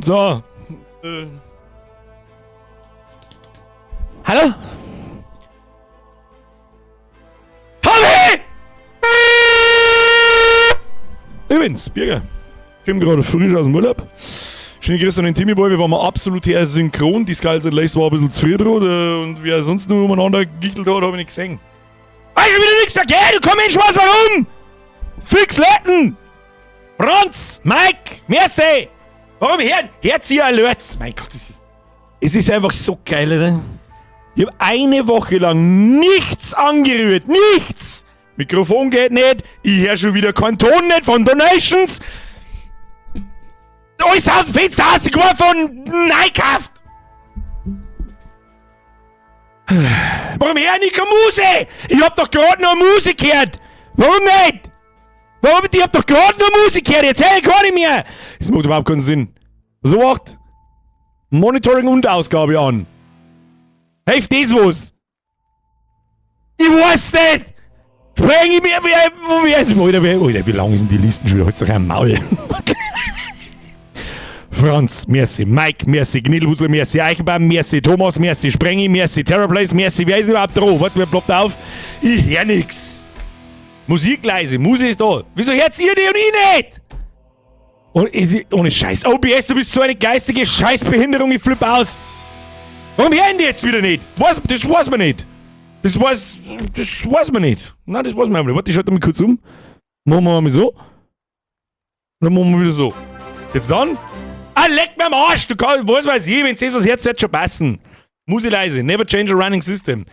So. Hallo? Harry! Ich bin's, Birger. Ich komme gerade frisch aus dem Urlaub. Schöne Grüße an den Timmy Boy, wir waren mal absolut her synchron. Die Skulls and Lace war ein bisschen zu früh dran und wer sonst nur umeinander gegichtelt hat, habe ich nicht gesehen. Ah, ich hab wieder nichts mehr gehört, du komm Mensch, was, warum? Fix Letten! Franz! Mike! Merci! Warum her? Herz ihr Alerts! Mein Gott, es ist einfach so geil, oder? Ich hab eine Woche lang nichts angerührt. Nichts! Mikrofon geht nicht, ich hör schon wieder keinen Ton nicht von Donations. Alles aus dem Fenster rausgeworfen und reingekauft! Warum hör ich nicht keine Musik? Ich hab doch gerade noch Musik gehört! Warum nicht? Warum? Ich hab doch gerade noch Musik gehört, jetzt hör ich gar nicht mehr! Das macht überhaupt keinen Sinn. So macht Monitoring und Ausgabe an. Hilft das was? Ich weiß nicht! Spreng ich mir, wie, Alter, wie lang ist denn die Listen schon wieder? Halt's doch ein Maul. Franz, merci, Mike, merci, Gnilhusler, merci, Eichenbaum, merci, Thomas, merci, Sprengi, merci, Terrorplace, merci, wer ist überhaupt dran? Warte, wer ploppt auf? Ich hör nix. Musik leise, Musik ist da. Wieso hört ihr die und ich nicht? Und es ist, ohne Scheiß. OBS, du bist so eine geistige Scheißbehinderung, ich flipp aus. Warum hören die jetzt wieder nicht? Was, das weiß man nicht. Das weiß man nicht. Nein, das weiß man einfach nicht. Warte, ich schalte mal kurz um. Machen wir mal so. Dann machen wir wieder so. Jetzt dann. Ah, leck mir am Arsch! Du kannst, was weiß ich, wenn das was herz wird schon passen. Musik leise. Never change a running system.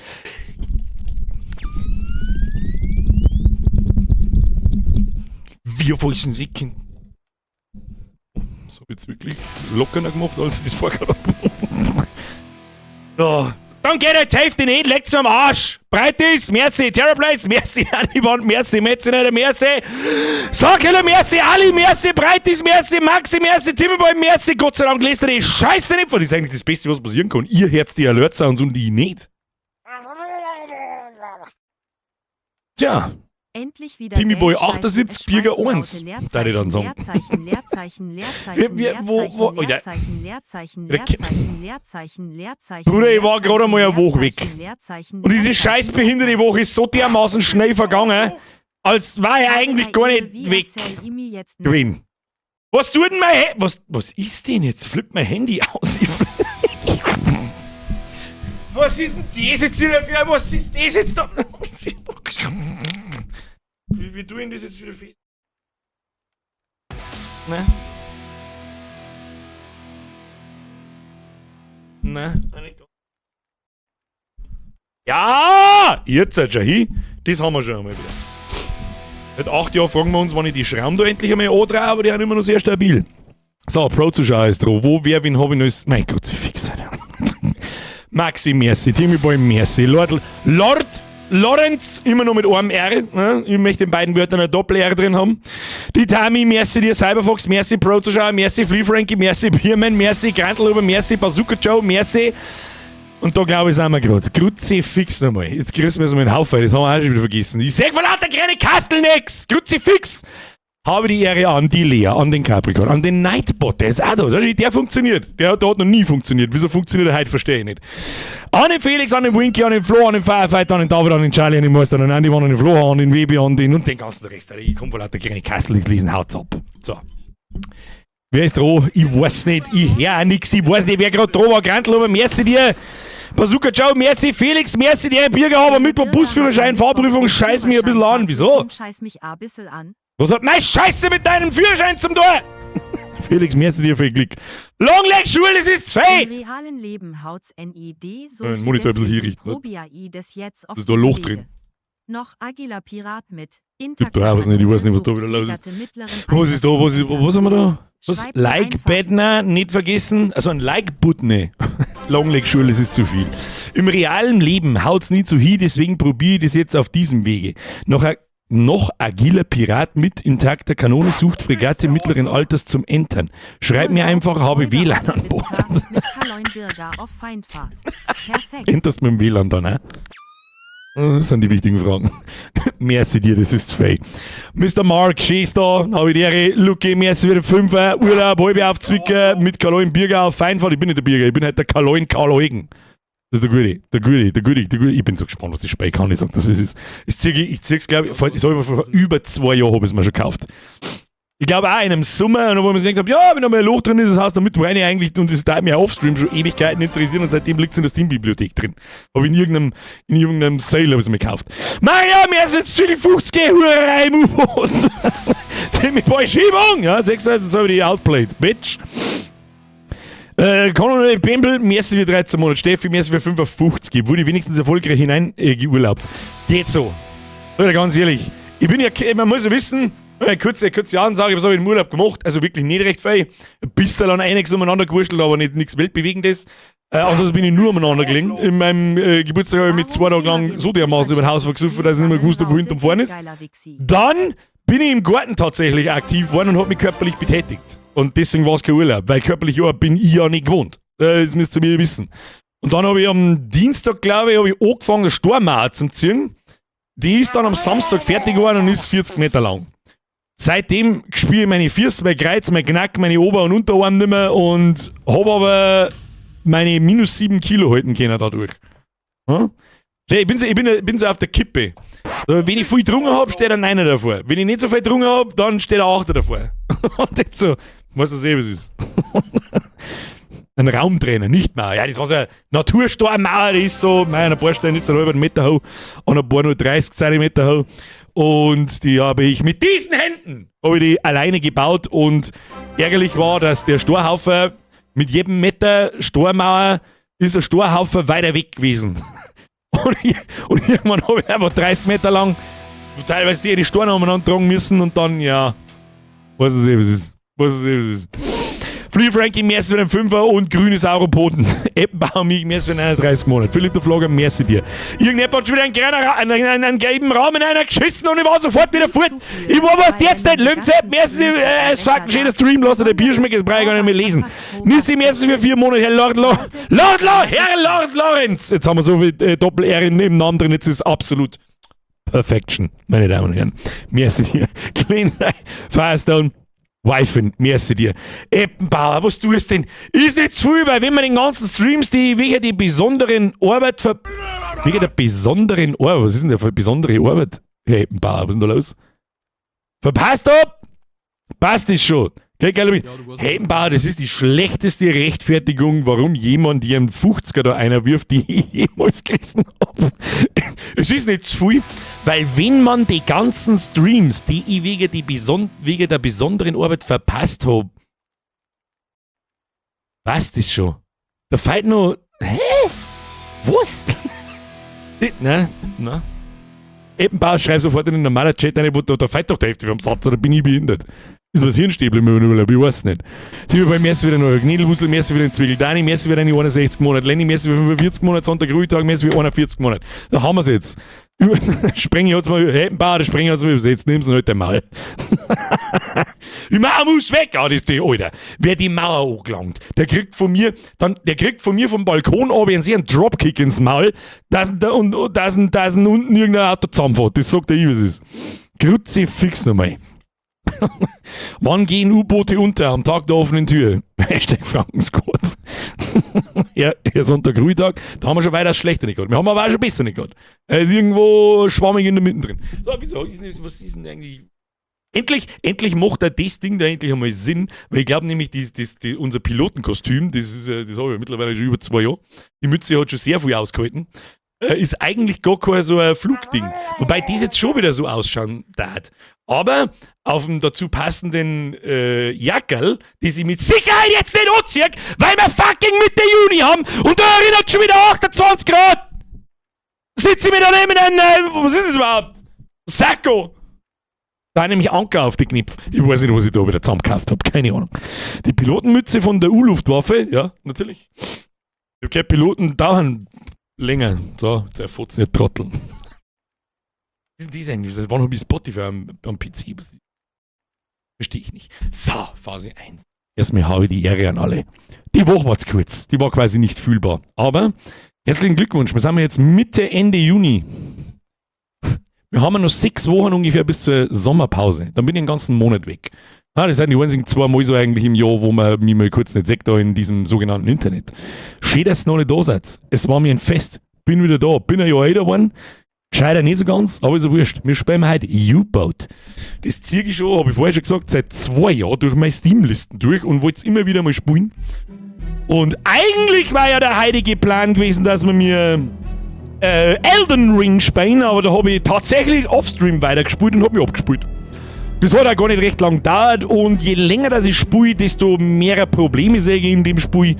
Wir falschen Sicken. So hab ich jetzt wirklich lockerer gemacht, als ich das vorher habe. So. Dann geht halt die Hälfte nicht, leckt's mir am Arsch. Breitis, merci, Terrorplace, merci, Anibon, merci, Metzener, merci, Sakeller, merci, Ali, merci, Breitis, merci, Maxi, merci, Timmerboy, merci, Gott sei Dank lest ihr die Scheiße nicht vor. Das ist eigentlich das Beste, was passieren kann. Ihr hört die Alert Sounds und ich nicht. Tja. Endlich wieder Timmy Boy Geld, Scheiße, 78, es Birger schmeißen 1, Laute, Leerzeichen, darf ich dann sagen. Leerzeichen, Leerzeichen, Leerzeichen, Wir, wo, Leerzeichen, Alter. Leerzeichen, Leerzeichen, Wir ke- Leerzeichen, Leerzeichen, Leerzeichen, Bruder, ich war gerade einmal eine Woche weg. Leerzeichen, Leerzeichen, Und diese Leerzeichen, scheiß behinderte Woche ist so dermaßen schnell vergangen, als war ich eigentlich gar nicht Wie weg erzähl ich mir jetzt nicht? gewesen. Was tut denn mein Handy? Was ist denn jetzt? Flippt mein Handy aus. Ich flipp- Was ist denn das jetzt wieder für? Was ist das jetzt da? Wie tue ich denn das jetzt wieder fest? Ne? Ne? Nicht da. Ja! Jetzt seid schon hin. Das haben wir schon einmal wieder. Seit 8 Jahren fragen wir uns, wann ich die Schrauben da endlich einmal andrehe, aber die sind immer noch sehr stabil. So, Pro-Zuschauer ist dran. Wo, wer, wen hab ich noch? Mein Gott, sie fix, Alter. Maxi, merci. Timmy Boy, merci. Lord, Lord Lorenz, immer noch mit einem R. Ne? Ich möchte in beiden Wörtern ein Doppel-R drin haben. Die Tami, merci dir, Cyberfox, merci Pro-Zuschauer, merci Flea Frankie, merci Bierman, merci Grantelhuber, merci Bazooka Joe, merci. Und da glaube ich, sind wir gerade. Kruzifix nochmal. Jetzt grüßen wir uns mal einen Haufen, das haben wir auch schon wieder vergessen. Ich seh vor lauter kleine Kastel nix. Kruzifix. Habe die Ehre an die Lea, an den Capricorn, an den Nightbot, der ist auch da. Der funktioniert. Der hat noch nie funktioniert. Wieso funktioniert er heute, verstehe ich nicht. An den Felix, an den Winky, an den Flo, an den Firefighter, an den David, an den Charlie, an den Meister, an den Andy, an den Flo, an den Webi, an den und den ganzen Rest. Ich komme vor lauter kleine Kastel nichts lesen, haut's ab. So. Wer ist dran? Ich weiß nicht. Ich hör auch nix. Ich weiß nicht, wer gerade dran war. Grantl, aber merci dir. Bazooka Joe, merci Felix, merci dir, Birger, aber mit dem Busführerschein, Fahrprüfung, scheiß mich ein bisschen an. Wieso? Scheiß mich ein bisschen an. Was hat meine Scheiße mit deinem Führerschein zum Tor? Felix, merci dir viel Glück. Longleg Schule, das ist Im fei! realen Leben haut's NID so Den Monitor ein bisschen hier richten, ne? Probier I des jetzt auf Ist da ein Loch die drin? Wege. Noch agiler Pirat mit. Gibt da auch was nicht, ich weiß nicht, was da wieder los ist. Was ist da, was ist, was haben wir da? Was? Schreibt Like-Button nicht vergessen. Also ein Like-Button. Longleg-Schule, das ist zu viel. Im realen Leben haut's nie zu hin, deswegen probiere ich das jetzt auf diesem Wege. Noch agiler Pirat mit intakter Kanone sucht Fregatte mittleren Alters zum Entern. Schreib mir einfach, habe WLAN an Bord. Mit Kaloin Birger auf Feindfahrt. Perfekt. Enterst mit dem WLAN dann, ne? Das sind die wichtigen Fragen. Merci dir, das ist zu viel. Mr. Mark, schießt da, habe ich die Ehre. Lucky, merci wieder 5 Urlaub, halbe aufzwicken, mit Karl Birger auf Feinfahrt. Ich bin nicht der Birger, ich bin halt der Karl Karl Eugen. Das ist der Gute, der Gute, der Gute, der Gute. Ich bin so gespannt, was das Spiel kann. Ich sag das, wie es ist. Ich zieh's, glaube ich, ich sag mal, vor über 2 Jahren habe ich es mir schon gekauft. Ich glaube auch in einem Sommer, und wo man sich denkt, ja, wenn da mal ein Loch drin ist, das heißt, damit meine ich eigentlich, und das darf mich offstream schon Ewigkeiten interessieren und seitdem liegt es in der Steam-Bibliothek drin. Habe ich in irgendeinem Sale habe ich es mir gekauft. Maria, mir ist jetzt 50 Hurerei im U-Boot. Timmy Boy Schiebung! Ja, 36 habe ich die outplayed, bitch. Conor Bembel, merci für 13 Monate. Steffi, merci für 55. Wurde wenigstens erfolgreich hinein geurlaubt. Geht so. Oder ganz ehrlich, ich bin ja, man muss ja wissen, kurze, kurze Ansage, was habe ich im Urlaub gemacht? Also wirklich nicht recht viel. Ein bisschen an einiges umeinander gewurschtelt, aber nicht nichts Weltbewegendes. Ansonsten bin ich nur umeinander gelegen. In meinem Geburtstag habe ich mit 2 Tagen lang so dermaßen über den Haus vergesoffen, dass ich nicht mehr gewusst habe, wo hinten und vorne ist. Dann bin ich im Garten tatsächlich aktiv geworden und habe mich körperlich betätigt. Und deswegen war es kein Urlaub, weil körperlich Arbeit bin ich ja nicht gewohnt. Das müsst ihr mir wissen. Und dann habe ich am Dienstag, glaube ich, habe ich angefangen, eine Stormauer zu ziehen. Die ist dann am Samstag fertig geworden und ist 40 Meter lang. Seitdem spüre ich meine Füße, mein Kreuz, mein Knack, meine Ober- und Unterarm nicht mehr und habe aber meine minus 7 Kilo halten können dadurch. Hm? Ich bin so auf der Kippe. So, wenn ich viel getrunken habe, steht ein Neiner davor. Wenn ich nicht so viel getrunken habe, dann steht ein Achter davor. Und jetzt so, weiß das eh, was ist. Ein Raumtrainer, nicht mehr. Ja, das war so ein Naturstormmauer, die ist so, mein, ein paar Stellen ist so einen halben Meter hoch und ein paar nur 30 Zentimeter hoch. Und die habe ich mit diesen Händen habe ich die alleine gebaut und ärgerlich war, dass der Storhaufen mit jedem Meter Stormauer ist der Storhaufen weiter weg gewesen. Und irgendwann habe ich einfach 30 Meter lang teilweise die Steine umeinander tragen müssen und dann, ja, weiß es eh, was ist. Weiß es eh, was ist. Free Frankie, merci für den Fünfer und grüne Sauropoden. Eppenbauer mich, merci für den 31 Monat. Philipp der Flogger, merci dir. Irgendjemand hat schon wieder einen, kleinen, einen gelben Rahmen einer geschissen und ich war sofort wieder fort. Ich war was jetzt nicht. Lömzepp, merci, es fucking schöner Stream, lass dir der Bier schmecken, das brauche ich gar nicht mehr lesen. Nissi, merci für 4 Monate, Herr Lord, Lord, Lord, Lord, Herr Lord Lorenz. Jetzt haben wir so viel Doppel-R im Namen drin, jetzt ist absolut Perfection, meine Damen und Herren. Merci dir. Clean Firestone. Wifen, merci dir. Eppenbauer, was tust denn? Ist nicht zu viel, weil wenn man den ganzen Streams, die wegen die besonderen Arbeit ver wegen der besonderen Arbeit, was ist denn der für besondere Arbeit? Herr Eppenbauer, was ist denn da los? Verpasst ab! Passt es schon. Okay, geil, Ja, Herr Eppenbauer, das ist die schlechteste Rechtfertigung, warum jemand ihren 50er da einer wirft, die ich jemals gelesen habe. Es ist nicht zu viel, weil wenn man die ganzen Streams, die ich wegen der besonderen Arbeit verpasst habe, passt das schon. Da fehlt noch. Hä? Was? Nein, nein. Eppenbauer, schreib sofort in den normalen Chat rein, wo da fehlt doch die Hälfte vom Satz, oder bin ich behindert? Ist mir das Hirnstäbchen im Urlaub, ich weiß nicht. Tibi bei merci wieder noch Gniedelwutzel, merci wieder den Zwickel, Dani, merci wieder eine 61 Monate, Lenny, merci für 45 Monate, Sonntag, Ruhetag, merci für 41 Monate. Da haben wir's jetzt. Sprengi hat's mal, Eppenbauer, der Sprengi hat's mal übersetzt, nimm's halt einmal. Die Mauer muss weg! Ah, das ist die, Alter. Wer die Mauer angelangt, der kriegt von mir vom Balkon ab einen Dropkick ins Maul, dass da, und dass unten irgendein Auto zusammenfährt. Das sagt der ich, was ist. Kruzifix nochmal. Wann gehen U-Boote unter? Am Tag der offenen Tür. #Frankensquad. Ja, ja, Sonntag, Ruhetag, da haben wir schon weitaus schlechter nicht gehabt. Wir haben aber auch schon besser nicht gehabt. Er ist irgendwo schwammig in der Mitte drin. So, wieso? Was ist denn eigentlich? Endlich, endlich macht er das Ding da endlich einmal Sinn, weil ich glaube nämlich, unser Pilotenkostüm, das habe ich mittlerweile schon über 2 Jahre, die Mütze hat schon sehr viel ausgehalten, ist eigentlich gar kein so ein Flugding. Wobei das jetzt schon wieder so ausschauen darf. Aber auf dem dazu passenden Jackerl, die sie mit Sicherheit jetzt nicht anzieht, weil wir fucking Mitte Juni haben und da erinnert schon wieder 28 Grad! Sitze ich mir daneben in einem, was ist das überhaupt? Sakko! Da nämlich Anker auf die Knipf. Ich weiß nicht, was ich da wieder zusammengekauft habe. Keine Ahnung. Die Pilotenmütze von der U-Luftwaffe, ja, natürlich. Ich hab Piloten dauern länger. So, jetzt erfurzen nicht Trotteln. Was ist denn das eigentlich? Seit wann habe ich Spotify am PC? Verstehe ich nicht. So, Phase 1. Erstmal habe ich die Ehre an alle. Die Woche war zu kurz. Die war quasi nicht fühlbar. Aber herzlichen Glückwunsch. Wir sind jetzt Mitte, Ende Juni. Wir haben ja noch 6 Wochen ungefähr bis zur Sommerpause. Dann bin ich den ganzen Monat weg. Ah, das sind die einzigen 2 Mal so eigentlich im Jahr, wo man mich mal kurz nicht sieht da in diesem sogenannten Internet. Schön, dass ihr noch alle da seid. Es war mir ein Fest. Bin wieder da. Bin ein Jahr älter geworden. Gescheiter nicht so ganz, aber ist ja wurscht. Wir spielen heute U-Boat. Das ziehe ich schon, habe ich vorher schon gesagt, seit 2 Jahren durch meine Steam-Listen durch und wollte es immer wieder mal spielen. Und eigentlich war ja der heutige Plan gewesen, dass wir mir Elden Ring spielen, aber da habe ich tatsächlich offstream weitergespielt und habe mich abgespielt. Das hat auch gar nicht recht lang gedauert und je länger das ich spiele, desto mehr Probleme sehe ich in dem Spiel.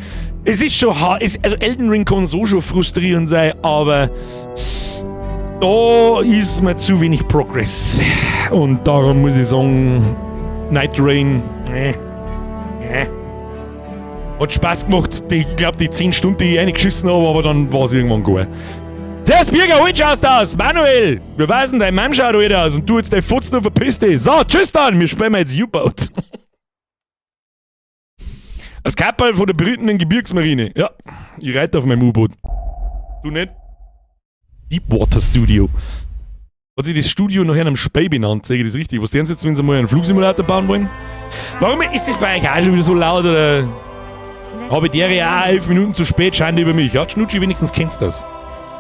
Es ist schon hart, also Elden Ring kann so schon frustrierend sein, aber da ist mir zu wenig Progress. Und darum muss ich sagen, Nightreign, nee. Hat Spaß gemacht, ich glaube, die 10 Stunden, die ich reingeschissen habe, aber dann war es irgendwann gut. Servus Birger, heute schaust du aus? Manuel, wir wissen, dein Mann schaut heute aus und du jetzt dein Fotzen und verpiss dich. So, tschüss dann, wir spielen jetzt U-Boat. Das Kapperl von der berittenen Gebirgsmarine. Ja, ich reite auf meinem U-Boot. Du nicht? Deepwater Studio. Hat sich das Studio nachher am Spey benannt, sage ich das richtig? Was denken Sie jetzt, wenn sie mal einen Flugsimulator bauen wollen? Warum ist das bei euch auch schon wieder so laut? Oder habe ich der ja auch 11 Minuten zu spät, Schande über mich. Ja, Schnutschi, wenigstens kennst du das.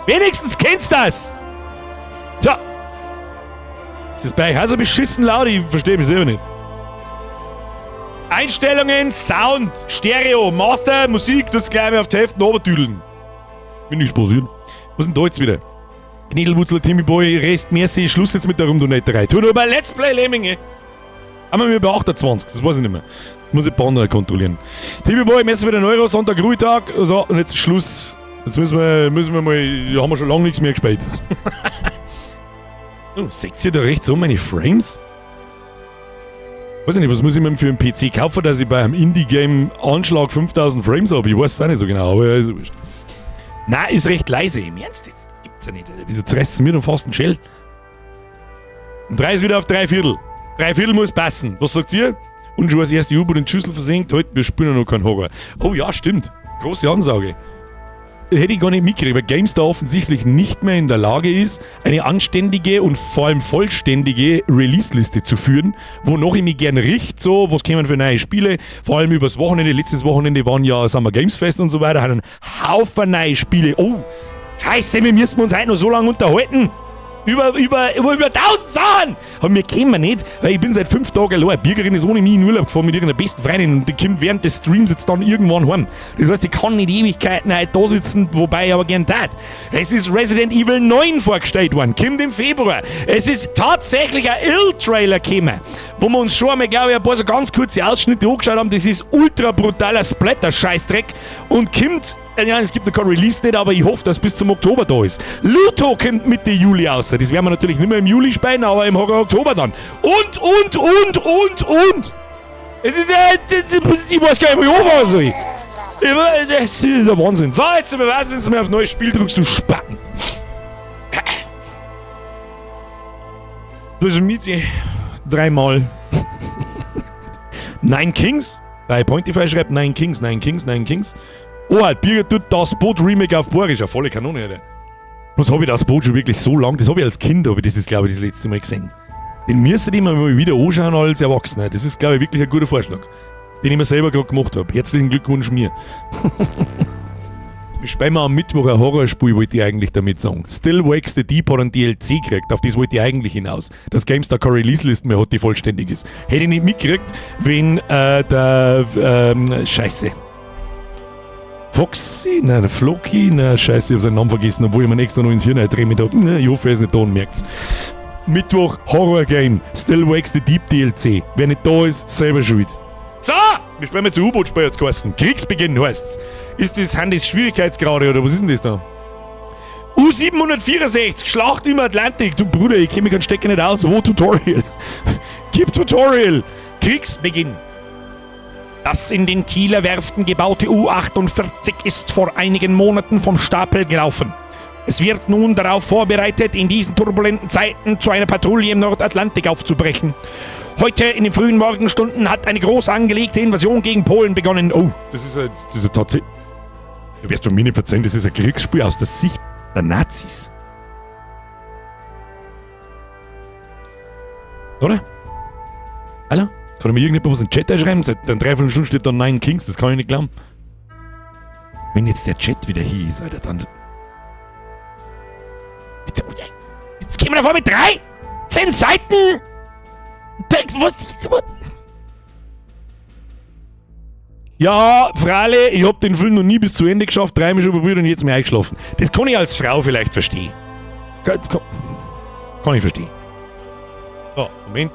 Wenigstens kennst du das! Tja. Ist das bei euch auch so beschissen laut? Ich verstehe mich selber nicht. Einstellungen, Sound, Stereo, Master, Musik, das gleich mal auf die Hälfte runtertüdeln. Bin nichts passiert. Was ist denn da jetzt wieder? Knädelwurzler, Timmy Boy, Rest, merci, Schluss jetzt mit der Rumdonetterei. Tu nur bei Let's Play Lemminge. Haben wir bei 28, das weiß ich nicht mehr. Muss ich ein paar kontrollieren. Timmy Boy, merci für den Euro, Sonntag, Ruhetag. So, und jetzt Schluss. Jetzt müssen wir mal, haben wir schon lange nichts mehr gespielt. Oh, seht ihr da rechts so meine Frames? Weiß ich nicht, was muss ich mir für einen PC kaufen, dass ich bei einem Indie-Game Anschlag 5000 Frames habe? Ich weiß es auch nicht so genau, aber ja, ist wurscht. Nein, ist recht leise. Im Ernst jetzt? Gibt's ja nicht. Alter. Wieso zerreißt es mir dann fast einen Shell? Und drei ist wieder auf drei Viertel. Drei Viertel muss passen. Was sagt ihr? Und schon als erste U-Boot in die Schüssel versenkt. Heute, wir spielen ja noch keinen Horror. Oh ja, stimmt. Große Ansage. Hätte ich gar nicht mitgekriegt, weil GameStar offensichtlich nicht mehr in der Lage ist, eine anständige und vor allem vollständige Release-Liste zu führen, wonach ich mich gern richte, so, was kämen für neue Spiele, vor allem übers Wochenende, letztes Wochenende waren ja Summer Games Fest und so weiter, haben einen Haufen neue Spiele. Oh, scheiße, wir müssen uns heute noch so lange unterhalten. Über 1000 Sachen! Aber wir kennen wir nicht, weil ich bin seit 5 Tagen allein. Birgerin ist ohne mich in Urlaub gefahren mit ihrer besten Freundin und die kommt während des Streams jetzt dann irgendwann heim. Das heißt, ich kann nicht Ewigkeiten heute da sitzen, wobei ich aber gern tat. Es ist Resident Evil 9 vorgestellt worden, kommt im Februar. Es ist tatsächlich ein Ill-Trailer gekommen, wo wir uns schon einmal, glaube ich, ein paar so ganz kurze Ausschnitte angeschaut haben. Das ist ultra brutaler Splatter-Scheißdreck und kommt, ja, es gibt noch kein Release nicht, aber ich hoffe, dass bis zum Oktober da ist. Luto kommt Mitte Juli raus. Das werden wir natürlich nicht mehr im Juli spielen, aber im Oktober dann. Und. Es ist ja, ich weiß gar nicht, wo ich anfangen soll. Das ist ja Wahnsinn. So, jetzt beweisen, wenn du mir aufs neue Spiel drückst, du Spacken. Das ist Miete. Dreimal. Nine Kings. Bei Pointify schreibt Nine Kings, Nine Kings, Nine Kings. Oh, Birgit tut das Boot Remake auf Boarisch. Eine volle Kanone, Alter. Was habe ich das Boot schon wirklich so lang? Das habe ich als Kind, habe ich das, glaube ich, das letzte Mal gesehen. Den müsste ich mir mal wieder anschauen als Erwachsener. Das ist, glaube ich, wirklich ein guter Vorschlag, den ich mir selber gerade gemacht habe. Herzlichen Glückwunsch mir. Wir spielen am Mittwoch ein Horrorspiel, wollte ich eigentlich damit sagen. Still Wakes the Deep hat einen DLC gekriegt, auf das wollte ich eigentlich hinaus. Dass GameStar keine Release-List mehr hat, die vollständig ist. Hätte ich nicht mitgekriegt, wenn der Scheiße. Foxy? Nein, der Floki? Nein, scheiße, ich hab seinen Namen vergessen, obwohl ich mir extra noch ins Hirn eindreht habe. Ich hoffe, er ist nicht da und merkt's. Mittwoch Horror Game, Still Wakes the Deep DLC. Wer nicht da ist, selber schuld. So, wir spielen jetzt U-Boot-Spiel jetzt geheißen. Kriegsbeginn heißt's. Ist das, sind das Schwierigkeitsgrade oder was ist denn das da? U764, Schlacht im Atlantik. Du Bruder, ich kenne mich keinen Stecker nicht aus. Wo Tutorial? Gib Tutorial. Kriegsbeginn. Das in den Kieler Werften gebaute U-48 ist vor einigen Monaten vom Stapel gelaufen. Es wird nun darauf vorbereitet, in diesen turbulenten Zeiten zu einer Patrouille im Nordatlantik aufzubrechen. Heute in den frühen Morgenstunden hat eine groß angelegte Invasion gegen Polen begonnen. Oh, das ist ja tatsächlich. Du wirst du mir nicht verzeihen, das ist ein Kriegsspiel aus der Sicht der Nazis. Oder? Hallo? Kann mir irgendjemand was in den Chat einschreiben? Seit einer Dreiviertelstunde steht da Nine Kings, das kann ich nicht glauben. Wenn jetzt der Chat wieder hier ist, Alter, dann. Jetzt, jetzt gehen wir davor mit 13 Seiten! Was, was? Ja, Fralle, ich hab den Film noch nie bis zu Ende geschafft, dreimal schon probiert und jetzt mir eingeschlafen. Das kann ich als Frau vielleicht verstehen. Kann ich verstehen. So, Moment.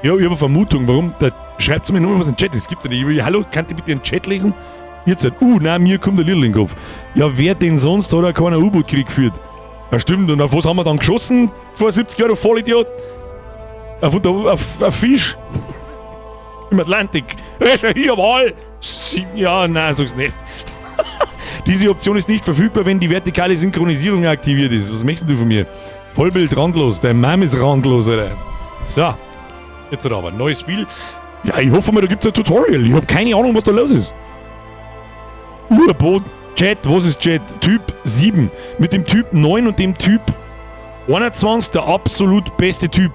Ja, ich habe eine Vermutung, warum. Da schreibt mir nur was in den Chat. Das gibt's ja nicht. Ich, hallo, könnt ihr bitte den Chat lesen? Jetzt halt, nein, mir kommt der Lidl in den Kopf. Ja, wer denn sonst hat auch keinen U-Boot-Krieg geführt? Ja, stimmt, und auf was haben wir dann geschossen vor 70 Jahren, du Vollidiot? Auf Fisch. Im Atlantik. Ja, hier am Hall. Ja, nein, sag's nicht. Diese Option ist nicht verfügbar, wenn die vertikale Synchronisierung aktiviert ist. Was möchtest du von mir? Vollbild randlos. Dein Mom ist randlos, Alter. So. Jetzt aber. Neues Spiel. Ja, ich hoffe mal, da gibt's ein Tutorial. Ich hab keine Ahnung, was da los ist. U-Boot. Chat, was ist Chat? Typ 7. Mit dem Typ 9 und dem Typ 21 der absolut beste Typ.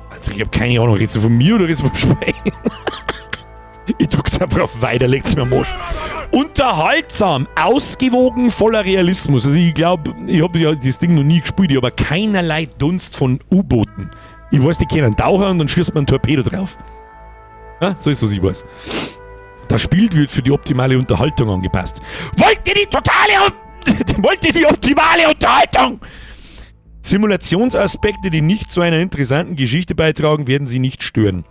Also ich hab keine Ahnung, redest du von mir oder redest du vom Spiel? Ich drück einfach auf Weiter, legt's mir am Arsch. Unterhaltsam, ausgewogen, voller Realismus. Also ich glaube, ich habe ja das Ding noch nie gespielt, ich habe keinerlei Dunst von U-Booten. Ich weiß, die kennen Taucher und dann schießt man einen Torpedo drauf. Ja, so ist was ich weiß. Das Spiel wird für die optimale Unterhaltung angepasst. Wollt ihr die totale, wollt ihr die optimale Unterhaltung? Simulationsaspekte, die nicht zu einer interessanten Geschichte beitragen, werden sie nicht stören.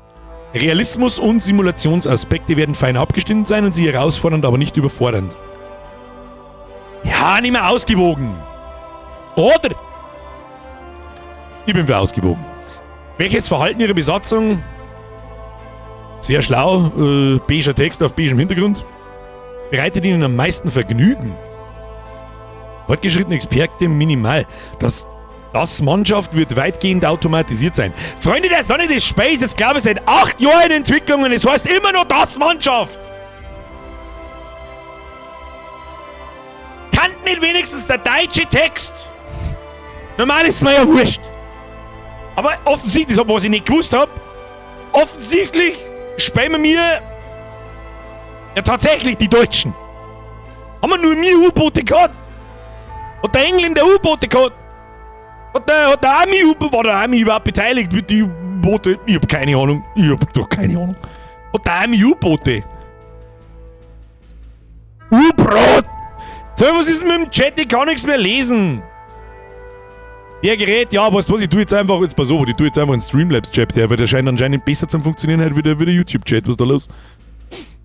Realismus und Simulationsaspekte werden fein abgestimmt sein und sie herausfordernd, aber nicht überfordernd. Ja, nicht mehr ausgewogen. Oder? Ich bin für ausgewogen. Welches Verhalten ihrer Besatzung? Sehr schlau, beiger Text auf beigem Hintergrund. Bereitet ihnen am meisten Vergnügen. Fortgeschrittene Experte minimal. Das Mannschaft wird weitgehend automatisiert sein. Freunde der Sonne des Space, jetzt glaube ich seit 8 Jahren in Entwicklung und es heißt immer noch das Mannschaft. Kann nicht wenigstens der deutsche Text? Normal ist es mir ja wurscht. Aber offensichtlich, das, was ich nicht gewusst hab, offensichtlich spielen wir mir ja tatsächlich die Deutschen. Haben wir nur mir U-Boote gehabt? Hat der Engländer U-Boote gehabt? Hat der Army U-Boote, war der Army überhaupt beteiligt mit den U-Boote? Ich hab keine Ahnung. Ich hab doch keine Ahnung. Hat der Army U-Boote? U-Brot! So, was ist denn mit dem Chat? Ich kann nichts mehr lesen. Der Gerät, ja, weißt du was, ich tu jetzt einfach, jetzt pass auf, ich tu jetzt einfach einen Streamlabs-Chat her, weil der scheint anscheinend besser zum Funktionieren halt wie der YouTube-Chat, was ist da los?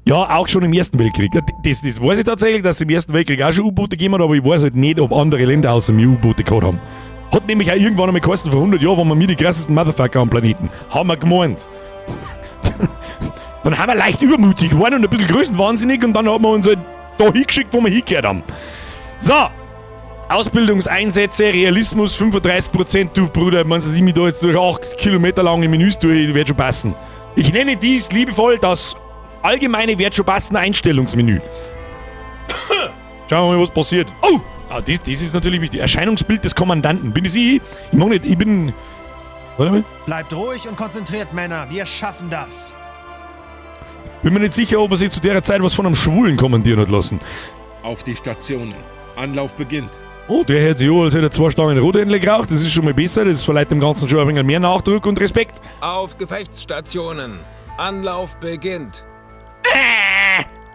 Ja, auch schon im Ersten Weltkrieg. Ja, das weiß ich tatsächlich, dass es im Ersten Weltkrieg auch schon U-Boote gegeben hat, aber ich weiß halt nicht, ob andere Länder außer mir U-Boote gehabt haben. Hat nämlich auch irgendwann einmal geheißen, vor 100 Jahren waren wir mir die krassesten Motherfucker am Planeten. Haben wir gemeint. Dann haben wir leicht übermütig geworden und ein bisschen größenwahnsinnig und dann haben wir uns halt da hingeschickt, wo wir hingehört haben. So. Ausbildungseinsätze, Realismus 35%, du Bruder, wenn Sie mich da jetzt durch 8 Kilometer lange Menüs durch, wird schon passen. Ich nenne dies liebevoll das allgemeine wird schon passen Einstellungsmenü. Schauen wir mal, was passiert. Oh! Ah, das ist natürlich wichtig. Erscheinungsbild des Kommandanten. Bin ich ich? Ich mach nicht, ich bin... Warte mal. Bleibt ruhig und konzentriert, Männer. Wir schaffen das. Bin mir nicht sicher, ob er sich zu der Zeit was von einem Schwulen kommandieren hat lassen. Auf die Stationen. Anlauf beginnt. Oh, der hört sich an, als hätte er 2 Stangen Rothändle geraucht. Das ist schon mal besser. Das verleiht dem Ganzen schon ein wenig mehr Nachdruck und Respekt. Auf Gefechtsstationen. Anlauf beginnt.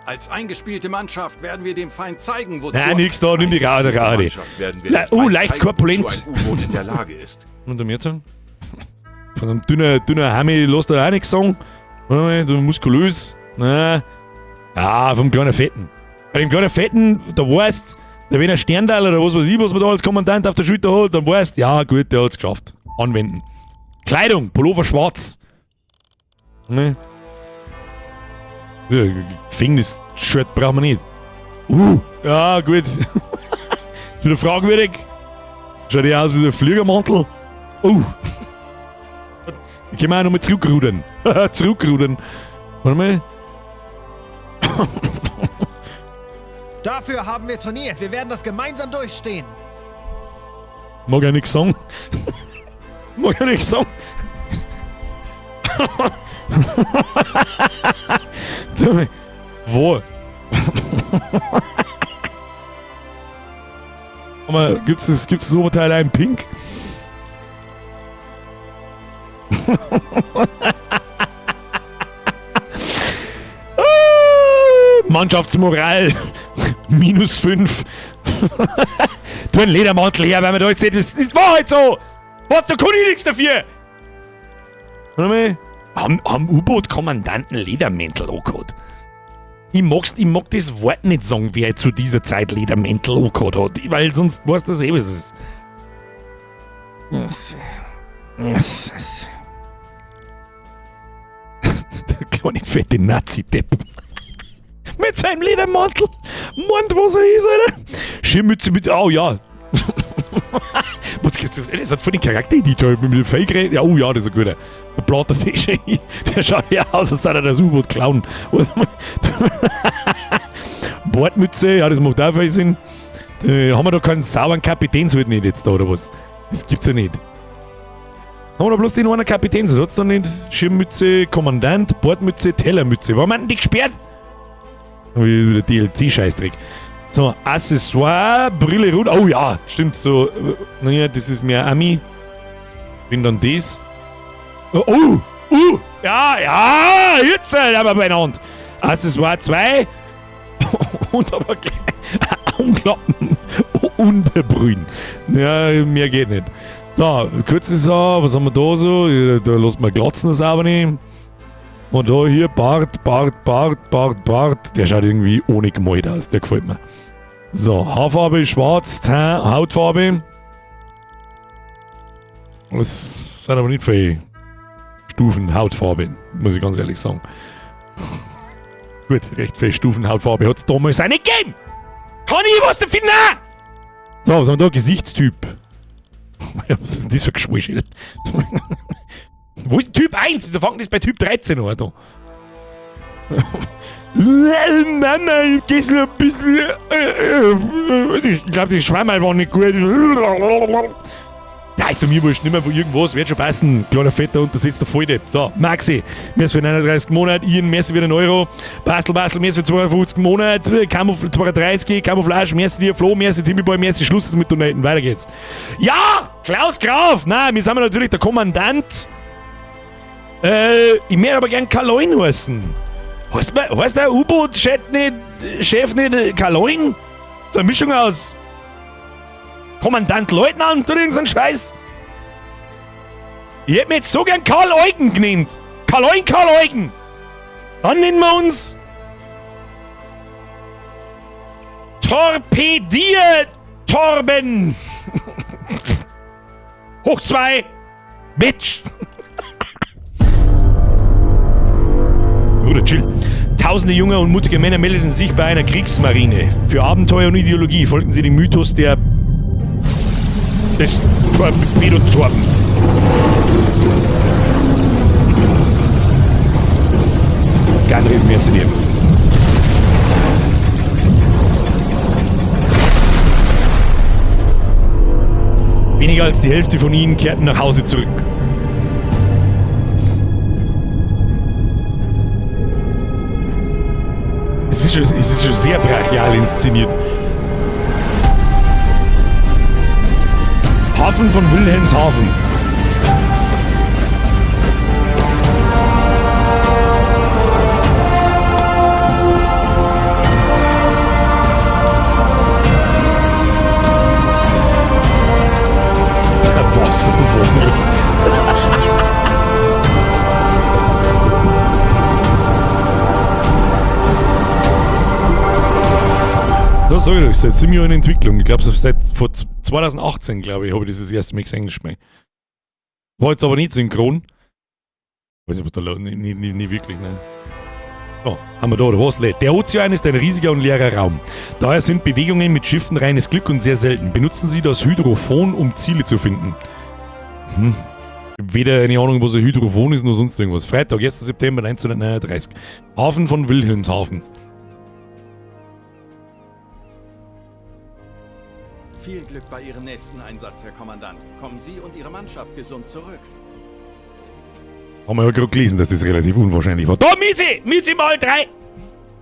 Als eingespielte Mannschaft werden wir dem Feind zeigen, wozu Nein, nix da, nimm die Rade, Rade. Mannschaft werden wir dem Feind leicht zeigen, korpulent. wozu ein U-Boot in der Lage ist. Und der Mehrzahl? Von einem dünner Hami lässt er auch nichts sagen. Warte mal, du muskulös. Na. Ja, vom kleinen Fetten. Bei dem kleinen Fetten, da weißt, der wenn ein Sternteil oder was weiß ich, was man da als Kommandant auf der Schulter hat, dann weißt, ja gut, der hat's geschafft. Anwenden. Kleidung, Pullover schwarz. Ne? Ja, Gefängnis-Shirt brauchen wir nicht. Ja, gut. Ist wieder fragwürdig. Schaut ja aus wie ein Fliegermantel. Ich kann auch nochmal zurückrudern. Zurückrudern. Warte mal. Dafür haben wir trainiert. Wir werden das gemeinsam durchstehen. Mag ja nix sagen. Mag ja nix sagen. Wo? Gibt's das Oberteil auch in Pink? Mannschaftsmoral -5. Tu einen Ledermantel her, weil wir da jetzt nicht. Das ist Wahrheit so! Was, da kann ich nichts dafür! Warte mal. Haben U-Boot-Kommandanten Ledermäntel angehabt? Ich mag das Wort nicht sagen, wer zu dieser Zeit Ledermäntel angehabt hat, weil sonst weißt du das eh, was es ist. Yes. Der kleine fette Nazi-Depp. Mit seinem Ledermantel. Meint, was er ist, Alter. Schirmmütze mit. Oh ja. Was, das hat voll den Charakter-Editor mit dem Fake. Ja, oh ja, das ist ein guter. Der Blatter, der schaut ja aus, als sei er das U-Boot klauen. Bordmütze, ja, das macht auch viel Sinn. Haben wir da keinen sauberen Kapitänshut nicht jetzt da, oder was? Das gibt's ja nicht. Haben wir da bloß den einen Kapitän, das hat's da nicht. Schirmmütze, Kommandant, Bordmütze, Tellermütze. Warum haben denn die gesperrt? Wie der DLC-Scheißdreck. So, Accessoire, Brille rund. Oh ja, stimmt. So, naja, das ist mehr Ami. Bin dann das. Oh, ja, ja, jetzt halt aber beieinander. Accessoire 2. Und aber gleich Augenklappen unterbrühen. Ja, mehr geht nicht. So, kurzes Haar, was haben wir da so? Da lässt man glatzen das aber nicht. Und da hier Bart, Bart, Bart, Bart, Bart. Der schaut irgendwie ohne gemalt aus, der gefällt mir. So, Haarfarbe schwarz, Teint, Hautfarbe. Das sind aber nicht viele Stufen Hautfarbe, muss ich ganz ehrlich sagen. Gut, recht viele Stufen Hautfarbe hat es damals auch nicht gegeben. Kann ich was dafür? Nein! So, was haben wir da? Gesichtstyp. Was ist denn das für ein Geschwuschel? Wo ist Typ 1? Wieso fangen das bei Typ 13 an, Alter? Mama, ich geh ein bisschen. Ich glaube, die Schwammerl war nicht gut. Ja, ist mir wurscht, nicht mehr wo irgendwas, wird schon passen. Kleiner fetter untersetzter Volldepp. So, Maxi, merci für 39 Monate, Ian, merci für den Euro. Bastel, Bastel, merci für 52 Monate, Camouflage 32, Camouflage, merci dir, Flo, merci Timmy Boy, merci, Schluss mit Donaten, weiter geht's. Ja, Klaus Graf! Nein, wir sind natürlich der Kommandant. Ich möchte aber gern Kaloin heißen. Heißt der U-Boot-Chef nicht, Chef nicht Kaloin? So eine Mischung aus Kommandant Leutnant oder irgend so ein Scheiß. Ich hätte mir jetzt so gern Karl Eugen genannt. Karl Eugen, Karl Eugen. Dann nennen wir uns Torpedier-Torben. Hoch 2. Bitch. Bruder, chill. Tausende junger und mutige Männer meldeten sich bei einer Kriegsmarine. Für Abenteuer und Ideologie folgten sie dem Mythos des Torpedo-Torbens. Gandalf, merci dir. Weniger als die Hälfte von ihnen kehrten nach Hause zurück. Es ist schon sehr brachial inszeniert. Hafen von Wilhelmshaven. Der Wasserwummel. Das sag ich doch, seit 7 Jahren in Entwicklung. Ich glaub, so seit vor 2018, glaub ich, hab ich das, das erste Mal gesehen. War jetzt aber nicht synchron. Weiß nicht, was da nicht, nicht, nicht, nicht wirklich, ne? So, haben wir da, oder was? Der Ozean ist ein riesiger und leerer Raum. Daher sind Bewegungen mit Schiffen reines Glück und sehr selten. Benutzen Sie das Hydrophon, um Ziele zu finden. Weder eine Ahnung, was ein Hydrophon ist, noch sonst irgendwas. Freitag, 1. September 1939. Hafen von Wilhelmshaven. Viel Glück bei Ihrem nächsten Einsatz, Herr Kommandant. Kommen Sie und Ihre Mannschaft gesund zurück. Haben wir ja gerade gelesen, dass das relativ unwahrscheinlich war. Da, Mizi! Mizi mal drei!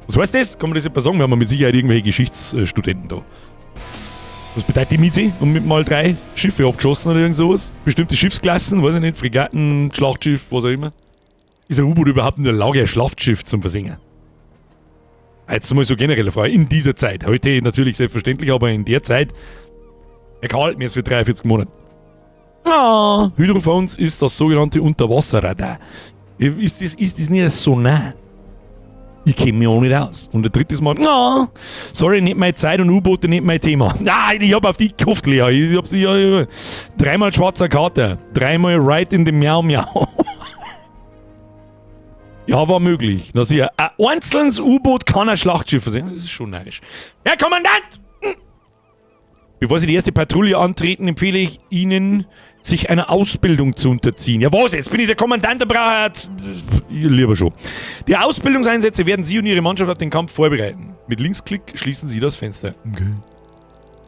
Was heißt das? Kann man das etwa sagen? Wir haben ja mit Sicherheit irgendwelche Geschichtsstudenten da. Was bedeutet die Mizi? Und mit mal drei Schiffe abgeschossen oder irgend sowas? Bestimmte Schiffsklassen, weiß ich nicht, Fregatten, Schlachtschiff, was auch immer. Ist ein U-Boot überhaupt in der Lage, ein Schlachtschiff zum Versenken? Jetzt mal so generelle Frage. In dieser Zeit. Heute natürlich selbstverständlich, aber in der Zeit. Herr Karl, mir ist für 43 Monate. Ah, Hydrophones ist das sogenannte Unterwasserradar. Ist das nicht so nah? Ich kenne mich auch nicht aus. Und der drittes Mal, ah, sorry, nicht meine Zeit und U-Boote nicht mein Thema. Ah, ich hab auf dich gehofft, Lea. Ich hab, ja, dreimal schwarzer Kater. Dreimal right in the Miau Miau. Ja, war möglich. Na sicher. Ein einzelnes U-Boot kann ein Schlachtschiff sein. Das ist schon narrisch. Herr Kommandant! Bevor Sie die erste Patrouille antreten, empfehle ich Ihnen, sich einer Ausbildung zu unterziehen. Ja, was? Jetzt bin ich der Kommandant, der braucht. Lieber schon. Die Ausbildungseinsätze werden Sie und Ihre Mannschaft auf den Kampf vorbereiten. Mit Linksklick schließen Sie das Fenster. Okay.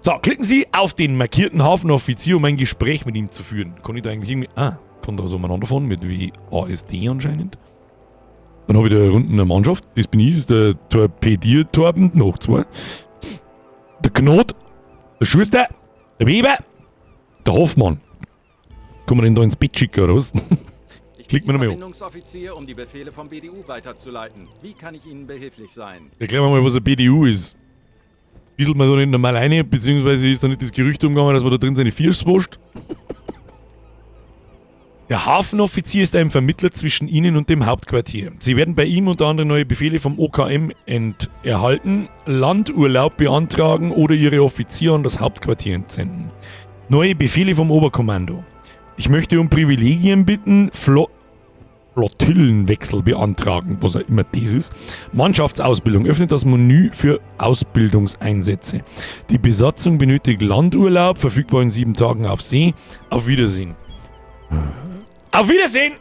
So, klicken Sie auf den markierten Hafenoffizier, um ein Gespräch mit ihm zu führen. Kann ich da eigentlich irgendwie. Ah, kann da so umeinander fahren mit WASD anscheinend. Dann habe ich da unten eine Mannschaft. Das bin ich, das ist der Torpedier-Torben, noch zwei. Der Knot, der Schuster, der Weber, der Hoffmann. Kann man den da ins Bett schicken, oder was? Ich Klick bin mir nochmal an. Verbindungsoffizier, um die Befehle vom BDU weiterzuleiten. Wie kann ich Ihnen behilflich sein? Erklär mir mal, was ein BDU ist. Bieselt man da nicht normal rein, beziehungsweise ist da nicht das Gerücht umgegangen, dass man da drin seine Fiers wascht? Der Hafenoffizier ist ein Vermittler zwischen Ihnen und dem Hauptquartier. Sie werden bei ihm unter anderem neue Befehle vom OKM erhalten, Landurlaub beantragen oder Ihre Offiziere an das Hauptquartier entsenden. Neue Befehle vom Oberkommando. Ich möchte um Privilegien bitten, Flottillenwechsel beantragen, was auch immer das ist. Mannschaftsausbildung. Öffnet das Menü für Ausbildungseinsätze. Die Besatzung benötigt Landurlaub, verfügbar in 7 Tagen auf See. Auf Wiedersehen. Auf Wiedersehen!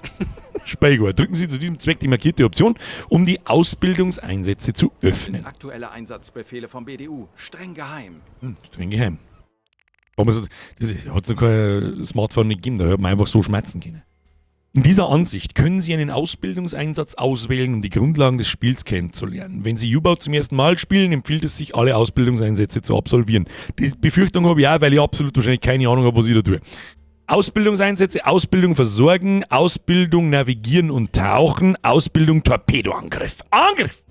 Speiger. Drücken Sie zu diesem Zweck die markierte Option, um die Ausbildungseinsätze zu öffnen. Aktuelle Einsatzbefehle vom BDU. Streng geheim. Streng geheim. Damals hat es noch kein Smartphone nicht gegeben, da hat man einfach so schmatzen können. In dieser Ansicht können Sie einen Ausbildungseinsatz auswählen, um die Grundlagen des Spiels kennenzulernen. Wenn Sie U-Boat zum ersten Mal spielen, empfiehlt es sich, alle Ausbildungseinsätze zu absolvieren. Die Befürchtung habe ich auch, weil ich absolut wahrscheinlich keine Ahnung habe, was ich da tue. Ausbildungseinsätze, Ausbildung versorgen, Ausbildung navigieren und tauchen, Ausbildung Torpedoangriff. Angriff!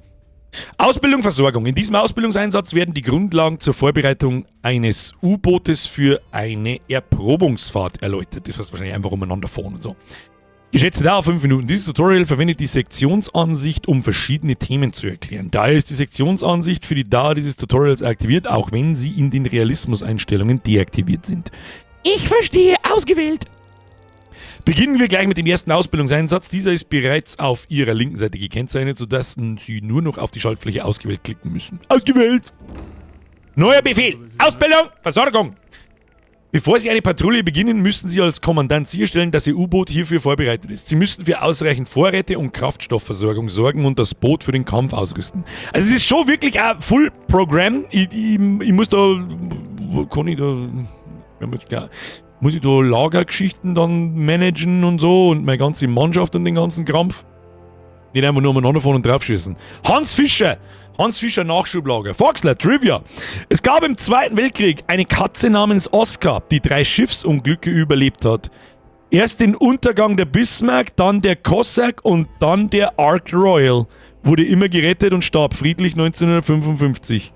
Ausbildung Versorgung. In diesem Ausbildungseinsatz werden die Grundlagen zur Vorbereitung eines U-Bootes für eine Erprobungsfahrt erläutert. Das heißt wahrscheinlich einfach umeinander fahren und so. Geschätzte Dauer 5 Minuten. Dieses Tutorial verwendet die Sektionsansicht, um verschiedene Themen zu erklären. Daher ist die Sektionsansicht für die Dauer dieses Tutorials aktiviert, auch wenn sie in den Realismuseinstellungen deaktiviert sind. Ich verstehe, ausgewählt. Beginnen wir gleich mit dem ersten Ausbildungseinsatz. Dieser ist bereits auf Ihrer linken Seite gekennzeichnet, sodass Sie nur noch auf die Schaltfläche ausgewählt klicken müssen. Ausgewählt! Neuer Befehl! Ausbildung! Versorgung! Bevor Sie eine Patrouille beginnen, müssen Sie als Kommandant sicherstellen, dass Ihr U-Boot hierfür vorbereitet ist. Sie müssen für ausreichend Vorräte und Kraftstoffversorgung sorgen und das Boot für den Kampf ausrüsten. Also es ist schon wirklich ein Full Program. Ich muss da... Wo kann ich da... Wir haben jetzt gleich- Muss ich da Lagergeschichten dann managen und so und meine ganze Mannschaft und den ganzen Krampf? Nicht einfach nur umeinander fahren und draufschießen. Hans Fischer! Hans Fischer Nachschublager. Foxler, Trivia. Es gab im Zweiten Weltkrieg eine Katze namens Oscar, die drei Schiffsunglücke überlebt hat. Erst den Untergang der Bismarck, dann der Cossack und dann der Ark Royal. Wurde immer gerettet und starb friedlich 1955.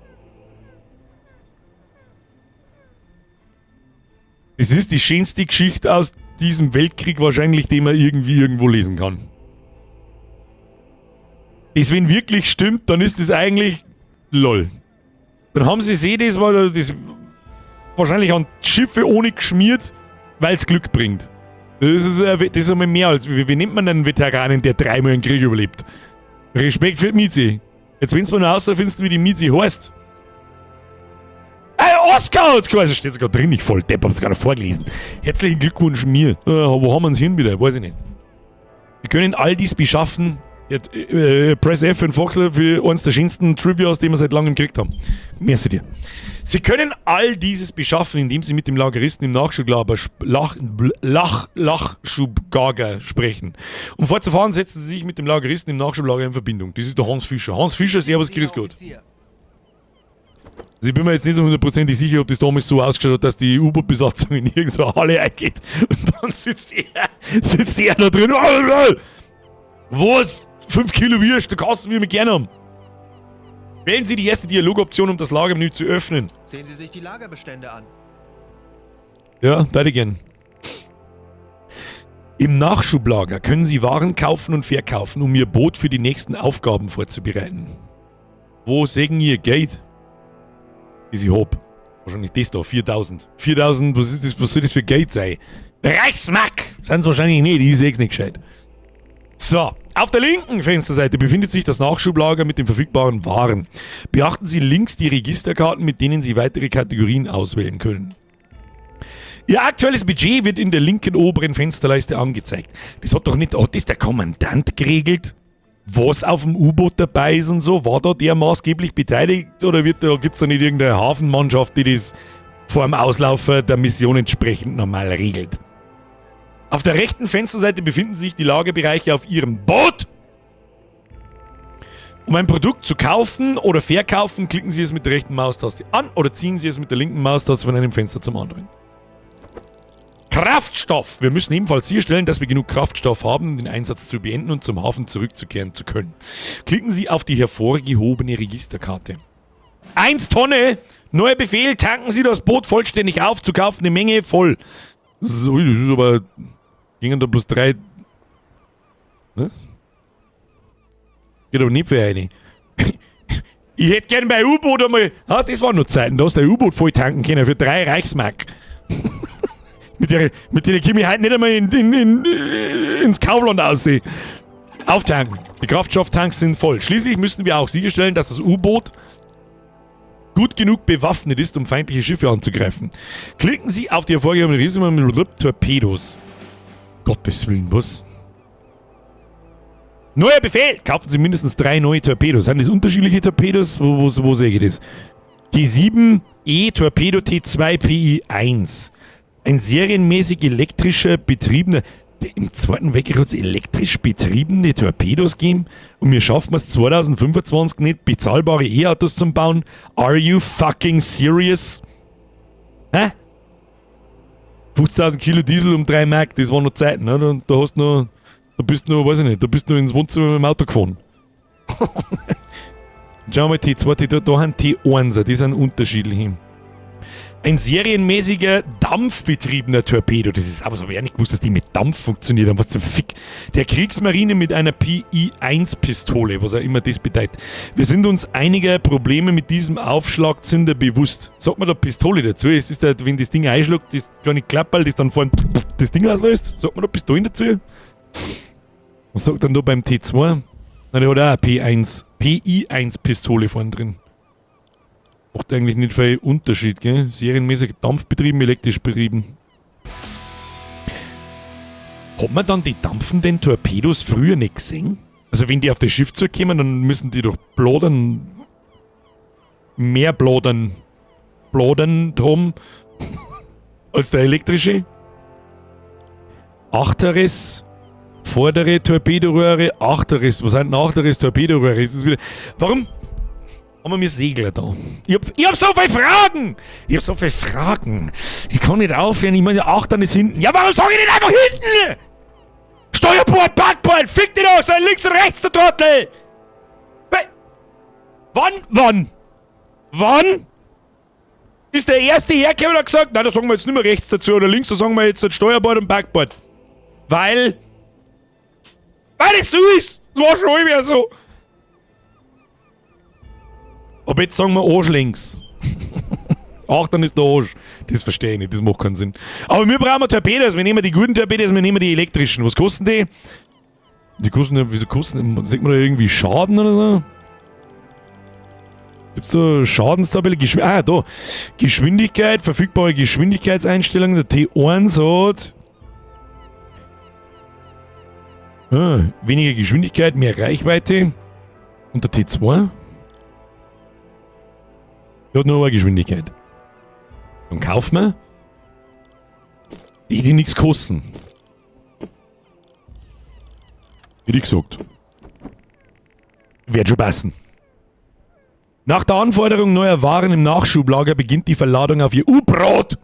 Es ist die schönste Geschichte aus diesem Weltkrieg wahrscheinlich, die man irgendwie irgendwo lesen kann. Das, wenn wirklich stimmt, dann ist das eigentlich lol. Dann haben sie sie das mal das wahrscheinlich an Schiffe ohne geschmiert, weil es Glück bringt. Das ist einmal mehr als. Wie nennt man einen Veteranen, der dreimal einen Krieg überlebt? Respekt für die Mizi. Jetzt, wenn du mal noch rausfindest, wie die Mizi heißt. Ey, Oscar hat's quasi. Steht sogar drin, ich voll Depp, hab's gar nicht vorgelesen. Herzlichen Glückwunsch mir. Wo haben wir's hin wieder? Weiß ich nicht. Wir können all dies beschaffen. Ja, Press F für den Foxler für eines der schönsten Trivias, die wir seit langem gekriegt haben. Merci dir. Sie können all dieses beschaffen, indem Sie mit dem Lageristen im Nachschublager Lach, Lach, Lachschubgager sprechen. Um fortzufahren, setzen Sie sich mit dem Lageristen im Nachschublager in Verbindung. Das ist der Hans Fischer. Hans Fischer, servus, grüß Gott. Offizier. Also ich bin mir jetzt nicht so hundertprozentig sicher, ob das damals so ausgeschaut hat, dass die U-Boot-Besatzung in irgendeine Halle eingeht und dann sitzt er da drin. Was? 5 Kilo Würst, da kannst du mir gerne haben. Wählen Sie die erste Dialogoption, um das Lagermenü zu öffnen. Sehen Sie sich die Lagerbestände an. Ja, da gern. Im Nachschublager können Sie Waren kaufen und verkaufen, um Ihr Boot für die nächsten Aufgaben vorzubereiten. Wo sägen Ihr Geld? Das ich hab. Wahrscheinlich das da, 4000. 4000, was ist das, was soll das für Geld sein? Reichsmark! Sind's wahrscheinlich nicht, ich seh's nicht gescheit. So, auf der linken Fensterseite befindet sich das Nachschublager mit den verfügbaren Waren. Beachten Sie links die Registerkarten, mit denen Sie weitere Kategorien auswählen können. Ihr aktuelles Budget wird in der linken oberen Fensterleiste angezeigt. Das hat doch nicht, hat das der Kommandant geregelt? Was auf dem U-Boot dabei ist und so? War da der maßgeblich beteiligt oder gibt's da nicht irgendeine Hafenmannschaft, die das vor dem Auslaufen der Mission entsprechend normal regelt? Auf der rechten Fensterseite befinden sich die Lagerbereiche auf Ihrem Boot. Um ein Produkt zu kaufen oder verkaufen, klicken Sie es mit der rechten Maustaste an oder ziehen Sie es mit der linken Maustaste von einem Fenster zum anderen. Kraftstoff! Wir müssen ebenfalls sicherstellen, dass wir genug Kraftstoff haben, um den Einsatz zu beenden und zum Hafen zurückzukehren zu können. Klicken Sie auf die hervorgehobene Registerkarte. 1 Tonne! Neuer Befehl, tanken Sie das Boot vollständig auf, zu kaufende Menge voll. So, das ist aber... Gingen da bloß 3... Was? Geht aber nicht für eine. Ich hätte gern mein U-Boot einmal... Ah, das waren noch Zeiten, da hast du ein U-Boot voll tanken können für 3 Reichsmark. Mit der komme ich heute nicht einmal ins Kaufland aussehen. Auftanken. Die Kraftstofftanks sind voll. Schließlich müssen wir auch sicherstellen, dass das U-Boot gut genug bewaffnet ist, um feindliche Schiffe anzugreifen. Klicken Sie auf die hervorgehobene Riese mit Torpedos. Gottes Willen, was? Neuer Befehl! Kaufen Sie mindestens 3 neue Torpedos. Sind das unterschiedliche Torpedos? Wo sehe ich das? G7 E Torpedo T2 PI1. Ein serienmäßig elektrischer betriebener... Im Zweiten Weltkrieg hat's elektrisch betriebene Torpedos gegeben und wir schaffen es 2025 nicht, bezahlbare E-Autos zu bauen. Are you fucking serious? Hä? 50.000 Kilo Diesel um 3 Mark, das waren noch Zeiten, ne? Und da hast du noch, da bist du noch, weiß ich nicht, da bist du ins Wohnzimmer mit dem Auto gefahren. Schauen wir mal, T2, T2, da haben T1er, die sind unterschiedlich. Ein serienmäßiger, dampfbetriebener Torpedo. Das ist aber so, hab ich auch nicht gewusst, dass die mit Dampf funktioniert haben. Was zum Fick? Der Kriegsmarine mit einer PI-1-Pistole, was auch immer das bedeutet. Wir sind uns einiger Probleme mit diesem Aufschlagzünder bewusst. Sagt man da Pistole dazu? Ist das da, wenn das Ding einschlägt, das kleine Klapperl, das dann vorne das Ding auslöst? Sagt man da Pistolen dazu? Was sagt dann da beim T2? Na, der hat auch eine PI-1-Pistole vorne drin. Macht eigentlich nicht viel Unterschied, gell? Serienmäßig dampfbetrieben, elektrisch betrieben. Hat man dann die dampfenden Torpedos früher nicht gesehen? Also wenn die auf das Schiff zukommen, dann müssen die doch plodern. Mehr plodern. Plodern haben als der elektrische. Achteres, vordere Torpedoröhre, achteres. Was sind denn achteres Torpedoröhre? Ist das wieder. Warum? Haben wir Segler da? Ich hab so viele Fragen! Ich hab so viele Fragen. Ich kann nicht aufhören. Ich meine, Achtern ist hinten. Ja, warum sag ich nicht einfach hinten? Steuerbord, Backbord, fick dich doch! Sei links und rechts, du Trottel! Wann? Wann? Wann? Ist der erste hergekommen und hat gesagt, nein, da sagen wir jetzt nicht mehr rechts dazu oder links, da sagen wir jetzt Steuerbord und Backbord. Weil. Weil es so ist! Das war schon immer so! Aber jetzt sagen wir Arsch links. Ach, dann ist der Arsch. Das verstehe ich nicht, das macht keinen Sinn. Aber wir brauchen Torpedos. Wir nehmen die guten Torpedos, wir nehmen die elektrischen. Was kosten die? Die kosten ja, wieso kosten die? Sieht man da irgendwie Schaden oder so? Gibt's da Schadenstabelle? Da. Geschwindigkeit, verfügbare Geschwindigkeitseinstellungen. Der T1 hat. Ah, weniger Geschwindigkeit, mehr Reichweite. Und der T2? Der hat nur eine Geschwindigkeit. Dann kaufen wir die, die nichts kosten. Wie gesagt. Wird schon passen. Nach der Anforderung neuer Waren im Nachschublager beginnt die Verladung auf Ihr U-Brot.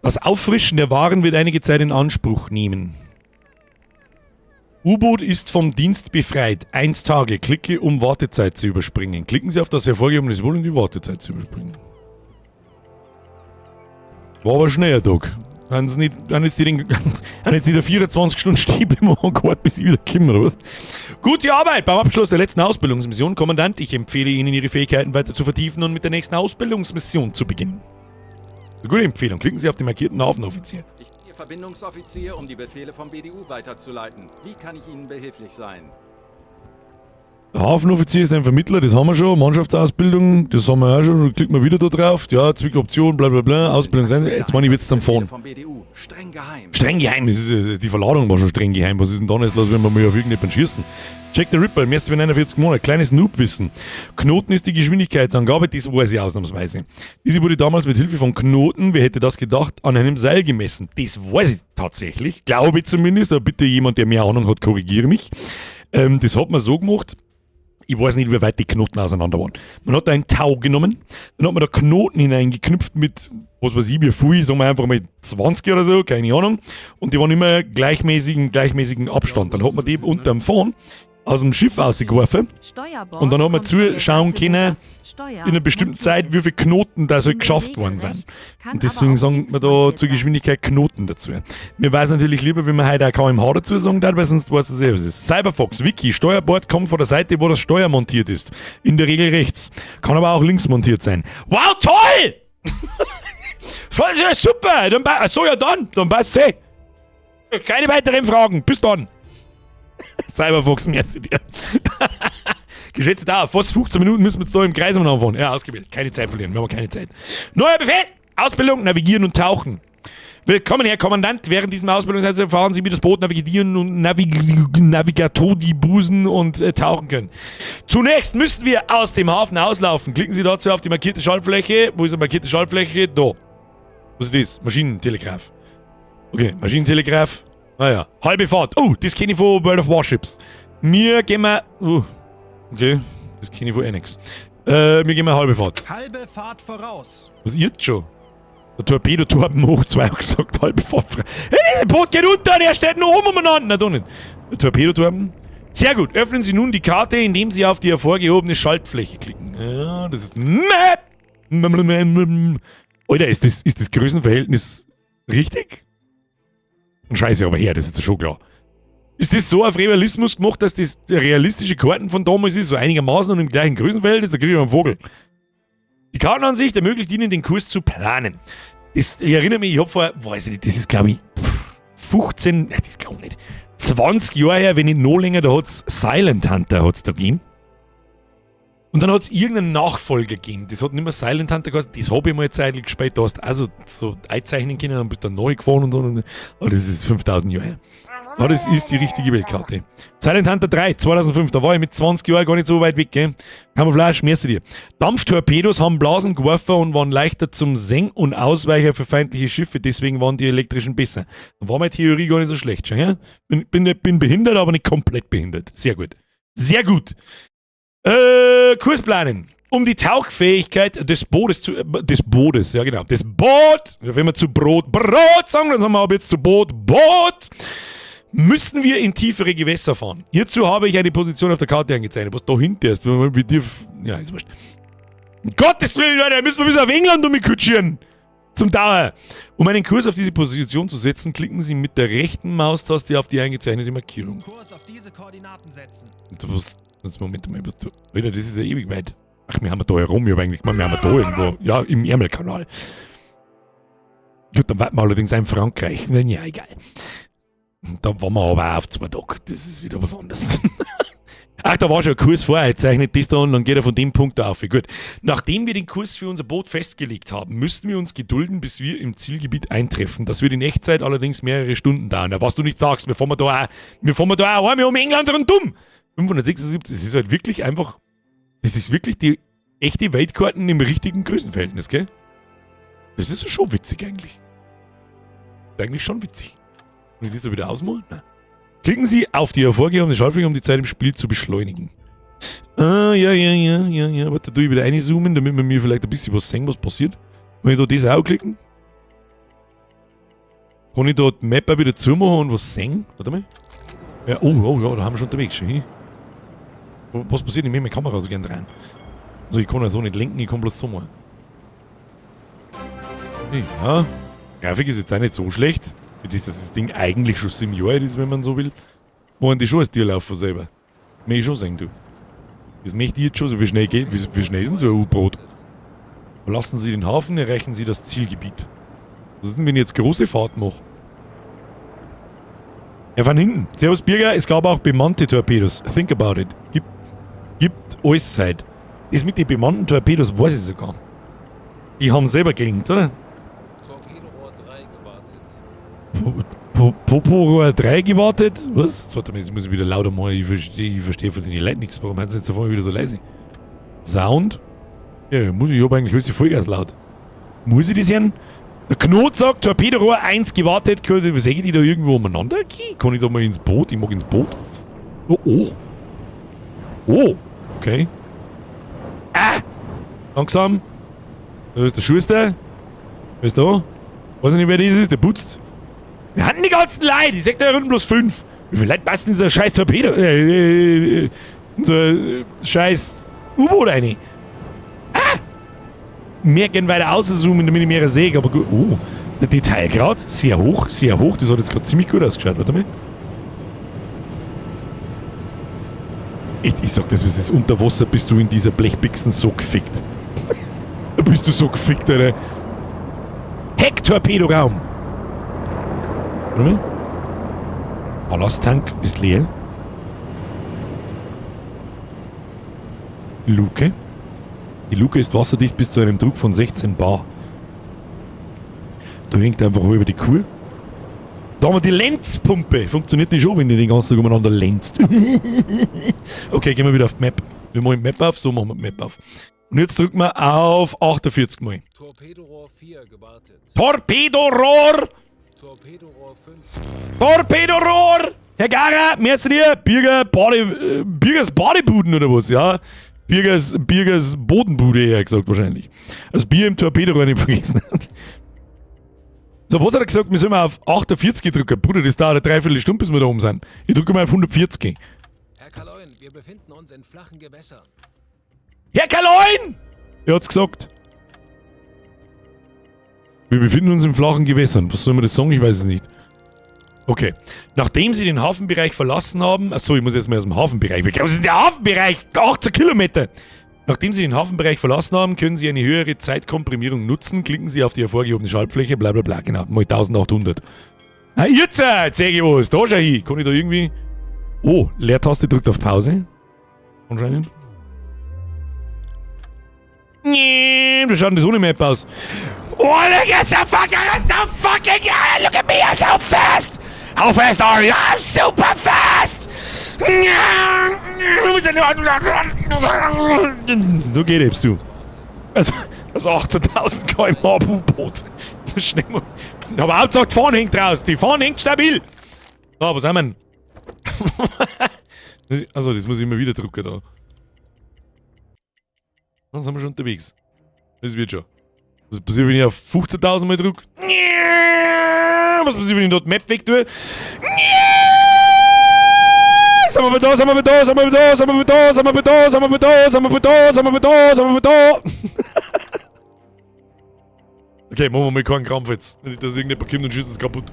Das Auffrischen der Waren wird einige Zeit in Anspruch nehmen. U-Boot ist vom Dienst befreit. 1 Tage. Klicke, um Wartezeit zu überspringen. Klicken Sie auf das hervorgehobene Symbol, um die Wartezeit zu überspringen. War aber schnell, Tag. Haben sie nicht, haben jetzt die, den, haben jetzt wieder 24 Stunden stehen bleiben und gewartet, bis ich wieder komme, oder was? Gute Arbeit beim Abschluss der letzten Ausbildungsmission, Kommandant. Ich empfehle Ihnen, Ihre Fähigkeiten weiter zu vertiefen und mit der nächsten Ausbildungsmission zu beginnen. Eine gute Empfehlung. Klicken Sie auf den markierten Hafenoffizier. Ich bin Ihr Verbindungsoffizier, um die Befehle vom BDU weiterzuleiten. Wie kann ich Ihnen behilflich sein? Der Hafenoffizier ist ein Vermittler, das haben wir schon. Mannschaftsausbildung, das haben wir auch schon. Da klicken wir wieder da drauf. Ja, Zwickoption, bla bla bla. Ausbildung. Jetzt meine ich jetzt am Fahren. Vom BDU. Streng geheim. Streng geheim, das ist, die Verladung war schon streng geheim. Was ist denn da nicht los, wenn wir mal auf irgendjemanden schießen? Check the Ripper, im ersten 49 Monat. Kleines Noob-Wissen. Knoten ist die Geschwindigkeitsangabe, das weiß ich ausnahmsweise. Diese wurde damals mit Hilfe von Knoten, wer hätte das gedacht, an einem Seil gemessen. Das weiß ich tatsächlich, glaube ich zumindest, aber bitte jemand, der mehr Ahnung hat, korrigiere mich. Das hat man so gemacht, ich weiß nicht, wie weit die Knoten auseinander waren. Man hat da ein Tau genommen, dann hat man da Knoten hineingeknüpft mit, was weiß ich, wie viel, sagen wir einfach mal 20 oder so, keine Ahnung. Und die waren immer im gleichmäßigen Abstand. Dann hat man die unterm Fahren aus dem Schiff rausgeworfen. Steuerbord Und dann hat man kommt von der zuschauen Seite, wo können, das Steuer in einer bestimmten montiert Zeit, ist. wie viele Knoten da so In der geschafft Regel worden sind. rechts, kann Und deswegen aber auch sagen links wir da montiert zur sein. Geschwindigkeit Knoten dazu. Mir weiß natürlich lieber, wenn man heute auch kmh dazu sagen darf, weil sonst weiß das eh, was ist. Cyberfox, Wiki, Steuerbord kommt von der Seite, wo das Steuer montiert ist. In der Regel rechts. Kann aber auch links montiert sein. Wow, toll! Voll, ja, super! Dann, so, ja dann, dann passt's eh. Keine weiteren Fragen. Bis dann. Cyberfox, merci dir. Geschätzte Dauer, fast 15 Minuten müssen wir jetzt da im Kreis umeinander fahren. Ja, ausgewählt. Keine Zeit verlieren, wir haben keine Zeit. Neuer Befehl! Ausbildung, Navigieren und Tauchen. Willkommen, Herr Kommandant. Während diesem Ausbildungszeit erfahren Sie, wie das Boot navigieren und Navigator die Busen und tauchen können. Zunächst müssen wir aus dem Hafen auslaufen. Klicken Sie dazu auf die markierte Schaltfläche. Wo ist die markierte Schaltfläche? Da. Was ist das? Maschinentelegraph. Okay, Maschinentelegraph. Naja, halbe Fahrt. Oh, das kenne ich von World of Warships. Mir gehen wir. Oh, okay, das kenne ich von Annex. Wir gehen mal halbe Fahrt. Halbe Fahrt voraus. Was ihr jetzt schon? Der Torpedo-Torben hoch 2 hat gesagt, halbe Fahrt. Hey, das Boot geht unter und er steht noch oben umeinander. Na, doch nicht. Der Torpedo-Torben. Sehr gut. Öffnen Sie nun die Karte, indem Sie auf die hervorgehobene Schaltfläche klicken. Ja, das ist Map. Alter, ist das Größenverhältnis richtig? Und scheiße, aber her, das ist ja schon klar. Ist das so auf Realismus gemacht, dass das realistische Karten von damals ist, so einigermaßen und im gleichen Größenverhältnis? Da kriege ich einen Vogel. Die Kartenansicht ermöglicht Ihnen, den Kurs zu planen. Das, ich erinnere mich, ich habe vor, weiß ich nicht, das ist glaube ich 15, nein, das glaube ich nicht, 20 Jahre her, wenn nicht noch länger, da hat es Silent Hunter hat's da gegeben. Und dann hat es irgendeinen Nachfolger gegeben. Das hat nicht mehr Silent Hunter geheißen, das habe ich mal eine Zeit gespielt. Da hast du also so einzeichnen können, dann bist du neu gefahren und so. Aber das ist 5000 Jahre her. Aber das ist die richtige Weltkarte. Silent Hunter 3, 2005, da war ich mit 20 Jahren gar nicht so weit weg, gell? Camouflage, merci dir. Dampftorpedos haben Blasen geworfen und waren leichter zum Senken und Ausweicher für feindliche Schiffe, deswegen waren die elektrischen besser. Dann war meine Theorie gar nicht so schlecht, schon, ja? Bin behindert, aber nicht komplett behindert. Sehr gut. Sehr gut. Kurs planen. Um die Tauchfähigkeit des Bootes zu, des Bootes, ja genau, des Boot, wenn wir zu Brot, Brot sagen, dann sagen wir aber jetzt zu Boot, Boot, müssen wir in tiefere Gewässer fahren. Hierzu habe ich eine Position auf der Karte angezeichnet, was da hinter ist, wie tief, ja, ist wurscht. Um Gottes Willen, Leute, müssen wir bis auf England um kutschieren. Zum Dauer. Um einen Kurs auf diese Position zu setzen, klicken Sie mit der rechten Maustaste auf die eingezeichnete Markierung. Kurs auf diese Koordinaten setzen. Und was, was, Moment mal, was du, Alter, das ist ja ewig weit. Ach, wir haben ja da herum, ich hab eigentlich gemeint, wir haben ja da irgendwo, ja, im Ärmelkanal. Gut, dann warten wir allerdings auch in Frankreich. Na ja, egal. Da waren wir aber auch auf 2 Tage. Das ist wieder was anderes. Ach, da war schon ein Kurs vorher. Zeichnet das da und dann geht er von dem Punkt auf. Gut. Nachdem wir den Kurs für unser Boot festgelegt haben, müssten wir uns gedulden, bis wir im Zielgebiet eintreffen. Das wird in Echtzeit allerdings mehrere Stunden dauern. Ja, was du nicht sagst, wir fahren da auch, wir fahren da auch einmal um England rundum. 576, das ist halt wirklich einfach, das ist wirklich die echte Weltkarten im richtigen Größenverhältnis, gell? Das ist schon witzig eigentlich. Eigentlich schon witzig. Und ich das so wieder ausmachen? Nein. Klicken Sie auf die hervorgehobene Schaltfläche, um die Zeit im Spiel zu beschleunigen. Ah, ja. Warte, da tue ich wieder reinzoomen, damit wir mir vielleicht ein bisschen was sehen, was passiert. Wenn ich da das auch klicken? Kann ich da die Map auch wieder zumachen und was sehen? Warte mal. Ja, oh, ja, da haben wir schon unterwegs schon. Hin. Was passiert? Ich möchte meine Kamera so gern rein. Also ich kann ja so nicht lenken, ich kann bloß so machen. Ja, Grafik ist jetzt auch nicht so schlecht. Für das, dass das Ding eigentlich schon 7 Jahre alt ist, wenn man so will. Wollen die schon als Tier laufen selber. Möchte ich schon sagen, du. Das möchte ich jetzt schon so. Wie schnell geht, wie schnell ist denn so ein U-Boot? Verlassen Sie den Hafen, erreichen Sie das Zielgebiet. Was ist denn, wenn ich jetzt große Fahrt mache? Ja, von hinten. Servus Birger, es gab auch bemannte Torpedos. Think about it. Gibt alles Zeit. Das mit den bemannten Torpedos weiß ich sogar. Die haben selber gelingt, oder? Torpedorohr 3 gewartet. Poporohr 3 gewartet? Was? Jetzt, warte mal, jetzt muss ich wieder lauter machen. Ich versteh von den Leuten nichts. Warum haben sie jetzt auf einmal wieder so leise? Sound? Ja, muss ich, ich hab eigentlich alles Vollgas laut. Muss ich das hören? Der Knot sagt, Torpedorohr 1 gewartet. Was sehen die da irgendwo umeinander? Okay, kann ich da mal ins Boot? Ich mag ins Boot. Oh, oh. Oh, okay. Ah! Langsam. Da ist der Schuster. Wer ist da? Weiß ich nicht, wer das ist, der putzt. Wir hatten die ganzen Leute. Ich sag da unten bloß 5. Wie viele Leute passen in so ein scheiß Torpedo? In so ein scheiß U-Boot rein. Ah! Mehr gern weiter auszoomen, damit ich mehr sehe. Aber gut. Oh, der Detailgrad, sehr hoch, sehr hoch. Das hat jetzt gerade ziemlich gut ausgeschaut. Warte mal. Ich sag das, was ist unter Wasser, bist du in dieser Blechbixen so gefickt. Da bist du so gefickt, Alter. Hecktorpedoraum. Warte mal. Ballasttank ist leer. Luke. Die Luke ist wasserdicht bis zu einem Druck von 16 Bar. Da hängt einfach über die Kuh. Da haben wir die Lenzpumpe. Funktioniert die schon, wenn die den ganzen Tag umeinander lenzt. Okay, gehen wir wieder auf die Map. Wir machen die Map auf, so machen wir die Map auf. Und jetzt drücken wir auf 48 mal. Torpedorohr 4 gewartet. Torpedorohr! Torpedorohr 5. Torpedorohr! Herr Gara, merci dir. Birger Bade, Birgers Badebuden oder was, ja? Birgers Bodenbude, eher gesagt wahrscheinlich. Das Bier im Torpedorohr nicht vergessen. So, was hat er gesagt? Wir sollen mal auf 48 drücken. Bruder, das dauert eine Dreiviertelstunde, bis wir da oben sind. Ich drücke mal auf 140. Herr Kaleun, wir befinden uns in flachen Gewässern. Herr Kaleun! Er hat's gesagt. Wir befinden uns in flachen Gewässern. Was soll man das sagen? Ich weiß es nicht. Okay. Nachdem sie den Hafenbereich verlassen haben... Achso, ich muss erstmal aus dem Hafenbereich. Wie groß ist denn der Hafenbereich? 18 Kilometer! Nachdem Sie den Hafenbereich verlassen haben, können Sie eine höhere Zeitkomprimierung nutzen. Klicken Sie auf die hervorgehobene Schaltfläche, bla bla bla. Genau, mal 1800. Na, jetzt, zeig ich was. Da schau hin. Kann ich da irgendwie... Oh, Leertaste drückt auf Pause. Anscheinend. Nee, wie schaut denn das ohne Map aus? Oh, look at so fucking, I'm so fucking, look at me, I'm so fast! How fast are you? I'm super fast! Du geht eben du. Also 18.000 km/h U-Boot. Schnell mal. Aber Hauptsache die Fahne hängt raus. Die Fahne hängt stabil. So, was haben wir denn? Also, das muss ich immer wieder drucken da. Dann sind wir schon unterwegs. Das wird schon. Was passiert, wenn ich auf 15.000 mal drück? Was passiert, wenn ich dort Map weg tue? Sind wir da, sind wir da, sind wir da, sind wir da, sind wir da, sind wir da, sind wir da, sind wir da, sind wir da. Okay, machen wir mal keinen Krampf jetzt. Nicht, dass irgendjemand kommt und schießt uns kaputt.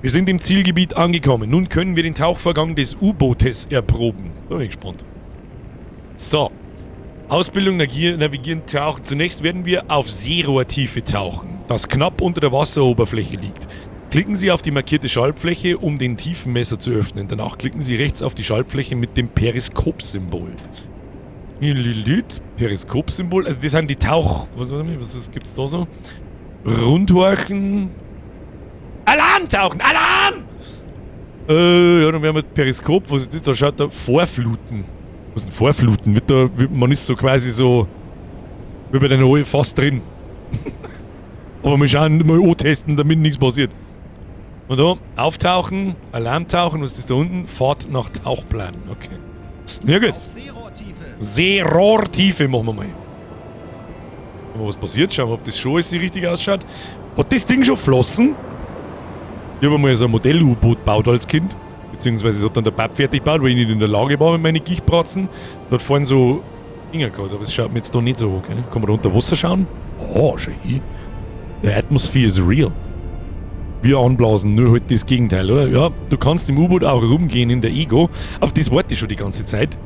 Wir sind im Zielgebiet angekommen. Nun können wir den Tauchvorgang des U-Bootes erproben. Da bin ich gespannt. So. Ausbildung, Navigieren, Tauchen. Zunächst werden wir auf Seerohrtiefe tauchen, das knapp unter der Wasseroberfläche liegt. Klicken Sie auf die markierte Schaltfläche, um den Tiefenmesser zu öffnen. Danach klicken Sie rechts auf die Schaltfläche mit dem Periskop-Symbol. Periskop-Symbol. Also das sind die Tauch... Was gibt's da so? Rundhorchen. Alarm tauchen! Alarm! Ja, dann werden wir Periskop. Was ist das? Da schaut da Vorfluten. Was ist denn Vorfluten? Wird da, man ist so quasi so... Wie bei den Ohren fast drin. Aber wir schauen mal antesten, damit nichts passiert. Und da, auftauchen, Alarmtauchen, was ist das da unten? Fahrt nach Tauchplan. Okay. Ja gut. Auf Seerohrtiefe. Seerohrtiefe machen wir mal. Schauen wir, was passiert. Schauen wir, ob das schon alles richtig ausschaut. Hat das Ding schon Flossen? Ich habe mal so ein Modell-U-Boot gebaut als Kind. Beziehungsweise es hat dann der Pap fertig gebaut, weil ich nicht in der Lage war mit meinen Gichtbratzen. Da hat vorhin so Dinger gehabt, aber es schaut mir jetzt da nicht so an. Gell? Kann man da unter Wasser schauen? Oh, schau hier. The atmosphere is real. Wir anblasen, nur halt das Gegenteil, oder? Ja, du kannst im U-Boot auch rumgehen in der Ego. Auf das warte ich schon die ganze Zeit.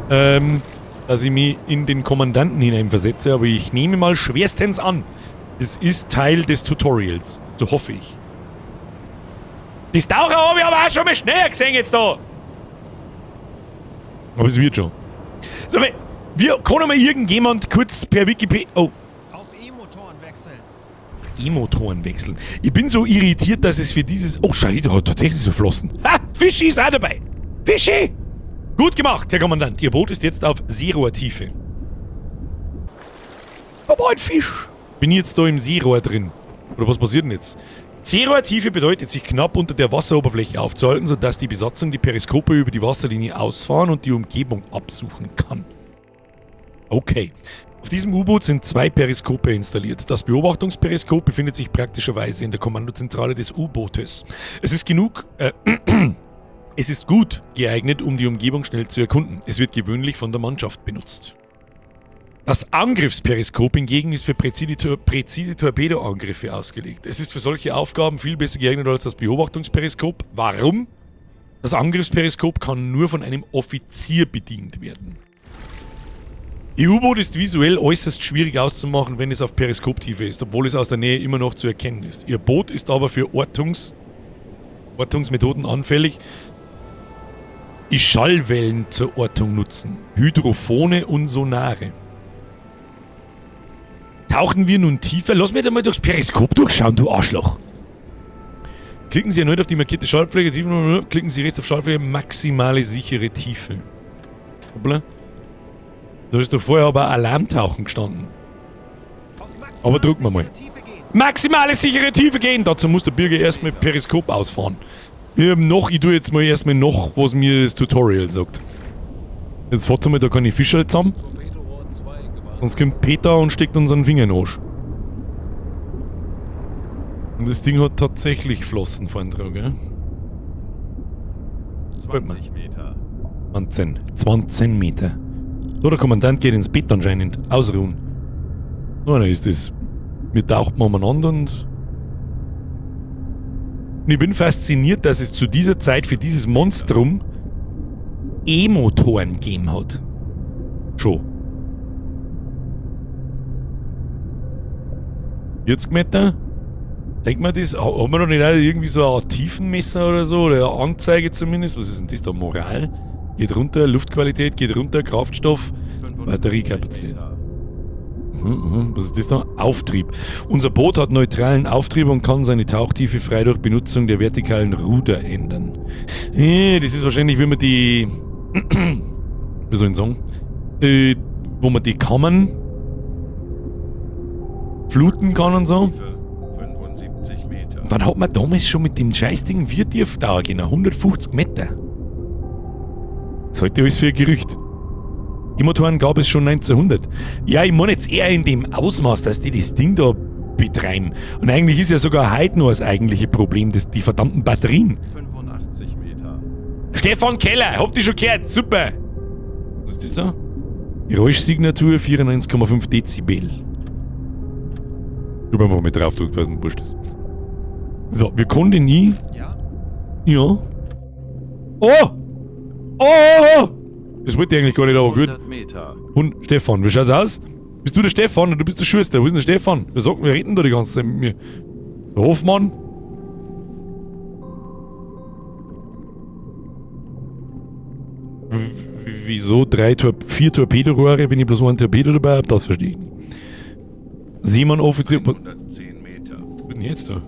Dass ich mich in den Kommandanten hineinversetze, aber ich nehme mal schwerstens an. Das ist Teil des Tutorials. So hoffe ich. Das Taucher habe ich aber auch schon mal schneller gesehen jetzt da. Aber es wird schon. So, aber wir, kann mal irgendjemand kurz per Wikipedia... Oh. Auf E-Motoren wechseln. E-Motoren wechseln. Ich bin so irritiert, dass es für dieses... Oh, schau, da hat tatsächlich so Flossen. Ha! Fischi ist auch dabei. Fischi! Gut gemacht, Herr Kommandant. Ihr Boot ist jetzt auf Seerohrtiefe. Aber ein Fisch. Bin ich jetzt da im Seerohr drin? Oder was passiert denn jetzt? Seerohrtiefe bedeutet, sich knapp unter der Wasseroberfläche aufzuhalten, sodass die Besatzung die Periskope über die Wasserlinie ausfahren und die Umgebung absuchen kann. Okay. Auf diesem U-Boot sind 2 Periskope installiert. Das Beobachtungsperiskop befindet sich praktischerweise in der Kommandozentrale des U-Bootes. Es ist genug... es ist gut geeignet, um die Umgebung schnell zu erkunden. Es wird gewöhnlich von der Mannschaft benutzt. Das Angriffsperiskop hingegen ist für präzise Torpedoangriffe ausgelegt. Es ist für solche Aufgaben viel besser geeignet als das Beobachtungsperiskop. Warum? Das Angriffsperiskop kann nur von einem Offizier bedient werden. Ihr U-Boot ist visuell äußerst schwierig auszumachen, wenn es auf Periskoptiefe ist, obwohl es aus der Nähe immer noch zu erkennen ist. Ihr Boot ist aber für Ortungsmethoden anfällig, die Schallwellen zur Ortung nutzen. Hydrophone und Sonare. Tauchen wir nun tiefer? Lass mich da mal durchs Periskop durchschauen, du Arschloch. Klicken Sie erneut auf die markierte Schaltfläche, klicken Sie rechts auf Schaltfläche, maximale sichere Tiefe. Hoppla. Da ist doch vorher aber Alarmtauchen gestanden. Aber drücken wir mal. Maximale sichere Tiefe gehen! Dazu muss der Birger erstmal Periskop ausfahren. Wir haben noch, ich tue jetzt mal erstmal noch, was mir das Tutorial sagt. Jetzt warte mal, da kann ich Fischerl zusammen. Sonst kommt Peter und steckt unseren Finger in den Arsch. Und das Ding hat tatsächlich Flossen vorne dran, gell? 20 Meter. 20. 20 Meter. So, der Kommandant geht ins Bett anscheinend. Ausruhen. So einer ist das. Wir tauchen mal umeinander und... Und ich bin fasziniert, dass es zu dieser Zeit für dieses Monstrum E-Motoren gegeben hat. Schon. 40 Meter? Denkt man das? Hat man noch nicht auch irgendwie so eine Art Tiefenmesser oder so? Oder eine Anzeige zumindest? Was ist denn das da? Moral? Geht runter, Luftqualität geht runter, Kraftstoff, 55 Batteriekapazität. Meter. Was ist das da? Auftrieb. Unser Boot hat neutralen Auftrieb und kann seine Tauchtiefe frei durch Benutzung der vertikalen Ruder ändern. Das ist wahrscheinlich, wie man die... wie soll ich sagen? Wo man die Kammern fluten kann und so. Tiefe 75 Meter. Und dann hat man damals schon mit dem Scheißding wie tief tauchen können, 150 Meter. Das halte ich alles für ein Gerücht. E-Motoren gab es schon 1900. Ja, ich meine jetzt eher in dem Ausmaß, dass die das Ding da betreiben. Und eigentlich ist ja sogar heute noch das eigentliche Problem, das, die verdammten Batterien. 85 Meter. Stefan Keller, habt ihr schon gehört? Super! Was ist das da? Geräuschsignatur 94,5 Dezibel. Ich hab einfach mal drauf gedrückt, weil es mir wurscht ist. So, wir konnten nie. Ja? Ja. Oh! Oh, oh, oh! Das wollte ich eigentlich gar nicht, aber gut. 100 Meter. Und Stefan, wie schaut's aus? Bist du der Stefan oder du bist der Schuster? Wo ist denn der Stefan? Wir sagen, wir reden da die ganze Zeit mit mir. Der Hoffmann? Wieso 4 Torpedorohre, wenn ich bloß einen Torpedo dabei habe? Das verstehe ich nicht. Seemann-Offizier. Was 110 Meter. ist denn jetzt da?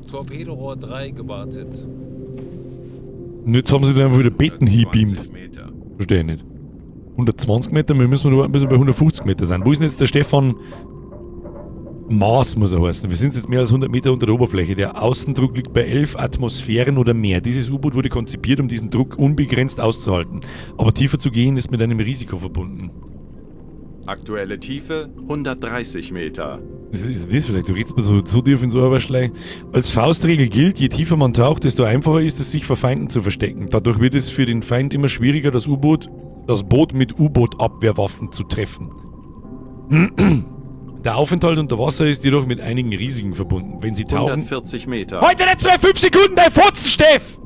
Torpedorohr 3 gewartet. Und jetzt haben sie da einfach wieder Betten hinbeamt. 120 Meter. Verstehe ich nicht. 120 Meter, wir müssen noch ein bisschen bei 150 Meter sein. Wo ist denn jetzt der Stefan Maas, muss er heißen? Wir sind jetzt mehr als 100 Meter unter der Oberfläche. Der Außendruck liegt bei 11 Atmosphären oder mehr. Dieses U-Boot wurde konzipiert, um diesen Druck unbegrenzt auszuhalten. Aber tiefer zu gehen, ist mit einem Risiko verbunden. Aktuelle Tiefe 130 Meter. Ist das vielleicht? Du redest mir so tief ins Ohr wahrscheinlich. Als Faustregel gilt, je tiefer man taucht, desto einfacher ist es, sich vor Feinden zu verstecken. Dadurch wird es für den Feind immer schwieriger, das Boot mit U-Boot-Abwehrwaffen zu treffen. Der Aufenthalt unter Wasser ist jedoch mit einigen Risiken verbunden. Wenn Sie tauchen... 140 Meter. Heute nicht 2,5 Sekunden, dein Fotzen, Steff!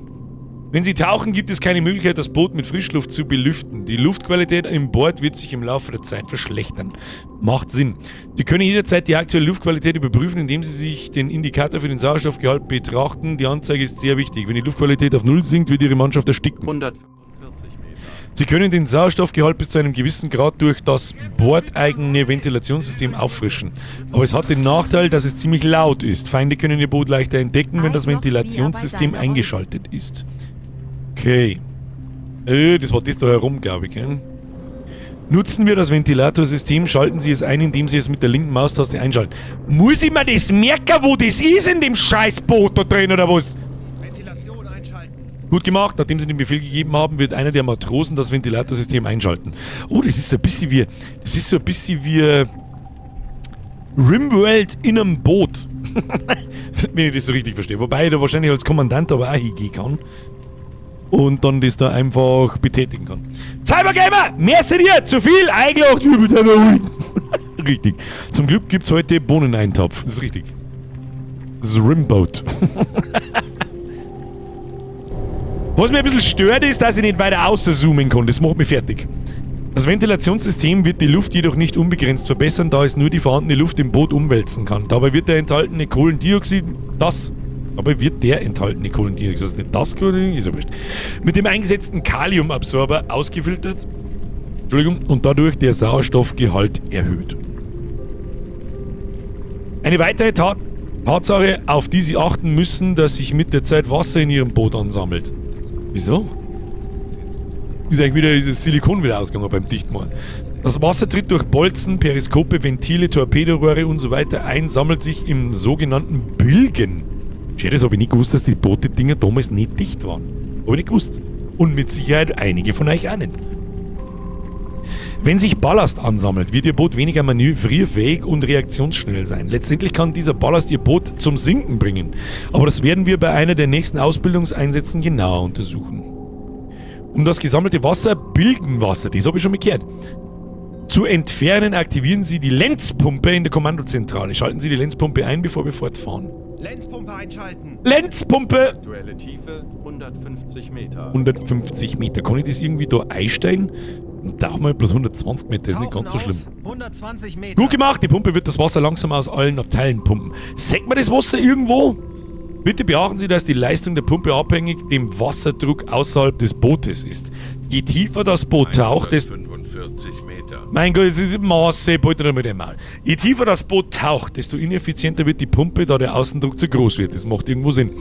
Wenn Sie tauchen, gibt es keine Möglichkeit, das Boot mit Frischluft zu belüften. Die Luftqualität an Bord wird sich im Laufe der Zeit verschlechtern. Macht Sinn. Sie können jederzeit die aktuelle Luftqualität überprüfen, indem Sie sich den Indikator für den Sauerstoffgehalt betrachten. Die Anzeige ist sehr wichtig. Wenn die Luftqualität auf 0 sinkt, wird Ihre Mannschaft ersticken. 145 Meter. Sie können den Sauerstoffgehalt bis zu einem gewissen Grad durch das bordeigene Ventilationssystem auffrischen. Aber es hat den Nachteil, dass es ziemlich laut ist. Feinde können Ihr Boot leichter entdecken, wenn das Ventilationssystem eingeschaltet ist. Okay. Das war das da herum, glaube ich. Gell? Nutzen wir das Ventilatorsystem, schalten Sie es ein, indem Sie es mit der linken Maustaste einschalten. Muss ich mir das merken, wo das ist in dem Scheißboot da drin, oder was? Ventilation einschalten. Gut gemacht, nachdem sie den Befehl gegeben haben, wird einer der Matrosen das Ventilatorsystem einschalten. Oh, das ist so ein bisschen wie, das ist so ein bisschen wie Rimworld in einem Boot. Wenn ich das so richtig verstehe. Wobei ich da wahrscheinlich als Kommandant aber auch hingehen kann. Und dann das da einfach betätigen kann. Cybergamer! Merci dir! Zu viel eingelacht! Richtig. Zum Glück gibt's heute Bohneneintopf. Das ist richtig. Das ist Rimboat. Was mich ein bisschen stört, ist, dass ich nicht weiter außerzoomen kann. Das macht mich fertig. Das Ventilationssystem wird die Luft jedoch nicht unbegrenzt verbessern, da es nur die vorhandene Luft im Boot umwälzen kann. Dabei wird der enthaltene Kohlendioxid... Das... Dabei wird der enthaltene Kohlendioxid... Also nicht das Kohlendioxid, ist ja wurscht. Mit dem eingesetzten Kaliumabsorber ausgefiltert. Entschuldigung. Und dadurch der Sauerstoffgehalt erhöht. Eine weitere Tatsache, auf die Sie achten müssen, dass sich mit der Zeit Wasser in Ihrem Boot ansammelt. Wieso? Ist eigentlich wieder das Silikon wieder ausgegangen beim Dichtmachen. Das Wasser tritt durch Bolzen, Periskope, Ventile, Torpedorohre und so weiter ein, sammelt sich im sogenannten Bilgen. Schön, das hab ich nicht gewusst, dass die Boote-Dinger damals nicht dicht waren. Hab ich nicht gewusst. Und mit Sicherheit einige von euch auch nicht. Wenn sich Ballast ansammelt, wird Ihr Boot weniger manövrierfähig und reaktionsschnell sein. Letztendlich kann dieser Ballast Ihr Boot zum Sinken bringen. Aber das werden wir bei einer der nächsten Ausbildungseinsätzen genauer untersuchen. Um das gesammelte Wasser, Bilgenwasser, das habe ich schon mal gehört, zu entfernen, aktivieren Sie die Lenzpumpe in der Kommandozentrale. Schalten Sie die Lenzpumpe ein, bevor wir fortfahren. Lenzpumpe einschalten. Lenzpumpe! Aktuelle Tiefe 150 Meter. 150 Meter. Kann ich das irgendwie da einstellen? Und tauchen wir bloß 120 Meter, ist nicht Tauchen ganz so auf schlimm. 120 Meter. Gut gemacht, die Pumpe wird das Wasser langsam aus allen Abteilen pumpen. Sägt man das Wasser irgendwo? Bitte beachten Sie, dass die Leistung der Pumpe abhängig dem Wasserdruck außerhalb des Bootes ist. Je tiefer das Boot taucht, desto... 145 Meter. Mein Gott, es ist Maße, bitte noch mit dem Maul. Je tiefer das Boot taucht, desto ineffizienter wird die Pumpe, da der Außendruck zu groß wird. Das macht irgendwo Sinn.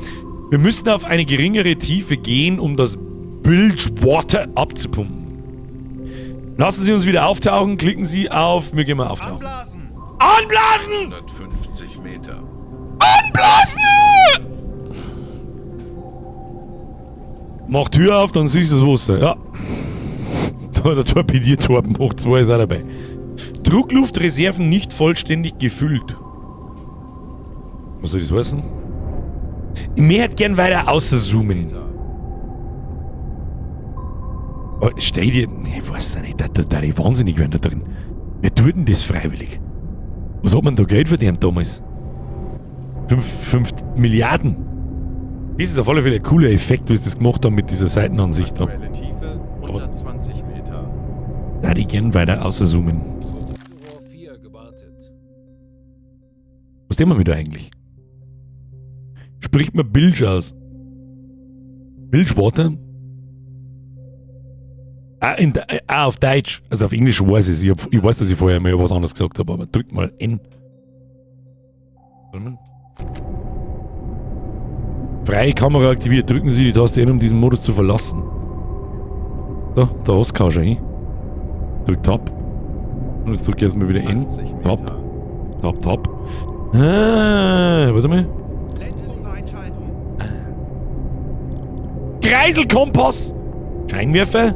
Wir müssen auf eine geringere Tiefe gehen, um das Bilgewater abzupumpen. Lassen Sie uns wieder auftauchen, klicken Sie auf, wir gehen mal auftauchen. Anblasen. Anblasen! 150 Meter. Anblasen! Mach Tür auf, dann siehst du das Wasser. Ja. Da der Torpediertorpen macht 2 ist auch dabei. Druckluftreserven nicht vollständig gefüllt. Was soll das heißen? Ich möchte gern weiter außerzoomen. Oh, stell dir... Ich weiß nicht, da ich wahnsinnig werden da drin. Wer tut denn das freiwillig? Was hat man da Geld verdient damals? 5 Milliarden. Das ist auf alle Fälle ein cooler Effekt, wie sie das gemacht haben mit dieser Seitenansicht da. Aktuelle Tiefe 120 Meter. Da die gern weiter außerzoomen. Torpedo 4 gewartet. Was denken wir da eigentlich? Spricht man Bilge aus? Bilgewater? Auf Deutsch. Also auf Englisch weiß ich's. Ich weiß, dass ich vorher mal was anderes gesagt habe, aber drück mal N. Warte mal. Freie Kamera aktiviert. Drücken Sie die Taste N, um diesen Modus zu verlassen. Da, der Oscar schon hin. Drück Tab. Und jetzt drück ich erstmal wieder N. 80 Tab. Meter. Tab, Tab. Ah, warte mal. Lenzpumpe einschalten. Kreiselkompass! Scheinwerfer?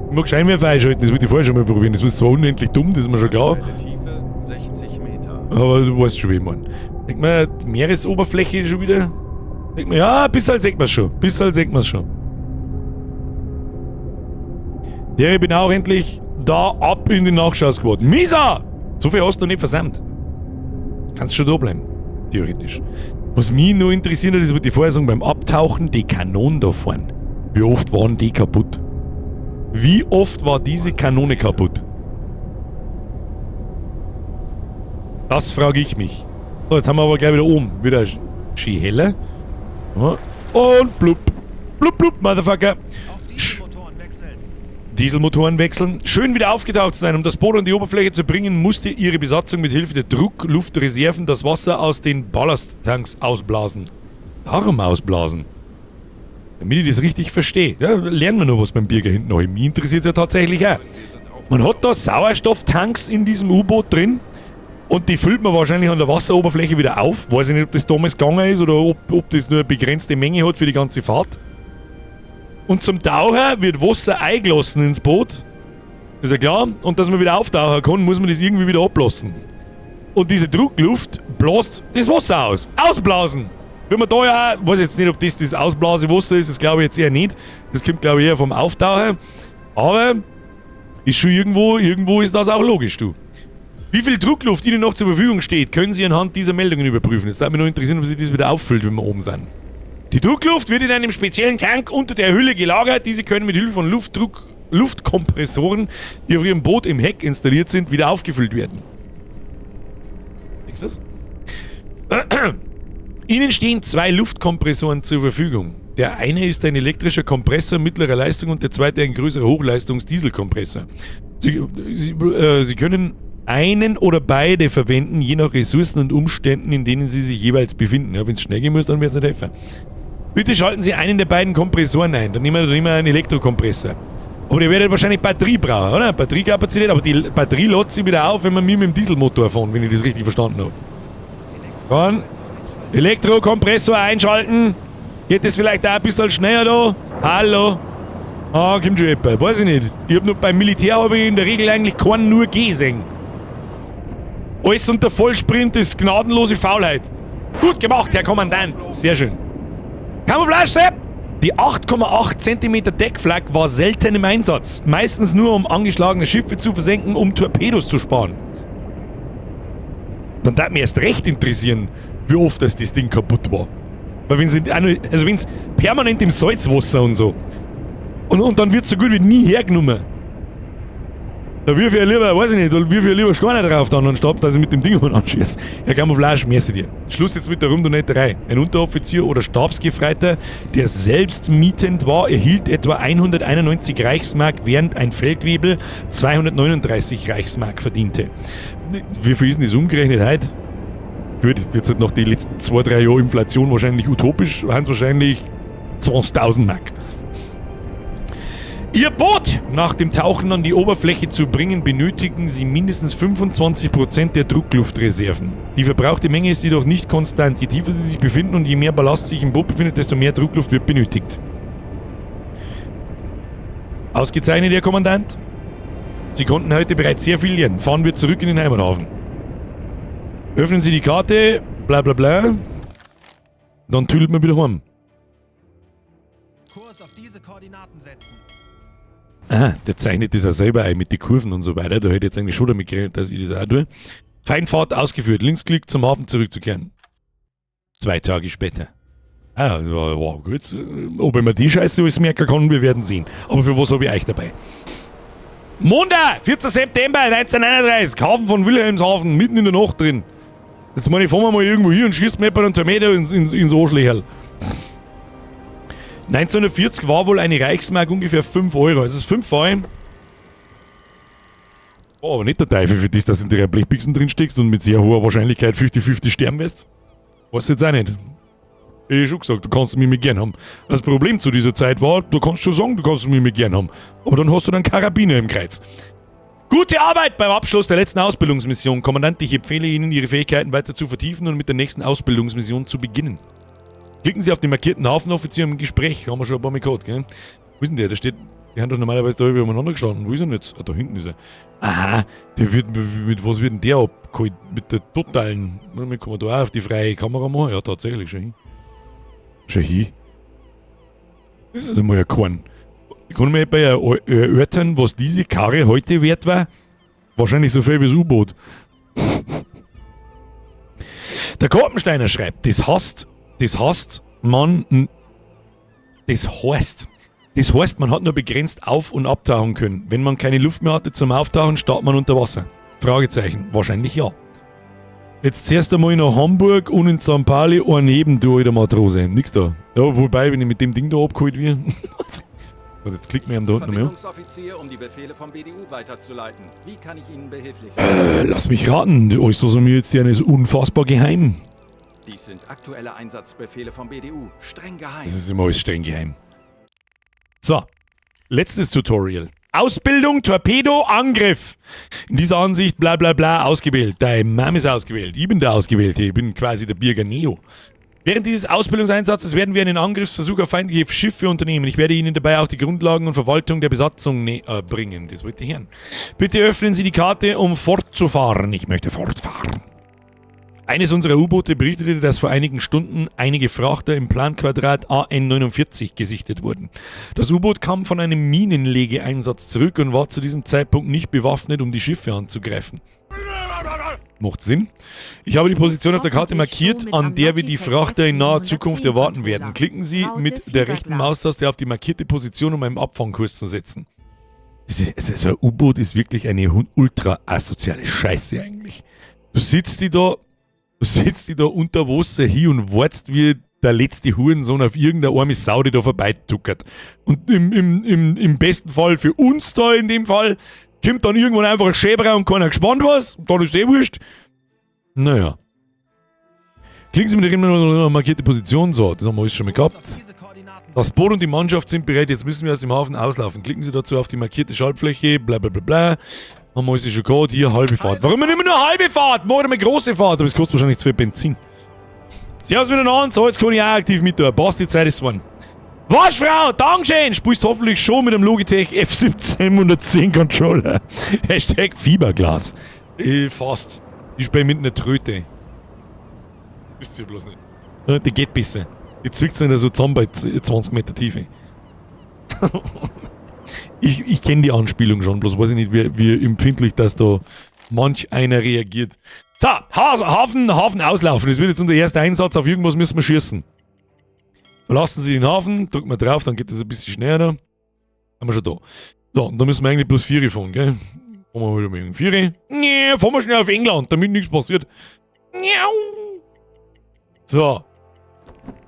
Ich mag Scheinwerfer einschalten, das wollte ich vorher schon mal probieren. Das ist zwar unendlich dumm, das ist mir schon klar. Aktuelle Tiefe 60 Meter. Aber du weißt schon, wie ich meine. Denk mal, die Meeresoberfläche ist schon wieder. Denk mal, ja, ein bisschen sieht man's schon. Ein bisschen sieht man's schon. Ja, ich bin auch endlich da ab in die Nachschau-Squad. Misa! So viel hast du nicht versäumt. Kannst schon da bleiben. Theoretisch. Was mich nur interessiert hat, ist, was die vorher sagen, beim Abtauchen, die Kanonen da vorne. Wie oft waren die kaputt? Wie oft war diese Kanone kaputt? Das frage ich mich. So, jetzt haben wir aber gleich wieder oben. Wieder schön heller. Ja. Und blub. Blub, blub, Motherfucker. Auf Dieselmotoren wechseln. Dieselmotoren wechseln. Schön wieder aufgetaucht zu sein. Um das Boot an die Oberfläche zu bringen, musste ihre Besatzung mit Hilfe der Druckluftreserven das Wasser aus den Ballasttanks ausblasen. Darum ausblasen. Damit ich das richtig verstehe. Ja, lernen wir noch was beim Birger hinten noch. Mich interessiert es ja tatsächlich auch. Man hat da Sauerstofftanks in diesem U-Boot drin und die füllt man wahrscheinlich an der Wasseroberfläche wieder auf. Weiß ich nicht, ob das damals gegangen ist oder ob das nur eine begrenzte Menge hat für die ganze Fahrt. Und zum Taucher wird Wasser eingelassen ins Boot. Ist ja klar. Und dass man wieder auftauchen kann, muss man das irgendwie wieder ablassen. Und diese Druckluft bläst das Wasser aus. Ausblasen! Wenn man da ja, weiß jetzt nicht, ob das das Ausblasewasser ist, das glaube ich jetzt eher nicht. Das kommt, glaube ich, eher vom Auftauchen. Aber ist schon irgendwo ist das auch logisch, du. Wie viel Druckluft Ihnen noch zur Verfügung steht, können Sie anhand dieser Meldungen überprüfen. Jetzt würde mich noch interessieren, ob sich das wieder auffüllt, wenn wir oben sind. Die Druckluft wird in einem speziellen Tank unter der Hülle gelagert. Diese können mit Hilfe von Luftkompressoren, die auf Ihrem Boot im Heck installiert sind, wieder aufgefüllt werden. Ist das? Ihnen stehen zwei Luftkompressoren zur Verfügung. Der eine ist ein elektrischer Kompressor mittlerer Leistung und der zweite ein größerer Hochleistungsdieselkompressor. Sie können einen oder beide verwenden, je nach Ressourcen und Umständen, in denen sie sich jeweils befinden. Ja, wenn's schnell gehen muss, dann wird's nicht helfen. Bitte schalten Sie einen der beiden Kompressoren ein. Dann nehmen wir einen Elektrokompressor. Aber ihr werdet wahrscheinlich Batterie brauchen, oder? Batteriekapazität, aber die Batterie lädt sich wieder auf, wenn wir mit dem Dieselmotor fahren, wenn ich das richtig verstanden habe. Dann Elektrokompressor einschalten. Geht das vielleicht auch ein bisschen schneller da? Hallo? Ah, kommt schon jemand. Weiß ich nicht. Ich hab noch beim Militär hab ich in der Regel eigentlich keinen nur gesehen. Alles unter Vollsprint ist gnadenlose Faulheit. Gut gemacht, Herr Kommandant. Sehr schön. Camouflage, Sepp! Die 8,8 Zentimeter Deckflak war selten im Einsatz. Meistens nur, um angeschlagene Schiffe zu versenken, um Torpedos zu sparen. Dann darf mich erst recht interessieren, wie oft das Ding kaputt war. Weil wenn's in, also wenn's permanent im Salzwasser und so. Und dann wird's so gut wie nie hergenommen. Da wirf ich ja lieber, weiß ich nicht, da wirf ich ja lieber Steine drauf dann, anstatt dass ich mit dem Ding anschieße. Herr Camouflage, merci dir. Schluss jetzt mit der Rumdonetterei. Ein Unteroffizier oder Stabsgefreiter, der selbst mietend war, erhielt etwa 191 Reichsmark, während ein Feldwebel 239 Reichsmark verdiente. Wie viel ist denn das umgerechnet heute? Gut, jetzt halt noch die letzten 2, 3 Jahre Inflation wahrscheinlich utopisch, waren's wahrscheinlich 20.000 Mark. Ihr Boot nach dem Tauchen an die Oberfläche zu bringen, benötigen Sie mindestens 25% der Druckluftreserven. Die verbrauchte Menge ist jedoch nicht konstant. Je tiefer Sie sich befinden und je mehr Ballast sich im Boot befindet, desto mehr Druckluft wird benötigt. Ausgezeichnet, Herr Kommandant. Sie konnten heute bereits sehr viel lernen. Fahren wir zurück in den Heimathafen. Öffnen Sie die Karte, bla bla bla. Dann tüdelt man wieder heim. Kurs auf diese Koordinaten setzen. Ah, der zeichnet das auch selber ein mit den Kurven und so weiter. Da hätte ich jetzt eigentlich schon damit gerechnet, dass ich das auch tue. Feindfahrt ausgeführt. Linksklick zum Hafen zurückzukehren. 2 Tage später. Ah, wow, gut. Ob ich mir die Scheiße alles merken kann, wir werden sehen. Aber für was habe ich euch dabei? Montag, 14. September 1939, Hafen von Wilhelmshaven, mitten in der Nacht drin. Jetzt meine ich, fahren wir mal irgendwo hier und schießt mir jemand einen Torpedo ins Arschlöcherl. 1940 war wohl eine Reichsmark ungefähr 5 Euro. Es ist 5 Fall. Oh, aber nicht der Teufel für dich, dass du in drei Blechbüchsen drin steckst und mit sehr hoher Wahrscheinlichkeit 50-50 sterben wirst. Weiß jetzt auch nicht. Hätte ich schon gesagt, du kannst mich mit gern haben. Das Problem zu dieser Zeit war, du kannst schon sagen, du kannst mich mit gern haben. Aber dann hast du dann Karabiner im Kreuz. Gute Arbeit beim Abschluss der letzten Ausbildungsmission. Kommandant, ich empfehle Ihnen, Ihre Fähigkeiten weiter zu vertiefen und mit der nächsten Ausbildungsmission zu beginnen. Klicken Sie auf den markierten Hafenoffizier im Gespräch. Haben wir schon ein paar Mal gehabt, gell? Wo ist denn der? Der steht. Die haben doch normalerweise da übereinander gestanden. Wo ist er denn jetzt? Ah, da hinten ist er. Aha, der wird. Mit was wird denn der abgeholt? Mit der totalen. Warte mal, kann man da auch auf die freie Kamera machen? Ja, tatsächlich, schon hin. Schon hin. Das ist einmal ein Korn. Kann mir jemand erörtern, was diese Karre heute wert war? Wahrscheinlich so viel wie das U-Boot. Der Korpensteiner schreibt, das heißt, man hat nur begrenzt auf- und abtauchen können. Wenn man keine Luft mehr hatte zum Auftauchen, starb man unter Wasser. Fragezeichen. Wahrscheinlich ja. Jetzt zuerst einmal nach Hamburg und in St. Pauli und neben du, alter Matrose. Nix da. Ja, wobei, wenn ich mit dem Ding da abgeholt werde. Und jetzt klickt mir da unten mehr. Verbindungsoffizier, um die Befehle vom BDU weiterzuleiten. Wie kann ich Ihnen behilflich sein? Lass mich raten, alles, was er mir jetzt hier ist unfassbar geheim. Dies sind aktuelle Einsatzbefehle vom BDU. Streng geheim. Das ist immer alles streng geheim. So, letztes Tutorial. Ausbildung, Torpedo, Angriff. In dieser Ansicht, bla bla bla, ausgewählt. Dein Mom ist ausgewählt. Ich bin der Ausgewählte. Ich bin quasi der Birger Neo. Während dieses Ausbildungseinsatzes werden wir einen Angriffsversuch auf feindliche Schiffe unternehmen. Ich werde Ihnen dabei auch die Grundlagen und Verwaltung der Besatzung bringen. Das wollte ich hören. Bitte öffnen Sie die Karte, um fortzufahren. Ich möchte fortfahren. Eines unserer U-Boote berichtete, dass vor einigen Stunden einige Frachter im Planquadrat AN-49 gesichtet wurden. Das U-Boot kam von einem Minenlegeeinsatz zurück und war zu diesem Zeitpunkt nicht bewaffnet, um die Schiffe anzugreifen. Macht Sinn. Ich habe die Position auf der Karte markiert, an der wir die Frachter in naher Zukunft erwarten werden. Klicken Sie mit der rechten Maustaste auf die markierte Position, um einen Abfangkurs zu setzen. So ein U-Boot ist wirklich eine ultra asoziale Scheiße eigentlich. Du sitzt die da unter Wasser hin und wartest wie der letzte Hurensohn auf irgendeine arme Sau, die da vorbeituckert. Und im besten Fall für uns da in dem Fall kommt dann irgendwann einfach ein Schäber und keiner gespannt was. Dann ist eh wurscht. Naja. Klicken Sie mit der markierte Position. So, das haben wir alles schon mal gehabt. Das Boot und die Mannschaft sind bereit. Jetzt müssen wir aus dem Hafen auslaufen. Klicken Sie dazu auf die markierte Schaltfläche. Bla bla bla bla. Haben wir alles schon gehabt. Hier, halbe Fahrt. Warum immer nur halbe Fahrt? Machen wir eine große Fahrt. Aber es kostet wahrscheinlich zu viel Benzin. Servus miteinander. So, jetzt kann ich auch aktiv mit da. Passt, die Zeit ist geworden. Waschfrau, Dankeschön! Spielst hoffentlich schon mit dem Logitech F1710 Controller. Hashtag Fieberglas. Fast. Ich spiele mit einer Tröte. Wisst ihr bloß nicht. Die geht besser. Die zwickt sich nicht so zusammen bei 20 Meter Tiefe. Ich kenne die Anspielung schon, bloß weiß ich nicht, wie empfindlich dass da manch einer reagiert. So, Hafen auslaufen. Das wird jetzt unser erster Einsatz. Auf irgendwas müssen wir schießen. Verlassen Sie den Hafen, drücken wir drauf, dann geht das ein bisschen schneller. Haben wir schon da. So, und da müssen wir eigentlich bloß 4 fahren, gell? Fahren wir wieder mit dem 4. Nee, fahren wir schnell auf England, damit nichts passiert. So.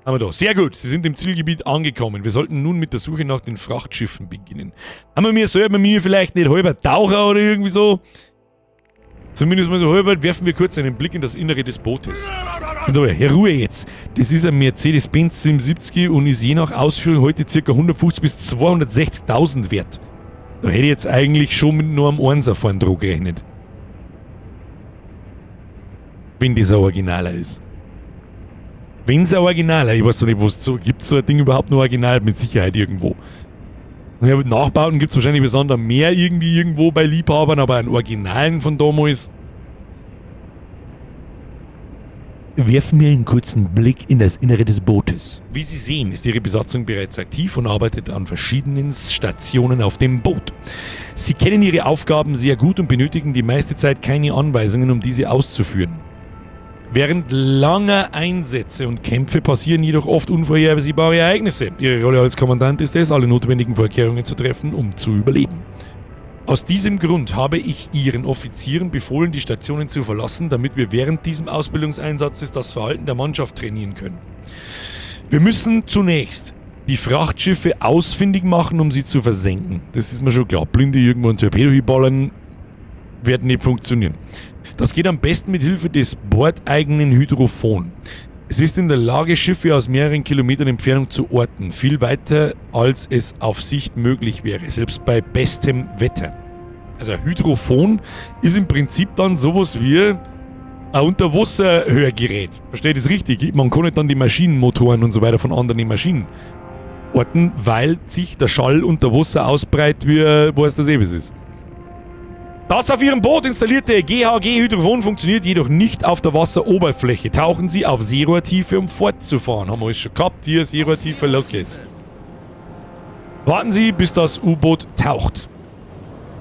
Haben wir da. Sehr gut, Sie sind im Zielgebiet angekommen. Wir sollten nun mit der Suche nach den Frachtschiffen beginnen. Haben wir mir, sollten wir mir vielleicht nicht halber Taucher oder irgendwie so? Zumindest mal so halber, werfen wir kurz einen Blick in das Innere des Bootes. So, Herr Ruhe jetzt. Das ist ein Mercedes-Benz 77 und ist je nach Ausführung heute ca. 150 bis 260.000 wert. Da hätte ich jetzt eigentlich schon mit nur einem Einser vorn dran gerechnet. Wenn das ein Originaler ist. Wenn es ein Originaler, ich weiß noch nicht, was so, gibt es so ein Ding überhaupt noch original? Mit Sicherheit irgendwo. Ja, mit Nachbauten gibt es wahrscheinlich besonders mehr irgendwie irgendwo bei Liebhabern, aber einen Originalen von damals. Werfen wir einen kurzen Blick in das Innere des Bootes. Wie Sie sehen, ist Ihre Besatzung bereits aktiv und arbeitet an verschiedenen Stationen auf dem Boot. Sie kennen Ihre Aufgaben sehr gut und benötigen die meiste Zeit keine Anweisungen, um diese auszuführen. Während langer Einsätze und Kämpfe passieren jedoch oft unvorhersehbare Ereignisse. Ihre Rolle als Kommandant ist es, alle notwendigen Vorkehrungen zu treffen, um zu überleben. Aus diesem Grund habe ich Ihren Offizieren befohlen, die Stationen zu verlassen, damit wir während diesem Ausbildungseinsatzes das Verhalten der Mannschaft trainieren können. Wir müssen zunächst die Frachtschiffe ausfindig machen, um sie zu versenken. Das ist mir schon klar. Blinde irgendwo ein Torpedo hinballern, wird nicht funktionieren. Das geht am besten mit Hilfe des bordeigenen Hydrophon. Es ist in der Lage, Schiffe aus mehreren Kilometern Entfernung zu orten. Viel weiter, als es auf Sicht möglich wäre, selbst bei bestem Wetter. Also ein Hydrophon ist im Prinzip dann sowas wie ein Unterwasserhörgerät. Versteht das richtig? Man kann nicht dann die Maschinenmotoren und so weiter von anderen Maschinen orten, weil sich der Schall unter Wasser ausbreitet, wie weiß das eh, was ist. Das auf Ihrem Boot installierte GHG-Hydrophon funktioniert jedoch nicht auf der Wasseroberfläche. Tauchen Sie auf Seerohrtiefe, um fortzufahren. Haben wir alles schon gehabt. Hier, Seerohrtiefe, los geht's. Warten Sie, bis das U-Boot taucht.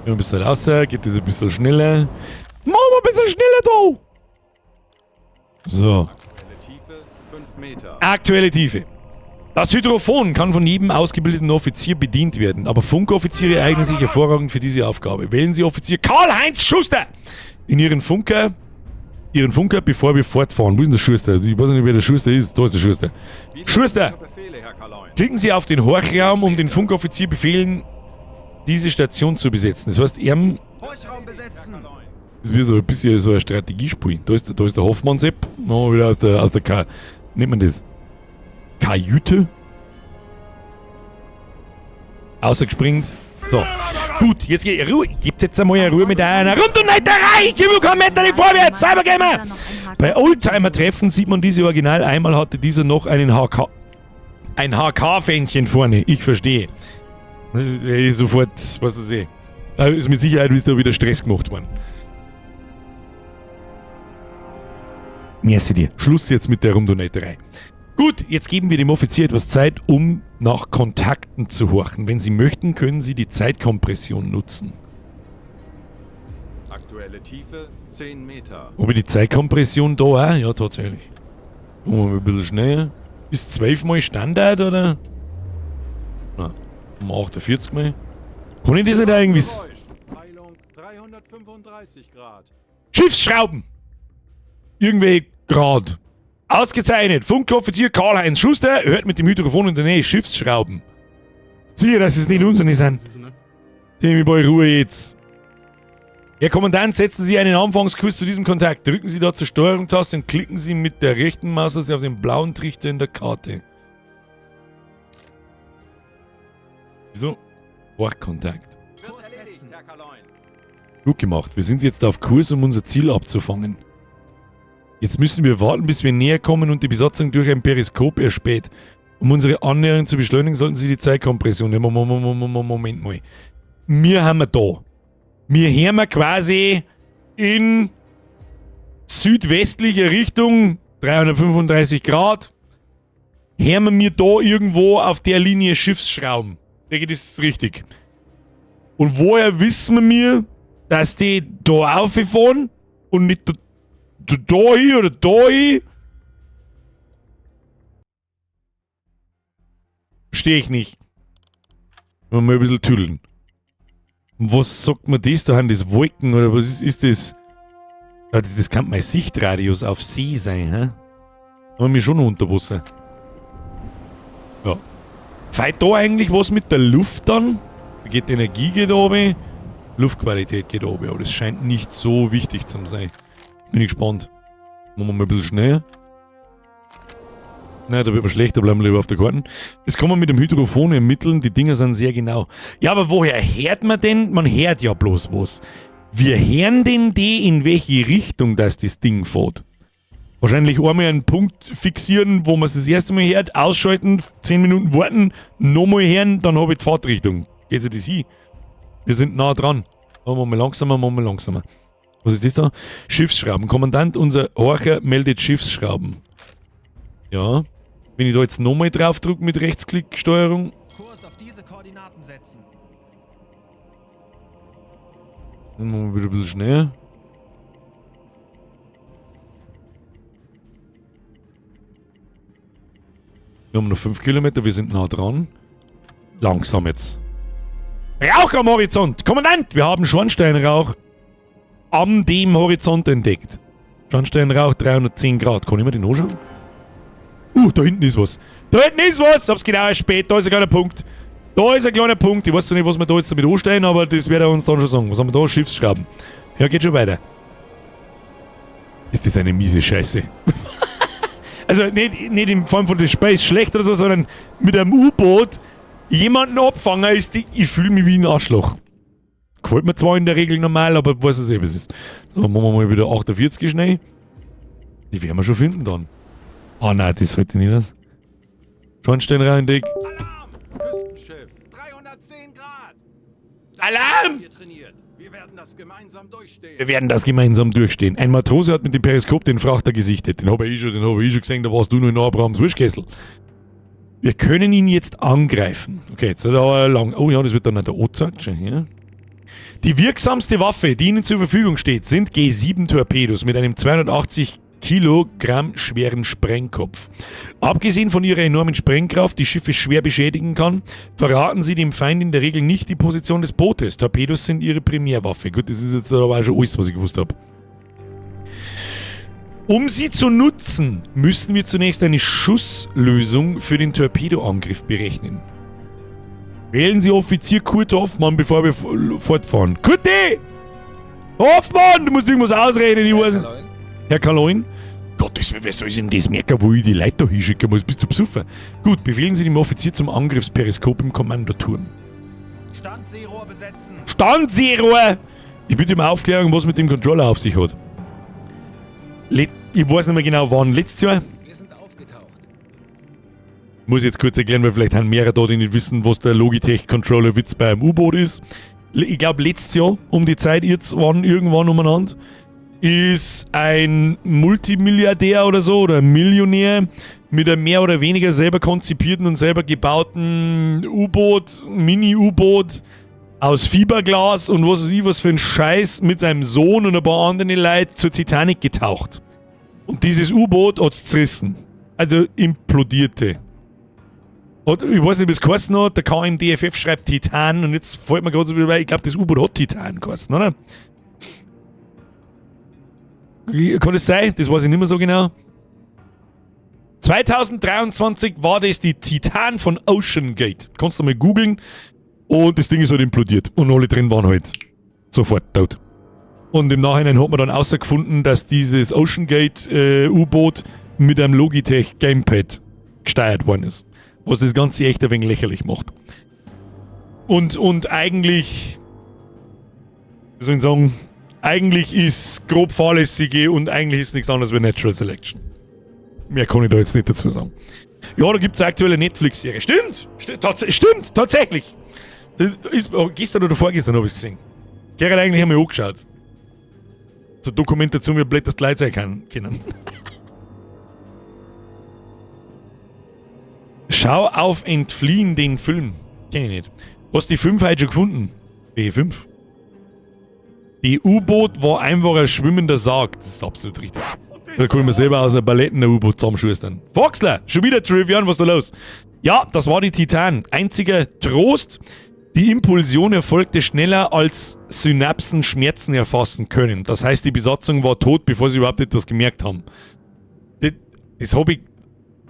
Ein bisschen raus, geht das ein bisschen schneller. Machen wir ein bisschen schneller da! So. Aktuelle Tiefe 5 Meter. Aktuelle Tiefe. Das Hydrophon kann von jedem ausgebildeten Offizier bedient werden, aber Funkoffiziere eignen sich hervorragend für diese Aufgabe. Wählen Sie Offizier Karl-Heinz Schuster in Ihren Funker, bevor wir fortfahren. Wo ist denn der Schuster? Ich weiß nicht, wer der Schuster ist. Da ist der Schuster. Schuster! Klicken Sie auf den Horchraum, um den Funkoffizier befehlen, diese Station zu besetzen. Das heißt, Horchraum besetzen. Das ist wie so ein bisschen so ein Strategiespiel. Da ist der Hoffmann-Sepp. Machen wir wieder aus der K. Nennt man das? Kajüte? Außergespringt. So. Gut, jetzt geht Ruhe. Gebt jetzt einmal eine Ruhe mit einer Rundenleiterei. Ich komme keinen Meter nicht vorwärts. Cybergamer! Bei Oldtimer-Treffen sieht man diese Original. Einmal hatte dieser noch einen HK. Ein HK-Fähnchen vorne. Ich verstehe. Sofort, was das eh. Ist mit Sicherheit ist da wieder Stress gemacht worden. Merci dir. Schluss jetzt mit der Rumdonaterei. Gut, jetzt geben wir dem Offizier etwas Zeit, um nach Kontakten zu horchen. Wenn Sie möchten, können Sie die Zeitkompression nutzen. Aktuelle Tiefe 10 Meter. Ob ich die Zeitkompression da auch? Ja, tatsächlich. Machen wir ein bisschen schneller. Ist 12 mal Standard, oder? Na, um 48 mal. Kann ich das nicht irgendwie... Peilung 335 Grad. Schiffsschrauben! Irgendwelche Grad. Ausgezeichnet. Funkoffizier Karl-Heinz Schuster hört mit dem Hydrophon in der Nähe Schiffsschrauben. Sicher, dass es nicht unsere sind. Dem bei Ruhe jetzt. Herr Kommandant, setzen Sie einen Anfangskurs zu diesem Kontakt. Drücken Sie da zur Steuerungstaste und klicken Sie mit der rechten Maustaste auf den blauen Trichter in der Karte. Wieso? Horchkontakt. Gut gemacht. Wir sind jetzt auf Kurs, um unser Ziel abzufangen. Jetzt müssen wir warten, bis wir näher kommen und die Besatzung durch ein Periskop erspäht. Um unsere Annäherung zu beschleunigen, sollten Sie die Zeitkompression nehmen. Moment mal. Wir haben da. Wir haben quasi in südwestlicher Richtung, 335 Grad, haben wir da irgendwo auf der Linie Schiffsschrauben. Denke, das ist richtig. Und woher wissen wir, dass die da auffahren und nicht da hin oder da hin? Verstehe ich nicht. Mal ein bisschen tüdeln. Und was sagt man das da? Das Wolken oder was ist das? Ja, das kann mein Sichtradius auf See sein, hä? Haben wir schon noch unter Wasser. Ja. Feit da eigentlich was mit der Luft dann? Da geht die Energie geht runter, Luftqualität geht runter, aber das scheint nicht so wichtig zu sein. Bin ich gespannt. Machen wir mal ein bisschen schneller. Nein, da wird man schlechter, bleiben wir lieber auf der Karte. Das kann man mit dem Hydrophon ermitteln, die Dinger sind sehr genau. Ja, aber woher hört man denn? Man hört ja bloß was. Wir hören denn die, in welche Richtung das Ding fährt? Wahrscheinlich einmal einen Punkt fixieren, wo man es das erste Mal hört, ausschalten, 10 Minuten warten, nochmal hören, dann habe ich die Fahrtrichtung. Geht sich das hin? Wir sind nah dran. Machen wir mal langsamer, machen wir langsamer. Was ist das da? Schiffsschrauben. Kommandant, unser Horcher meldet Schiffsschrauben. Ja. Wenn ich da jetzt nochmal drauf drücke mit Rechtsklick-Steuerung. Kurs auf diese Koordinaten setzen. Dann machen wir wieder ein bisschen schneller. Wir haben noch 5 Kilometer, wir sind nah dran. Langsam jetzt. Rauch am Horizont! Kommandant, wir haben Schornsteinrauch am dem Horizont entdeckt. Schornsteinrauch 310 Grad. Kann ich mir den anschauen? Da hinten ist was. Da hinten ist was! Hab's genau erspäht. Da ist ein kleiner Punkt. Da ist ein kleiner Punkt. Ich weiß zwar nicht, was wir da jetzt damit anstellen, aber das wird er uns dann schon sagen. Was haben wir da? Schiffsschrauben. Ja, geht schon weiter. Ist das eine miese Scheiße? Also nicht in Form von der Space schlecht oder so, sondern mit einem U-Boot jemanden abfangen ist die. Ich fühle mich wie ein Arschloch. Gefällt mir zwar in der Regel normal, aber weiß es eh, was es ist. So, machen wir mal wieder 48 schnell. Die werden wir schon finden dann. Ah nein, das sollte nicht das. Schornstein rein, Dick. Alarm! Küstenschiff! 310 Grad! Alarm! Wir trainiert. Wir werden das gemeinsam durchstehen. Wir werden das gemeinsam durchstehen. Ein Matrose hat mit dem Periskop den Frachter gesichtet. Den habe ich schon, den habe ich schon gesehen, da warst du nur in Abrahams Wurstkessel. Wir können ihn jetzt angreifen. Okay, jetzt hat er aber lang. Oh ja, das wird dann der angezeigt. Schau her. Die wirksamste Waffe, die Ihnen zur Verfügung steht, sind G7-Torpedos mit einem 280 Kilogramm schweren Sprengkopf. Abgesehen von ihrer enormen Sprengkraft, die Schiffe schwer beschädigen kann, verraten sie dem Feind in der Regel nicht die Position des Bootes. Torpedos sind ihre Primärwaffe. Gut, das ist jetzt aber auch schon alles, was ich gewusst habe. Um sie zu nutzen, müssen wir zunächst eine Schusslösung für den Torpedoangriff berechnen. Wählen Sie Offizier Kurt Hoffmann, bevor wir fortfahren. Kurti! Hoffmann! Du musst irgendwas ausreden, ich weiß nicht. Herr Kaloin? Gott, das, wer soll sich denn das merken, wo ich die Leute da hinschicken muss? Bist du besoffen? Gut, befehlen Sie dem Offizier zum Angriffsperiskop im Kommandoturm. Standseerohr besetzen. Standseerohr! Ich bitte um Aufklärung, was mit dem Controller auf sich hat. Ich weiß nicht mehr genau wann. Letztes Jahr? Wir sind aufgetaucht. Muss ich jetzt kurz erklären, weil vielleicht haben mehrere da, die nicht wissen, was der Logitech-Controller-Witz beim U-Boot ist. Ich glaube, letztes Jahr, um die Zeit jetzt, wann, irgendwann umeinander, ist ein Multimilliardär oder so, oder ein Millionär mit einem mehr oder weniger selber konzipierten und selber gebauten U-Boot, Mini-U-Boot aus Fiberglas und was weiß ich was für ein Scheiß mit seinem Sohn und ein paar anderen Leuten zur Titanic getaucht. Und dieses U-Boot hat's zerrissen. Also implodierte. Hat, ich weiß nicht, wie es geheißen hat, der KMDFF schreibt Titan und jetzt fällt mir gerade so wieder bei, ich glaube, das U-Boot hat Titan geheißen, oder? Kann das sein? Das weiß ich nicht mehr so genau. 2023 war das die Titan von Ocean Gate. Kannst du mal googeln. Und das Ding ist halt implodiert. Und alle drin waren halt sofort tot. Und im Nachhinein hat man dann herausgefunden, dass dieses Ocean Gate U-Boot mit einem Logitech Gamepad gesteuert worden ist. Was das Ganze echt ein wenig lächerlich macht. Und eigentlich, wie soll ich sagen, eigentlich ist grob fahrlässige und eigentlich ist nichts anderes wie Natural Selection. Mehr kann ich da jetzt nicht dazu sagen. Ja, da gibt's aktuelle Netflix-Serie. Stimmt! Stimmt, tatsächlich! Das ist, oh, gestern oder vorgestern habe ich's gesehen. Gerrit eigentlich einmal angeschaut. Zur Dokumentation, wie blöd das die Leute sein können. Schau auf Entfliehen den Film. Kenn ich nicht. Hast du die 5 heute schon gefunden? Welche 5? Die U-Boot war einfach ein schwimmender Sarg. Das ist absolut richtig. Da kann ich mir selber aus einer Palette ein U-Boot zusammenschustern. Foxler, schon wieder Trivian, was ist da los? Ja, das war die Titan. Einziger Trost, die Impulsion erfolgte schneller, als Synapsen Schmerzen erfassen können. Das heißt, die Besatzung war tot, bevor sie überhaupt etwas gemerkt haben. Das hab ich,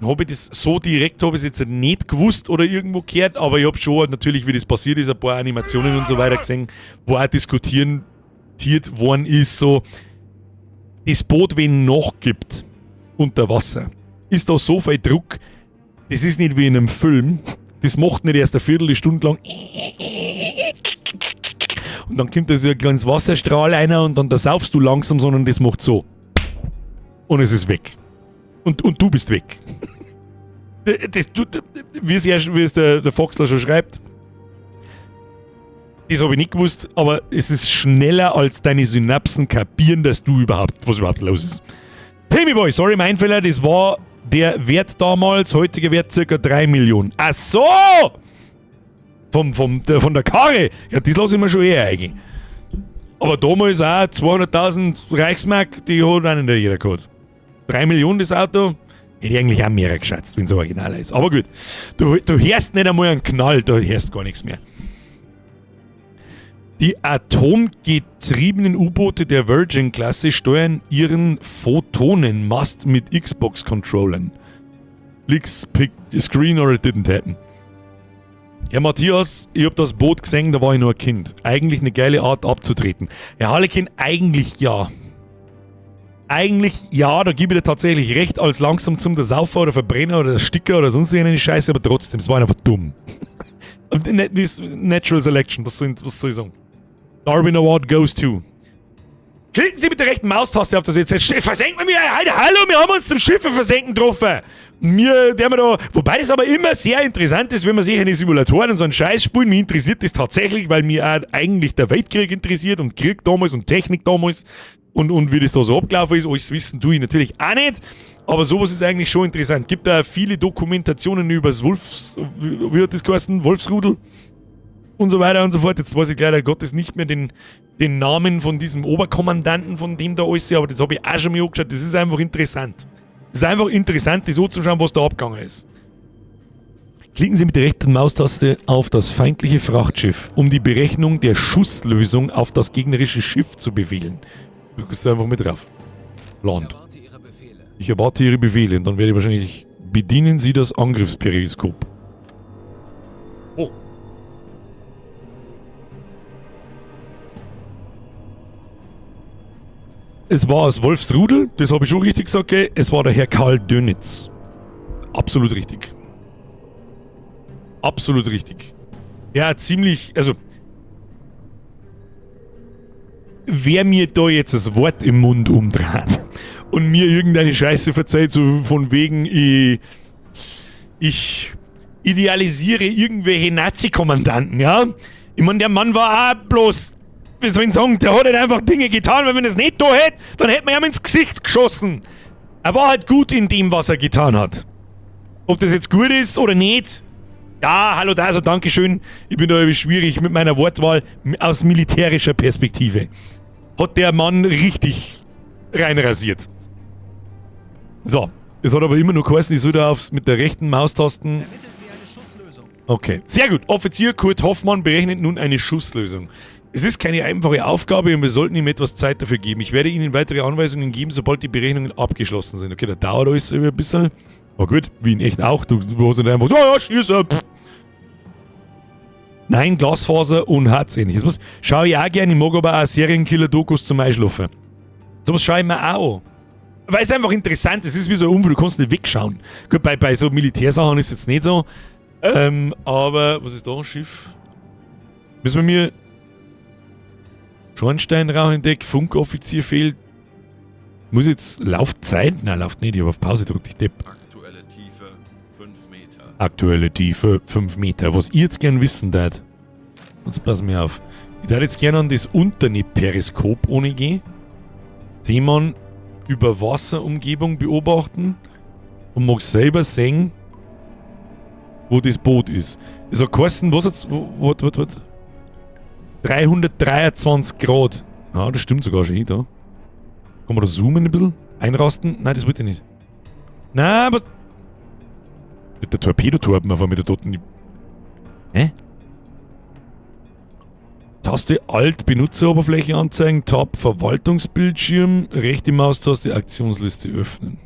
hab ich das so direkt hab ich jetzt nicht gewusst oder irgendwo gehört, aber ich hab schon natürlich, wie das passiert ist, ein paar Animationen und so weiter gesehen, wo auch diskutiert worden ist, so, das Boot, wenn nachgibt, unter Wasser, ist da so viel Druck, das ist nicht wie in einem Film, das macht nicht erst eine Viertelstunde lang und dann kommt da so ein kleines Wasserstrahl einer und dann da saufst du langsam, sondern das macht so. Und es ist weg. Und du bist weg. Das, du, wie es erst, wie es der Foxler schon schreibt, das habe ich nicht gewusst, aber es ist schneller, als deine Synapsen kapieren, dass du überhaupt, was überhaupt los ist. Timmy Boy, sorry, mein Fehler, das war der Wert damals, heutiger Wert circa 3 Millionen. Ach so! Von der Karre! Ja, das lasse ich mir schon eher eigen. Aber damals auch 200.000 Reichsmark, die hat auch nicht jeder gehabt. 3 Millionen das Auto, hätte ich eigentlich auch mehr geschätzt, wenn's original ist. Aber gut, du hörst nicht einmal einen Knall, du hörst gar nichts mehr. Die atomgetriebenen U-Boote der Virgin-Klasse steuern ihren Photonenmast mit Xbox-Controllern. Leaks, pick screen or it didn't happen. Ja, Matthias, ich hab das Boot gesehen, da war ich nur ein Kind. Eigentlich eine geile Art abzutreten. Herr Harlekin, eigentlich ja. Eigentlich ja, da gebe ich dir tatsächlich recht, als langsam zum der Saufer oder Verbrenner oder der Sticker oder sonst irgendeine Scheiße, aber trotzdem, es war einfach dumm. Natural Selection, was soll ich sagen? Darwin Award goes to. Klicken Sie mit der rechten Maustaste auf das jetzt. Versenken wir Hallo, wir haben uns zum Schiffe versenken getroffen. Mir, der mir da, wobei das aber immer sehr interessant ist, wenn man sich in die Simulatoren und so einen Scheiß spielen. Mich interessiert das tatsächlich, weil mir auch eigentlich der Weltkrieg interessiert und Krieg damals und Technik damals und wie das da so abgelaufen ist. Alles wissen tue ich natürlich auch nicht. Aber sowas ist eigentlich schon interessant. Gibt da viele Dokumentationen über das Wolfs, wie hat das geheißen? Wolfsrudel? Und so weiter und so fort. Jetzt weiß ich leider Gottes nicht mehr den Namen von diesem Oberkommandanten, von dem da alles, aber das habe ich auch schon mal angeschaut. Das ist einfach interessant. Das ist einfach interessant, das anzuschauen, was da abgegangen ist. Klicken Sie mit der rechten Maustaste auf das feindliche Frachtschiff, um die Berechnung der Schusslösung auf das gegnerische Schiff zu befehlen. Du gehst einfach mit drauf. Land. Ich erwarte Ihre Befehle. Ich erwarte Ihre Befehle und dann werde ich wahrscheinlich... Bedienen Sie das Angriffsperiskop. Oh. Es war aus Wolfsrudel, das habe ich schon richtig gesagt, gell? Es war der Herr Karl Dönitz. Absolut richtig. Absolut richtig. Ja, ziemlich, also... Wer mir da jetzt das Wort im Mund umdreht und mir irgendeine Scheiße verzeiht, so von wegen, ich idealisiere irgendwelche Nazi-Kommandanten, ja? Ich mein, der Mann war auch bloß, wie soll ich sagen, der hat halt einfach Dinge getan, weil wenn er es nicht da hätte, dann hätte man ihm ins Gesicht geschossen. Er war halt gut in dem, was er getan hat. Ob das jetzt gut ist oder nicht, ja, hallo da, also Dankeschön. Ich bin da irgendwie schwierig mit meiner Wortwahl aus militärischer Perspektive. Hat der Mann richtig reinrasiert. So, es hat aber immer nur geheißen, ich soll da mit der rechten Maustasten... Ermitteln Sie eine Schusslösung. Okay, sehr gut. Offizier Kurt Hoffmann berechnet nun eine Schusslösung. Es ist keine einfache Aufgabe und wir sollten ihm etwas Zeit dafür geben. Ich werde Ihnen weitere Anweisungen geben, sobald die Berechnungen abgeschlossen sind. Okay, da dauert alles ein bisschen. Aber gut, wie in echt auch. Du hast nicht einfach so, ja, schieß, pff. Nein, Glasfaser und Harz ähnliches. Was schaue ich auch gerne, ich mag aber auch Serienkiller-Dokus zum Einschlafen. Sowas schaue ich mir auch an. Weil es einfach interessant ist, es ist wie so ein Unfall, du kannst nicht wegschauen. Gut, bei so Militärsachen ist es jetzt nicht so. Aber, was ist da? Schiff? Müssen wir mir Schornsteinrauch entdeckt, Funkoffizier fehlt. Muss jetzt Laufzeit? Nein, läuft nicht, ich hab auf Pause gedrückt, ich depp. Aktuelle Tiefe 5 Meter. Aktuelle Tiefe 5 Meter. Was ihr jetzt gern wissen dürft, jetzt pass mir auf. Ich würde jetzt gerne an das untere Periskop ohne gehen. Seemann über Wasserumgebung beobachten und mag selber sehen, wo das Boot ist. Es hat geheißen, was hat's, wo, wo, wo, wo? 323 Grad. Ja, das stimmt sogar schon, da. Kann man da zoomen ein bisschen? Einrasten? Nein, das wollte ich nicht. Nein, aber... Mit der Torpedotorpen auf einmal mit der toten... Hä? Taste Alt Benutzeroberfläche anzeigen, Tab Verwaltungsbildschirm, rechte Maustaste Aktionsliste öffnen.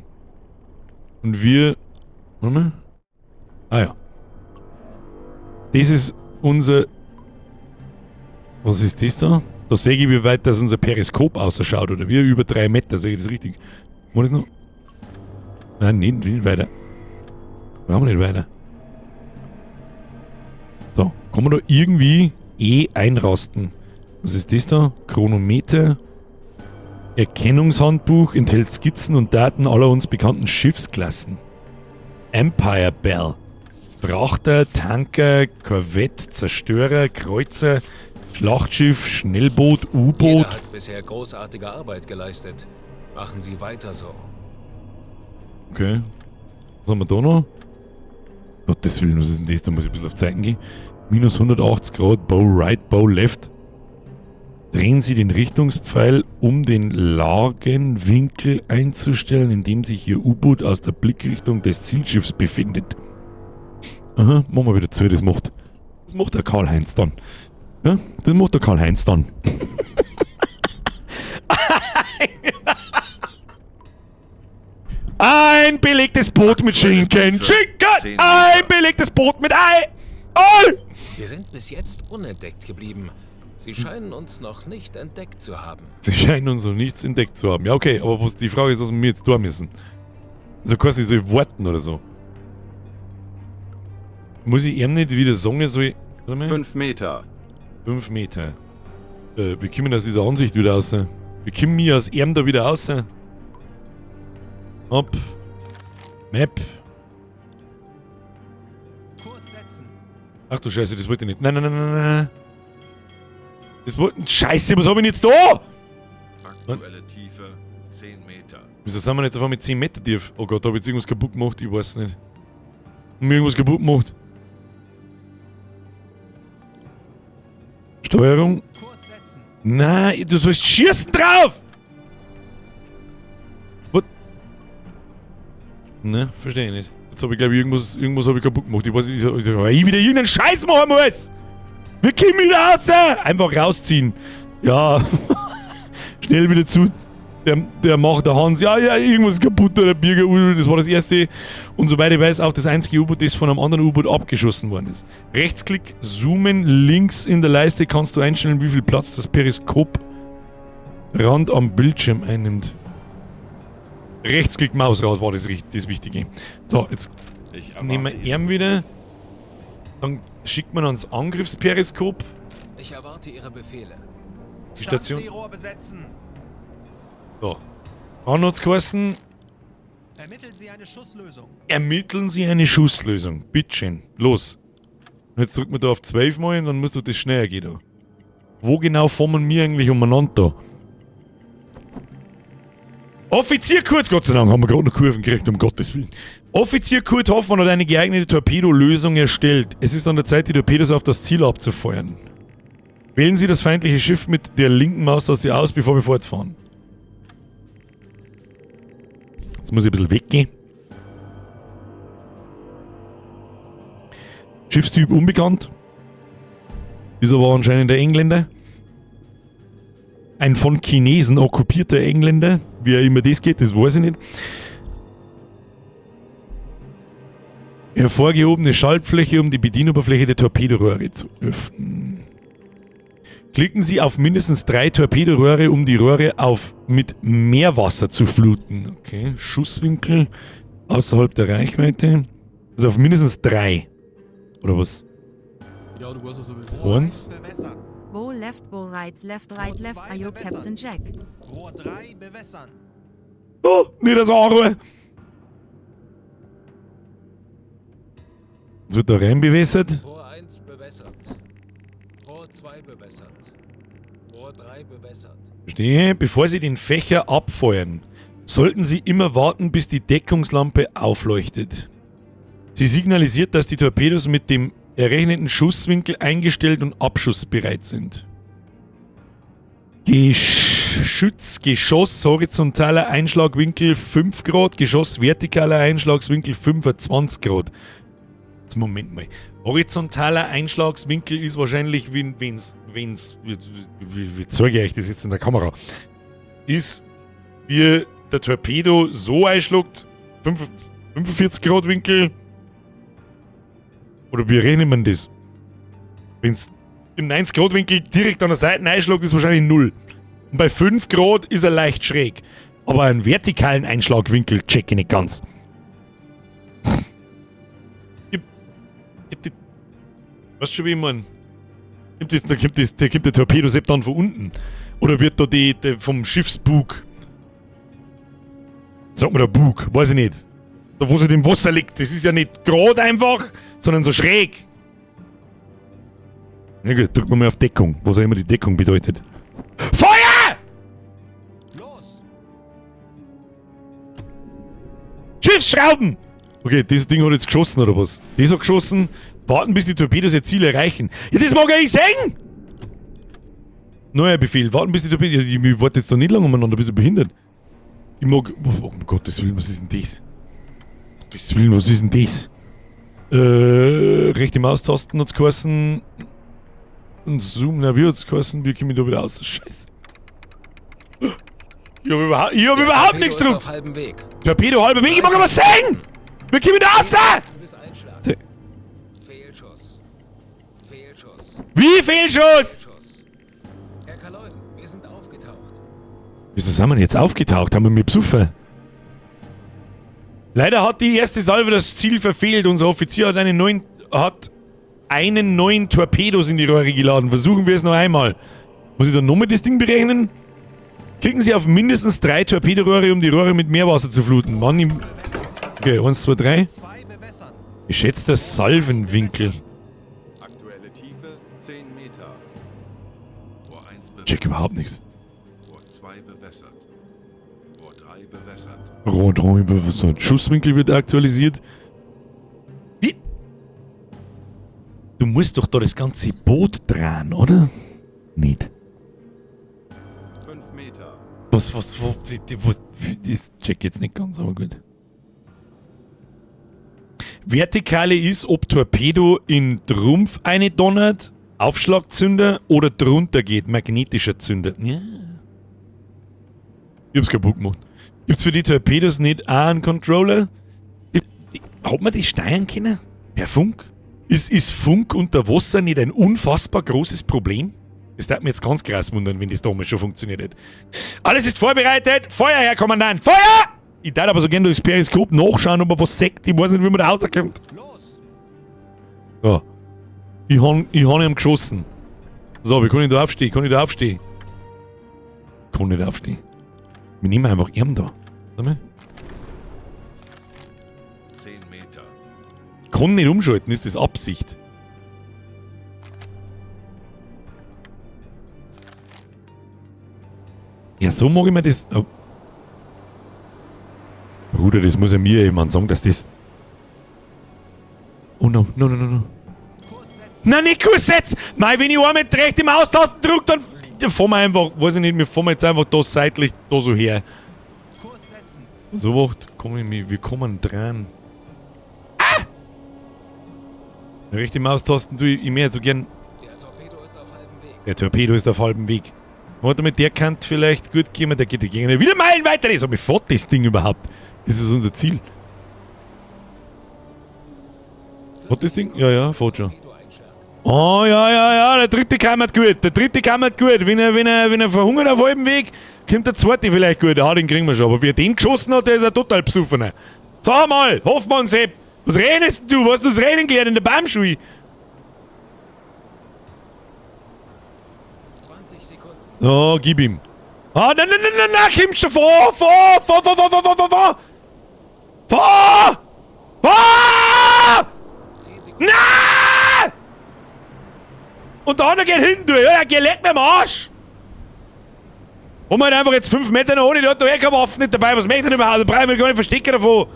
Und wir... Warte mal. Ah ja. Das ist unser... Was ist das da? Da sehe ich, wie weit das unser Periskop ausschaut, oder wie? Über 3 Meter, sehe ich das richtig? War das noch? Nein, nicht weiter. Brauchen wir nicht weiter. So, kann man da irgendwie E einrasten? Was ist das da? Chronometer. Erkennungshandbuch enthält Skizzen und Daten aller uns bekannten Schiffsklassen. Empire Bell. Frachter, Tanker, Korvette, Zerstörer, Kreuzer, Schlachtschiff, Schnellboot, U-Boot. Jeder hat bisher großartige Arbeit geleistet. Machen Sie weiter so. Okay. Was haben wir da noch? Gottes Willen, was ist denn das? Da muss ich ein bisschen auf Zeiten gehen. Minus 180 Grad, Bow right, Bow left. Drehen Sie den Richtungspfeil, um den Lagenwinkel einzustellen, in dem sich Ihr U-Boot aus der Blickrichtung des Zielschiffs befindet. Aha, machen wir wieder zu, das macht. Das macht der Karl-Heinz dann. Ja, das macht der Karl-Heinz dann. Ein belegtes Brot mit Schinken. Schinken! Ein belegtes Brot mit Ei. Oh! Wir sind bis jetzt unentdeckt geblieben. Sie scheinen uns noch nicht entdeckt zu haben. Sie scheinen uns noch nichts entdeckt zu haben. Ja, okay, aber was die Frage ist, was wir jetzt tun müssen. Also quasi so warten oder so. Muss ich ihm nicht wieder sagen, soll ich. Warte mal. 5 Meter. 5 Meter. Wie kommen wir aus dieser Ansicht wieder raus? Wie kommen wir aus ihm da wieder raus? Hopp. Map. Kurs setzen. Ach du Scheiße, das wollte ich nicht. Nein, nein, nein, nein, nein. Das wollte. Scheiße, was hab ich denn jetzt da? Aktuelle Tiefe 10 Meter. Wieso sind wir jetzt einfach mit 10 Meter tief? Oh Gott, da hab ich jetzt irgendwas kaputt gemacht? Ich weiß nicht. Hab mir irgendwas kaputt gemacht. Steuerung. Kurs setzen. Nein, du sollst schießen drauf! What? Ne, verstehe ich nicht. Jetzt habe ich, glaube ich, irgendwas habe ich kaputt gemacht. Ich weiß nicht, weil ich wieder irgendeinen Scheiß machen muss! Wir kommen wieder raus! Einfach rausziehen. Ja. Schnell wieder zu. Der macht der Hans. Ja, ja, irgendwas ist kaputt, der Birger, das war das erste. Und soweit ich weiß, auch das einzige U-Boot, das von einem anderen U-Boot abgeschossen worden ist. Rechtsklick, zoomen, links in der Leiste kannst du einstellen, wie viel Platz das Periskop Rand am Bildschirm einnimmt. Rechtsklick, Mausrad war das, das Wichtige. So, jetzt Ich erwarte nehmen wir Ihre ihn wieder. Dann schickt man ans Angriffsperiskop. Ich erwarte Ihre Befehle. Die Station. Standseerohr besetzen. So. Wann hat's geheißen? Ermitteln Sie eine Schusslösung. Ermitteln Sie eine Schusslösung. Bitteschön. Los. Und jetzt drücken wir da auf 12 mal und dann muss doch das schneller gehen da. Wo genau fahren wir eigentlich umeinander da? Offizier Kurt, Gott sei Dank haben wir gerade noch Kurven gekriegt, um Gottes Willen. Offizier Kurt Hoffmann hat eine geeignete Torpedolösung erstellt. Es ist an der Zeit, die Torpedos auf das Ziel abzufeuern. Wählen Sie das feindliche Schiff mit der linken Maustaste aus, bevor wir fortfahren. Jetzt muss ich ein bisschen weggehen. Schiffstyp unbekannt. Ist aber anscheinend der Engländer. Ein von Chinesen okkupierter Engländer. Wie auch immer das geht, das weiß ich nicht. Hervorgehobene Schaltfläche, um die Bedienoberfläche der Torpedoröhre zu öffnen. Klicken Sie auf mindestens 3 Torpedoröhre, um die Röhre auf mit Meerwasser zu fluten. Okay, Schusswinkel außerhalb der Reichweite. Also auf mindestens 3. Oder was? Ja, du weißt, was du willst. Rohr Eins. 1 bewässern. Bow left, bow right, left, right, Rohr left, zwei are you bewässern. Captain Jack? Rohr 3 bewässern. Oh, nicht das Anruhe. Jetzt wird da rein bewässert. Rohr 1 bewässert. Rohr 2 bewässert. Rohr 3 bewässert. Verstehe. Bevor Sie den Fächer abfeuern, sollten Sie immer warten, bis die Deckungslampe aufleuchtet. Sie signalisiert, dass die Torpedos mit dem errechneten Schusswinkel eingestellt und abschussbereit sind. Geschütz, Geschoss, horizontaler Einschlagwinkel 5 Grad, Geschoss, vertikaler Einschlagswinkel 25 Grad. Jetzt Moment mal. Horizontaler Einschlagswinkel ist wahrscheinlich, wenn's, wie zeige ich euch das jetzt in der Kamera? Ist, wie der Torpedo so einschlägt, 45 Grad Winkel. Oder wie rechnet man das? Wenn's im 90 Grad Winkel direkt an der Seite einschlägt, ist wahrscheinlich 0. Und bei 5 Grad ist er leicht schräg. Aber einen vertikalen Einschlagwinkel check ich nicht ganz. Weißt du schon, wie ich mein? Da kommt der Torpedo-Sepp dann von unten. Oder wird da die vom Schiffsbug. Sagt man der Bug? Weiß ich nicht. Da wo sie im Wasser liegt. Das ist ja nicht gerade einfach, sondern so schräg. Na gut, drücken wir mal auf Deckung, was auch immer die Deckung bedeutet. Feuer! Los! Schiffsschrauben! Okay, dieses Ding hat jetzt geschossen oder was? Das hat geschossen. Warten, bis die Torpedos ihr Ziel erreichen. Ja, das mag ja ich sehen! Neuer Befehl. Warten, bis die Torpedos... Ja, ich warte jetzt da nicht lange umeinander, bist du behindert? Ich mag... Oh, um Gottes Willen, was ist denn das? Um Gottes Willen, was ist denn das? Rechte Maustasten hat's geheißen. Und Zoom, na, wie hat's geheißen? Wie komme ich da wieder aus? Scheiße. Ich hab überhaupt, ich hab Der überhaupt Torpedo nichts ist gedruckt. auf halbem Weg. Torpedo halber Weg, ich mag aber sehen! Wir kommen da raus! Bis Einschlag. Se- Fehlschuss. Fehlschuss. Wie Fehlschuss? Schuss. Herr Kaleun, wir sind aufgetaucht. Wieso sind wir denn jetzt aufgetaucht? Haben wir mit besoffen? Leider hat die erste Salve das Ziel verfehlt. Unser Offizier hat einen neuen Torpedos in die Röhre geladen. Versuchen wir es noch einmal. Muss ich dann nochmal das Ding berechnen? Klicken Sie auf mindestens 3 Torpedoröhre, um die Röhre mit Meerwasser zu fluten. Mann, im okay, 1, 2, 3. 2 bewässern. Geschätzter Salvenwinkel. Aktuelle Tiefe 10 Meter. Rohr 1 bewässert. Check überhaupt nichts. Rohr 2 bewässert. Rohr 3 bewässert. Rohr 3 bewässert. Schusswinkel wird aktualisiert. Wie? Du musst doch da das ganze Boot drehen, oder? Nicht. 5 Meter. Was, das check jetzt nicht ganz, aber gut. Vertikale ist, ob Torpedo in Trumpf eine donnert, Aufschlagzünder oder drunter geht, magnetischer Zünder. Ja. Ich hab's kaputt gemacht. Gibt's für die Torpedos nicht auch einen Controller? Hat man die steuern können? Per Funk? Ist Funk unter Wasser nicht ein unfassbar großes Problem? Das darf mir jetzt ganz krass wundern, wenn das damals schon funktioniert hätte. Alles ist vorbereitet. Feuer, Herr Kommandant. Feuer! Ich darf aber so gerne durchs Periskop nachschauen, ob er was sagt. Ich weiß nicht, wie man da rauskommt. Los! So. Ich hab ihm geschossen. So, wie kann ich da aufstehen? Kann ich da aufstehen? Kann nicht aufstehen. Wir nehmen einfach ihn da. Warte mal. 10 Meter. Kann nicht umschalten, ist das Absicht? Ja, so mag ich mir das... Oh. Bruder, das muss ja mir jemand sagen, dass das... Oh no, no, no, no, no. Nein, nicht Kurs setzen! Mei, wenn ich einmal mit recht im Austasten drück, dann fahren wir einfach, weiß ich nicht, wir fahren jetzt einfach da seitlich da so her. Kurs setzen. So macht, komm ich mir, wir kommen dran. Ah! Rechte Maustasten tue ich mehr so gern. Der Torpedo ist auf halbem Weg. Der Torpedo ist auf halbem Weg. Warte mal, der kann vielleicht gut kommen, der geht die Gegner wieder Meilen weiter. Das, aber fährt das Ding überhaupt? Das ist unser Ziel. Hat das Ding? Ja, ja, fährt schon. Oh, ja, ja, ja, der dritte kam halt gut. Der dritte kam halt gut. Wenn er verhungert auf halbem Weg, kommt der zweite vielleicht gut. Ah, den kriegen wir schon. Aber wie er den geschossen hat, der ist ein total besoffener. Sag mal, Hoffmann Sepp, was redest du? Was hast du das Reden gelernt in der Baumschule? 20 Sekunden. Oh, gib ihm. Ah, nein, nein, nein, nein, nein, kommst du vor, vor, vor, vor, vor, vor, vor, vor, vor! Vor! Vor! 10 Sekunden. Nein! Und der andere geht hinten durch. Ja, der leckt mir am Arsch! Und man einfach jetzt 5 Meter noch ohne, die hat doch eh keine Waffen nicht dabei. Was möchte ich denn überhaupt? Da brauche ich mich gar nicht verstecken davon.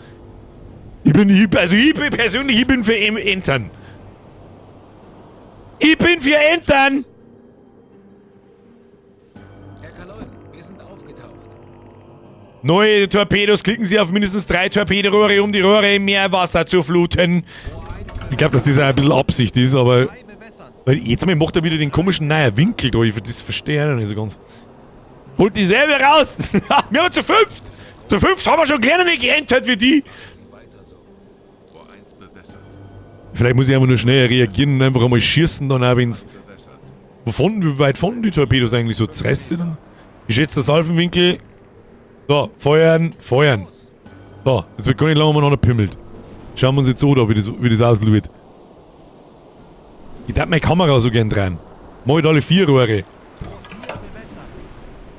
Ich bin persönlich, ich bin für Entern. Ich bin für Entern! Herr Kaleun, wir sind aufgetaucht. Neue Torpedos, klicken Sie auf mindestens 3 Torpedorohre, um die Rohre im Meerwasser zu fluten. Ich glaub, dass das auch ein bisschen Absicht ist, aber... Weil jetzt mal macht er wieder den komischen neuen Winkel da, ich das verstehe ich noch nicht so ganz. Holt die selber raus! Wir haben zu 5! Zu 5 haben wir schon kleiner geentert wie die! Vielleicht muss ich einfach nur schneller reagieren und einfach einmal schießen, dann auch wenn's... Wovon, wie weit fahren die Torpedos eigentlich so? Zerreißt sie dann? Ich schätze der Salvenwinkel. So, feuern, feuern. So, jetzt wird gar nicht lange umeinander pimmelt. Schauen wir uns jetzt an, da, wie das aussieht. Ich darf meine Kamera so gern dran. Mach ich alle 4 Rohre.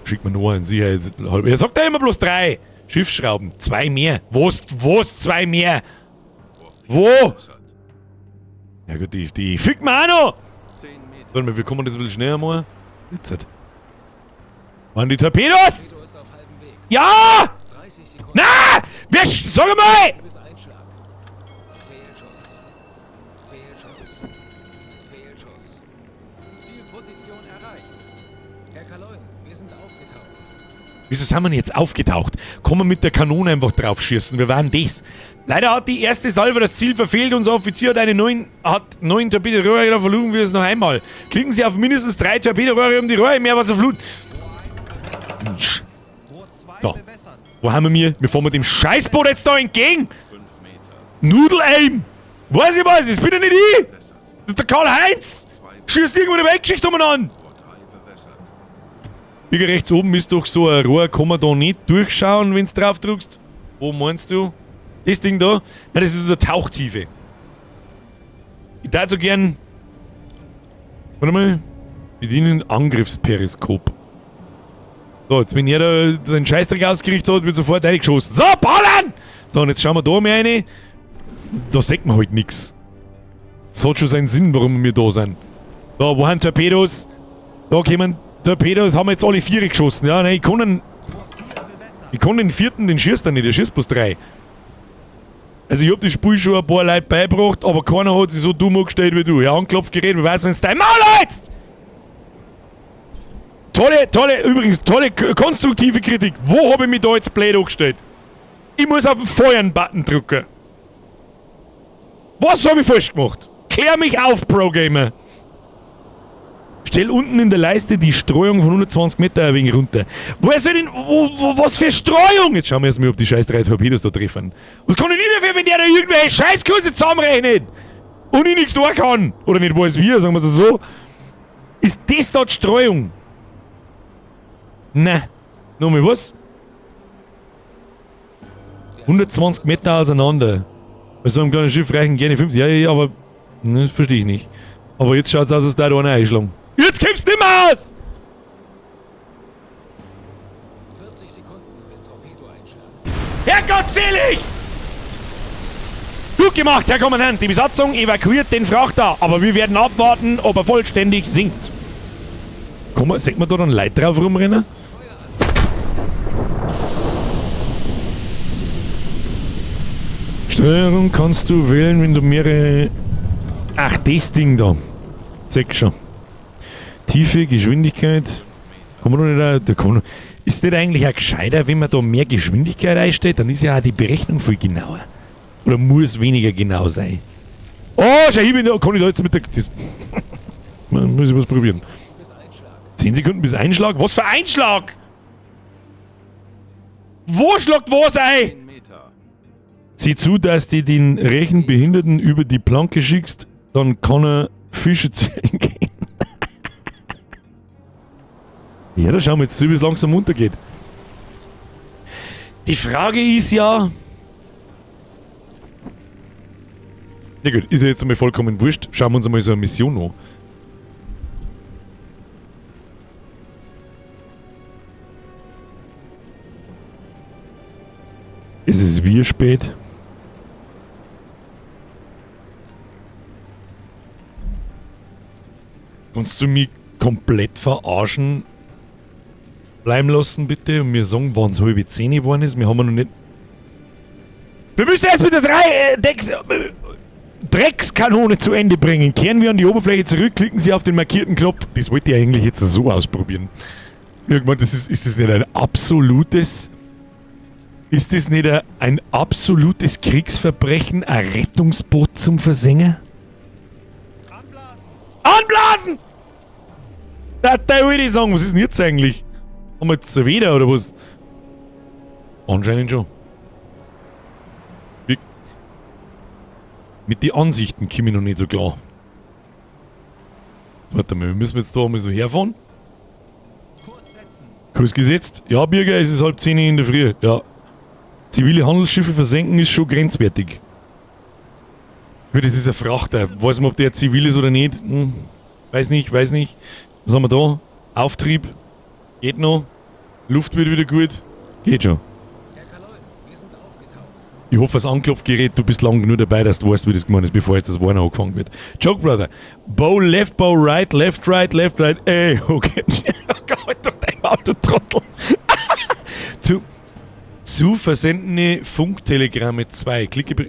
Schick mir nur einen, sicher jetzt halb. Er sagt ja immer bloß 3. Schiffsschrauben, 2 mehr. Was, was, 2 mehr? Wo? Ja gut, die fickt mir auch noch. Warte mal, wir kommen das ein bisschen schneller mal. Jetzt. halt. Waren die Torpedos? Ja! Na! Wer sag mal! Fehlschuss. Fehlschuss. Zielposition erreicht. Herr Kaleun, wir sind aufgetaucht. Wieso sind wir denn jetzt aufgetaucht? Kann man mit der Kanone einfach drauf schießen? Wir waren das. Leider hat die erste Salve das Ziel verfehlt. Unser Offizier hat eine neuen, hat neun Torpedorohre, da versuchen wir es noch einmal. Klicken Sie auf mindestens 3 Torpedorohre, um die Rohre mehr zu fluten. Rohr 2 So. bewässern. Wo haben wir mir? Wir fahren mit dem Scheißboot jetzt da entgegen. 5 Meter. Nudel-Aim! Weiß ich was, das bin ja nicht ich! Bewässert. Das ist der Karl-Heinz! Schießt irgendwo eine Weltgeschichte umeinander! Rohr 3 bewässert. Hier rechts oben ist doch so ein Rohr, kann man da nicht durchschauen, wenn du drauf drückst? Wo meinst du? Das Ding da? Nein, das ist so eine Tauchtiefe. Ich darf so gern. Warte mal. Bedienen Angriffsperiskop. So, jetzt wenn er da den Scheißdreck ausgerichtet hat, wird sofort reingeschossen. So, ballern! So, und jetzt schauen wir da mal rein. Da sieht man halt nix. Das hat schon seinen Sinn, warum wir da sind. Da, wo haben Torpedos? Da kommen Torpedos, haben wir jetzt alle 4 geschossen. Ja, nein, ich kann den, Rohr 4 bewässern. ich kann den vierten, den schießt er nicht, der schießt bloß 3. Also ich hab das Spiel schon ein paar Leute beigebracht, aber keiner hat sich so dumm angestellt wie du. Ja, Anklopfgerät, wer weiß, wenn's dein Maul hältst! Tolle, tolle, übrigens, tolle, konstruktive Kritik. Wo hab ich mich da jetzt blöd angestellt? Ich muss auf den Feuern-Button drücken. Was hab ich falsch gemacht? Klär mich auf, Pro-Gamer. Stell unten in der Leiste die Streuung von 120 Meter ein wenig runter. Woher soll denn, was für Streuung? Jetzt schauen wir erstmal, ob die scheiß 3 Torpedos da treffen. Was kann ich nicht dafür, wenn der da irgendwelche Scheißkurse zusammenrechnet? Und ich nichts da kann. Oder nicht weiß wie, sagen wir es so. Ist das da die Streuung? Na, nochmal was? 120 Meter auseinander. Bei so einem kleinen Schiff reichen gerne 50. Ja, ja, ja, aber. Ne, das verstehe ich nicht. Aber jetzt schaut's aus, als da einer einschlagen. Jetzt kommst du nicht mehr aus! 40 Sekunden bis Torpedoeinschlag. Herrgott selig! Gut gemacht, Herr Kommandant. Die Besatzung evakuiert den Frachter, aber wir werden abwarten, ob er vollständig sinkt. Komm mal, sieht man da dann Leute drauf rumrennen? Steuerung kannst du wählen, wenn du mehrere... Ach, das Ding da. Zeig schon. Tiefe, Geschwindigkeit. Kann man doch nicht da, da kann man, ist das eigentlich auch gescheiter, wenn man da mehr Geschwindigkeit einstellt? Dann ist ja auch die Berechnung viel genauer. Oder muss weniger genau sein. Oh, schau, ich bin da, kann ich da jetzt mit der... Das, man muss ich was probieren. Bis Einschlag. 10 Sekunden bis Einschlag? Was für Einschlag? Wo schlagt was ein? 10 Meter. Sieh zu, dass du den Rechenbehinderten über die Planke schickst, dann kann er Fische zählen gehen. Ja, da schauen wir jetzt zu, wie es langsam untergeht. Die Frage ist ja... Na gut, ist ja jetzt einmal vollkommen wurscht. Schauen wir uns einmal so eine Mission an. Es ist wie spät. Kannst du mich komplett verarschen bleiben lassen, bitte? Und mir sagen, wann es 9:30 geworden ist? Wir haben ja noch nicht... Wir müssen erst mit der Dreckskanone zu Ende bringen. Kehren wir an die Oberfläche zurück, klicken Sie auf den markierten Knopf. Das wollte ich eigentlich jetzt so ausprobieren. Irgendwann, das ist, ist das nicht ein absolutes... Ist das nicht ein absolutes Kriegsverbrechen, ein Rettungsboot zum Versenken? Anblasen. Anblasen! Da würde ich sagen, was ist denn jetzt eigentlich? Haben wir jetzt wieder oder was? Anscheinend schon. Mit den Ansichten komme ich noch nicht so klar. Warte mal, wir müssen jetzt da mal so herfahren. Kurs setzen. Kurs gesetzt. Ja, Birger, es ist 9:30 in der Früh. Ja. Zivile Handelsschiffe versenken ist schon grenzwertig. Gut, das ist ein Frachter. Weiß man, ob der zivil ist oder nicht. Weiß nicht, weiß nicht. Was haben wir da? Auftrieb. Geht noch. Luft wird wieder gut. Geht schon. Herr Kaloin, wir sind aufgetaucht. Ich hoffe, das Anklopfgerät, du bist lang genug dabei, dass du weißt, wie das gemeint ist, bevor jetzt das Warner angefangen wird. Joke Brother. Bow left, bow right, left, right, left, right. Ey, okay. Oh Gott, doch dein Auto, Trottel. Zu versendene Funktelegramme 2. Klicke.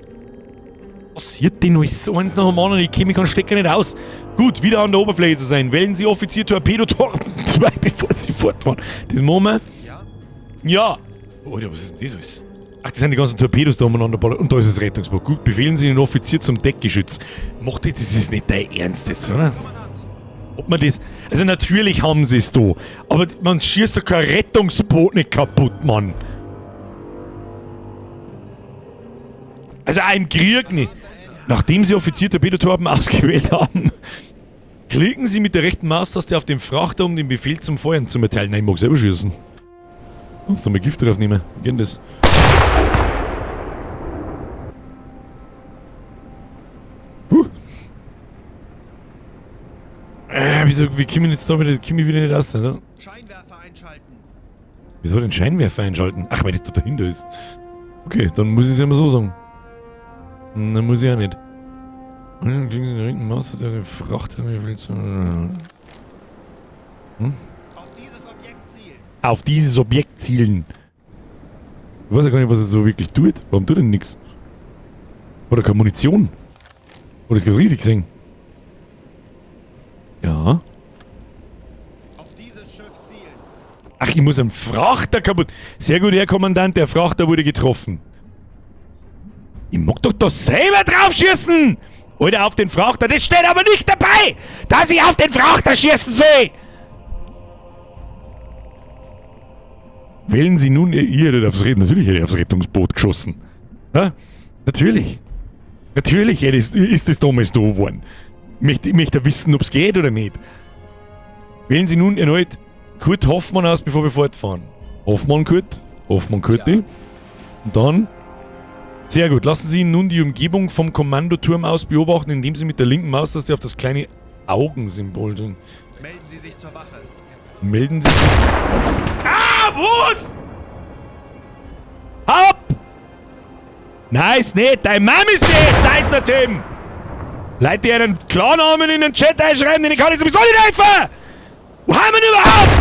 Was passiert denn alles so eins nach dem anderen? Ich kenne mich keinen Stecker nicht aus. Gut, wieder an der Oberfläche zu sein. Wählen Sie Offizier Torpedo Torpen 2, bevor Sie fortfahren. Das machen wir. Ja. Ja. Alter, was ist denn das alles? Ach, das sind die ganzen Torpedos da umeinander ballern. Und da ist das Rettungsboot. Gut, befehlen Sie den Offizier zum Deckgeschütz. Macht jetzt, das ist nicht dein Ernst jetzt, oder? Ob man das. Also natürlich haben sie es da. Aber man schießt doch kein Rettungsboot nicht kaputt, Mann. Also auch im Krieg nicht. Nachdem sie Offizier Torpedotorpen ausgewählt haben, klicken Sie mit der rechten Maustaste auf den Frachter, um den Befehl zum Feuern zu erteilen. Nein, ich mag selber schießen. Kannst du mal Gift drauf nehmen? Wie geht denn das? Huh. Wieso, wie kommen jetzt da wieder, komm ich wieder nicht raus, oder? Scheinwerfer einschalten. Wieso den Scheinwerfer einschalten? Ach, weil das da dahinter ist. Okay, dann muss ich es ja mal so sagen. Dann muss ich auch nicht. Und dann kriegen sie den linken Maus, der den Frachter mir will zu. Auf dieses Objekt zielen. Auf dieses Objekt zielen. Ich weiß ja gar nicht, was es so wirklich tut. Warum tut denn nichts? Oder keine Munition? Oder ist gerade richtig gesehen? Ja. Auf dieses Schiff zielen. Ach, ich muss am Frachter kaputt. Sehr gut, Herr Kommandant, der Frachter wurde getroffen. Ich mag doch da selber drauf schießen! Oder auf den Frachter. Das steht aber nicht dabei, dass ich auf den Frachter schießen soll! Wählen Sie nun... Ihr hättet aufs, natürlich hätte ich aufs Rettungsboot geschossen. Ja? Natürlich. Natürlich hätte ich, ist das damals da geworden. Ich möchte wissen, ob es geht oder nicht. Wählen Sie nun erneut Kurt Hoffmann aus, bevor wir fortfahren. Hoffmann Kurt. Hoffmann Kurt. Ja. Und dann... Sehr gut. Lassen Sie nun die Umgebung vom Kommandoturm aus beobachten, indem Sie mit der linken Maustaste auf das kleine Augensymbol drücken. Melden Sie sich zur Wache. Melden Sie sich... Ah, was? Hopp! Nice, nicht. Dein Mann ist nicht. Da ist der Tim. Leute, die einen Klarnamen in den Chat einschreiben, den kann ich sowieso nicht helfen. Wo haben wir denn überhaupt?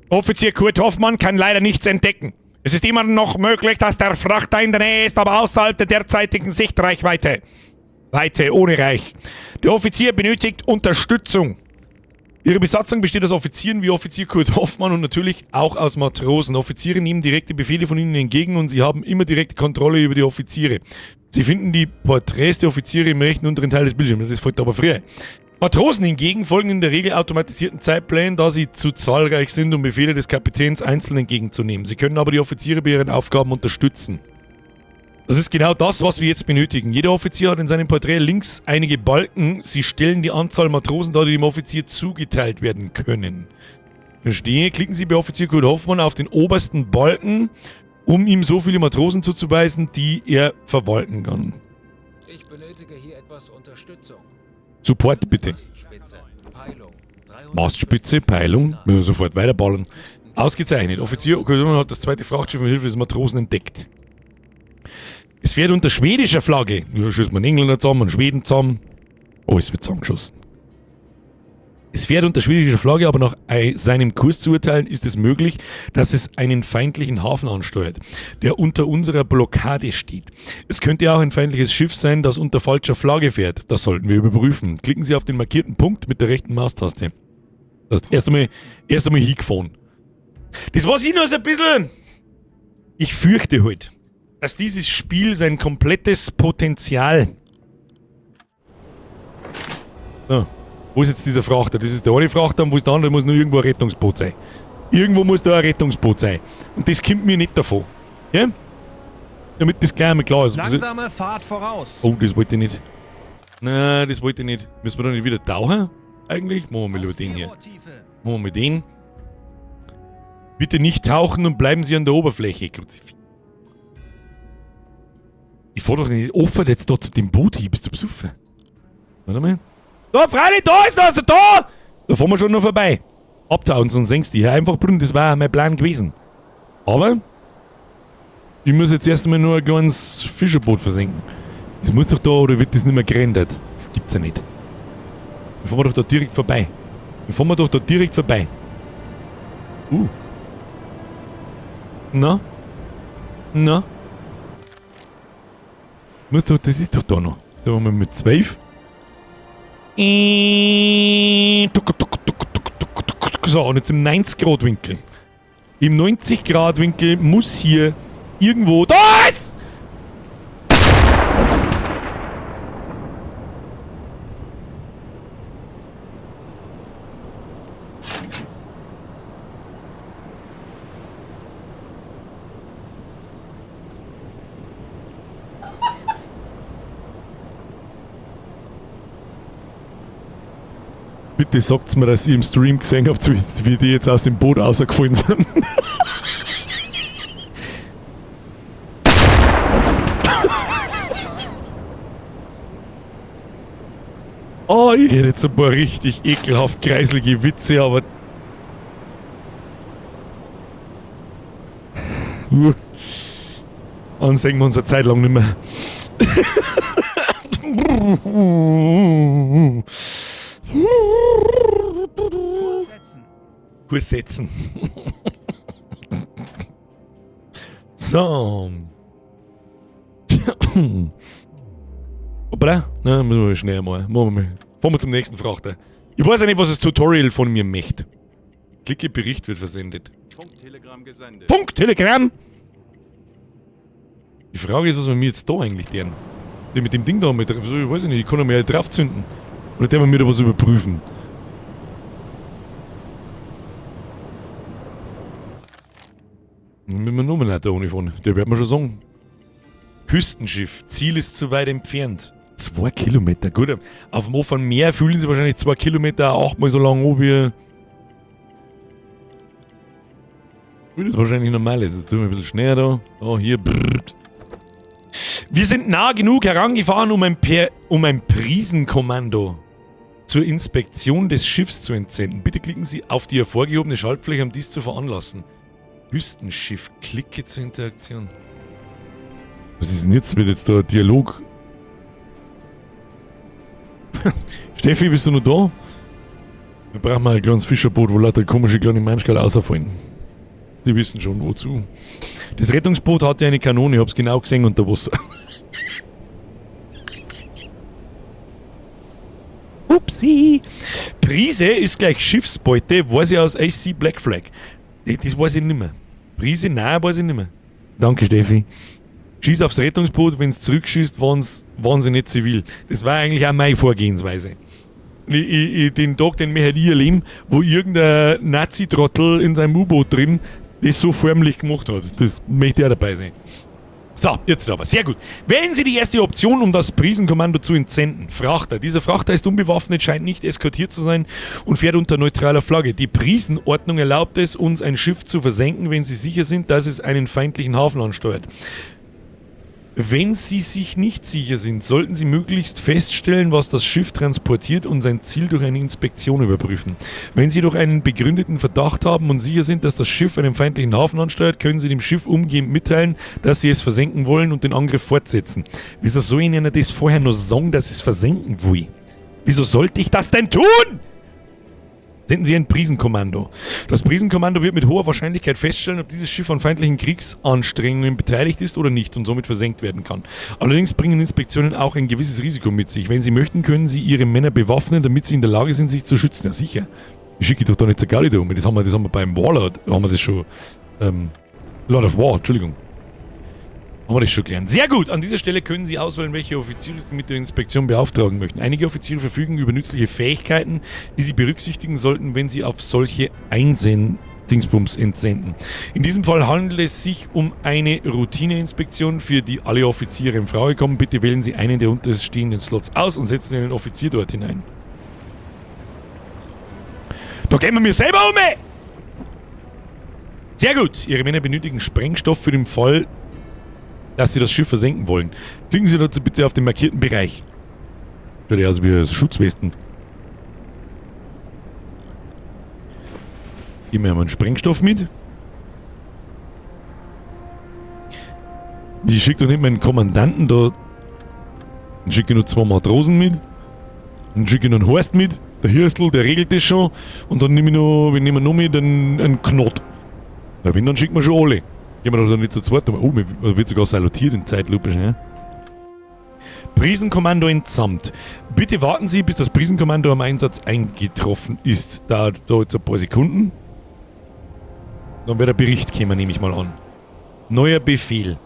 Offizier Kurt Hoffmann kann leider nichts entdecken. Es ist immer noch möglich, dass der Frachter in der Nähe ist, aber außerhalb der derzeitigen Sichtreichweite. Weite, ohne Reich. Der Offizier benötigt Unterstützung. Ihre Besatzung besteht aus Offizieren wie Offizier Kurt Hoffmann und natürlich auch aus Matrosen. Offiziere nehmen direkte Befehle von ihnen entgegen und sie haben immer direkte Kontrolle über die Offiziere. Sie finden die Porträts der Offiziere im rechten unteren Teil des Bildschirms. Das folgt aber früher. Matrosen hingegen folgen in der Regel automatisierten Zeitplänen, da sie zu zahlreich sind, um Befehle des Kapitäns einzeln entgegenzunehmen. Sie können aber die Offiziere bei ihren Aufgaben unterstützen. Das ist genau das, was wir jetzt benötigen. Jeder Offizier hat in seinem Porträt links einige Balken. Sie stellen die Anzahl Matrosen dar, die dem Offizier zugeteilt werden können. Verstehe. Klicken Sie bei Offizier Kurt Hoffmann auf den obersten Balken, um ihm so viele Matrosen zuzuweisen, die er verwalten kann. Ich benötige hier etwas Unterstützung. Support bitte. Mastspitze, Peilung. Mastspitze, Peilung. Wir sofort weiterballern. Ausgezeichnet. Offizier Kurt Hoffmann hat das zweite Frachtschiff mit Hilfe des Matrosen entdeckt. Es fährt unter schwedischer Flagge. Ja, schießt man Engländer zusammen und Schweden zusammen. Oh, es wird zusammengeschossen. Es fährt unter schwedischer Flagge, aber nach seinem Kurs zu urteilen, ist es möglich, dass es einen feindlichen Hafen ansteuert, der unter unserer Blockade steht. Es könnte auch ein feindliches Schiff sein, das unter falscher Flagge fährt. Das sollten wir überprüfen. Klicken Sie auf den markierten Punkt mit der rechten Maustaste. Das ist erst einmal hingefahren. Das was ich noch so ein bisschen... Ich fürchte halt, dass dieses Spiel sein komplettes Potenzial... So, wo ist jetzt dieser Frachter? Das ist der eine Frachter und wo ist der andere? Muss nur irgendwo ein Rettungsboot sein. Irgendwo muss da ein Rettungsboot sein. Und das kommt mir nicht davon. Ja? Damit das gleich einmal klar ist. Langsame Fahrt voraus. Oh, das wollte ich nicht. Nein, das wollte ich nicht. Müssen wir da nicht wieder tauchen? Eigentlich? Machen wir mal lieber den hier. Seerohrtiefe. Machen wir mal den. Bitte nicht tauchen und bleiben Sie an der Oberfläche. Kruzifix. Ich fahr doch nicht offen jetzt da zu dem Boot hin. Bist du besoffen? Warte mal. Da, freilich, da ist das, da! Da fahren wir schon noch vorbei. Abtauchen, sonst senkst du dich. Einfach brüllen, das war mein Plan gewesen. Aber ich muss jetzt erst einmal nur ein kleines Fischerboot versenken. Das muss doch da, oder wird das nicht mehr gerendert? Das gibt's ja nicht. Da fahren wir doch da direkt vorbei. Da fahren wir doch da direkt vorbei. Na? Na? Muss doch, das ist doch da noch. Da haben wir mit 12. Tuck, tuck, tuck, tuck. So, und jetzt im 90-Grad-Winkel. Im 90-Grad-Winkel muss hier irgendwo... Da ist! Bitte sagt's mir, dass ihr im Stream gesehen habt, wie die jetzt aus dem Boot rausgefallen sind. Oh, ich hätte jetzt ein paar richtig ekelhaft kreiselige Witze, aber... Dann sehen wir uns eine Zeit lang nicht mehr. Kurs setzen. Kurs setzen. So. Hoppla. Na, müssen wir schnell mal. Machen wir mal. Fahren wir zum nächsten Frachter. Ich weiß ja nicht, was das Tutorial von mir möchte. Klicke, Bericht wird versendet. Funktelegramm gesendet. Funktelegramm! Die Frage ist, was wir mir jetzt da eigentlich deren? Mit dem Ding da mit, ich weiß nicht, ich kann da mehr draufzünden. Oder der mir da was überprüfen? Dann müssen wir nochmal nicht da ohne fahren. Der wird mir schon sagen. Küstenschiff. Ziel ist zu weit entfernt. 2 Kilometer. Gut, auf dem offenen Meer fühlen sie wahrscheinlich 2 Kilometer 8-mal so lang an wie... Wie das wahrscheinlich normal ist. Jetzt tun wir ein bisschen schneller da. Da, hier. Brrrt. Wir sind nah genug herangefahren, um ein Prisenkommando zur Inspektion des Schiffs zu entsenden. Bitte klicken Sie auf die hervorgehobene Schaltfläche, um dies zu veranlassen. Küstenschiff, klicke zur Interaktion. Was ist denn jetzt? Wird jetzt da ein Dialog? Steffi, bist du noch da? Wir brauchen mal ein kleines Fischerboot, wo lauter komische kleine Menschkerl rausfallen. Die wissen schon, wozu. Das Rettungsboot hatte eine Kanone, ich hab's genau gesehen unter Wasser. Upsi! Prise ist gleich Schiffsbeute, weiß ich aus AC Black Flag. Das weiß ich nimmer. Prise? Nein, weiß ich nimmer. Danke, Steffi. Schieß aufs Rettungsboot, wenn's zurückschießt, waren's sie nicht zivil. Das war eigentlich auch meine Vorgehensweise. Den Tag, den wir halt ich erleben, wo irgendein Nazi-Trottel in seinem U-Boot drin das so förmlich gemacht hat. Das möchte ich auch dabei sein. So, jetzt aber. Sehr gut. Wählen Sie die erste Option, um das Prisenkommando zu entsenden. Frachter. Dieser Frachter ist unbewaffnet, scheint nicht eskortiert zu sein und fährt unter neutraler Flagge. Die Prisenordnung erlaubt es, uns ein Schiff zu versenken, wenn Sie sicher sind, dass es einen feindlichen Hafen ansteuert. Wenn Sie sich nicht sicher sind, sollten Sie möglichst feststellen, was das Schiff transportiert und sein Ziel durch eine Inspektion überprüfen. Wenn Sie jedoch einen begründeten Verdacht haben und sicher sind, dass das Schiff einen feindlichen Hafen ansteuert, können Sie dem Schiff umgehend mitteilen, dass Sie es versenken wollen und den Angriff fortsetzen. Wieso soll ich Ihnen das vorher noch sagen, dass ich es versenken will? Wieso sollte ich das denn tun? Senden Sie ein Prisenkommando. Das Prisenkommando wird mit hoher Wahrscheinlichkeit feststellen, ob dieses Schiff an feindlichen Kriegsanstrengungen beteiligt ist oder nicht und somit versenkt werden kann. Allerdings bringen Inspektionen auch ein gewisses Risiko mit sich. Wenn Sie möchten, können Sie Ihre Männer bewaffnen, damit sie in der Lage sind, sich zu schützen. Ja, sicher. Ich schicke doch da nicht zur Gaudi da um. Das haben wir beim Warlord, haben wir das schon, Lord of War, Entschuldigung. Haben wir das schon gelernt. Sehr gut! An dieser Stelle können Sie auswählen, welche Offiziere Sie mit der Inspektion beauftragen möchten. Einige Offiziere verfügen über nützliche Fähigkeiten, die Sie berücksichtigen sollten, wenn Sie auf solche Dingsbums entsenden. In diesem Fall handelt es sich um eine Routineinspektion, für die alle Offiziere in Frage kommen. Bitte wählen Sie einen der unterstehenden Slots aus und setzen Sie einen Offizier dort hinein. Da gehen wir mir selber um! Ey! Sehr gut! Ihre Männer benötigen Sprengstoff für den Fall, dass Sie das Schiff versenken wollen. Klicken Sie dazu bitte auf den markierten Bereich. Schaut ja aus wie Schutzwesten. Geben wir mal einen Sprengstoff mit. Ich schicke doch nicht meinen Kommandanten da. Dann schicke ich nur 2 Matrosen mit. Dann schicke ich noch einen Horst mit. Der Hirstl, der regelt das schon. Und dann nehme ich noch, wenn nehmen wir noch mit, einen Knott. Na, wenn, dann schicken wir schon alle. Gehen wir doch dann nicht zu zweit. Oh, mir wird sogar salutiert in Zeitlupe, ne? Prisenkommando entsamt. Bitte warten Sie, bis das Prisenkommando am Einsatz eingetroffen ist. Da dauert es ein paar Sekunden. Dann wird der Bericht kommen, nehme ich mal an. Neuer Befehl.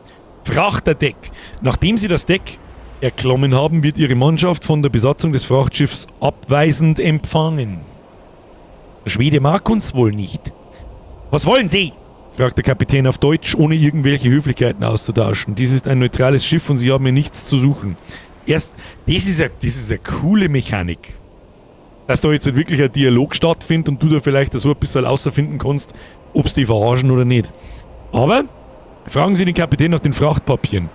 Frachterdeck. Nachdem Sie das Deck erklommen haben, wird Ihre Mannschaft von der Besatzung des Frachtschiffs abweisend empfangen. Der Schwede mag uns wohl nicht. Was wollen Sie? Fragt der Kapitän auf Deutsch, ohne irgendwelche Höflichkeiten auszutauschen. Dies ist ein neutrales Schiff und Sie haben hier nichts zu suchen. Erst, das ist eine coole Mechanik. Dass da jetzt wirklich ein Dialog stattfindet und du da vielleicht so ein bisschen außerfinden kannst, ob's die verarschen oder nicht. Aber fragen Sie den Kapitän nach den Frachtpapieren.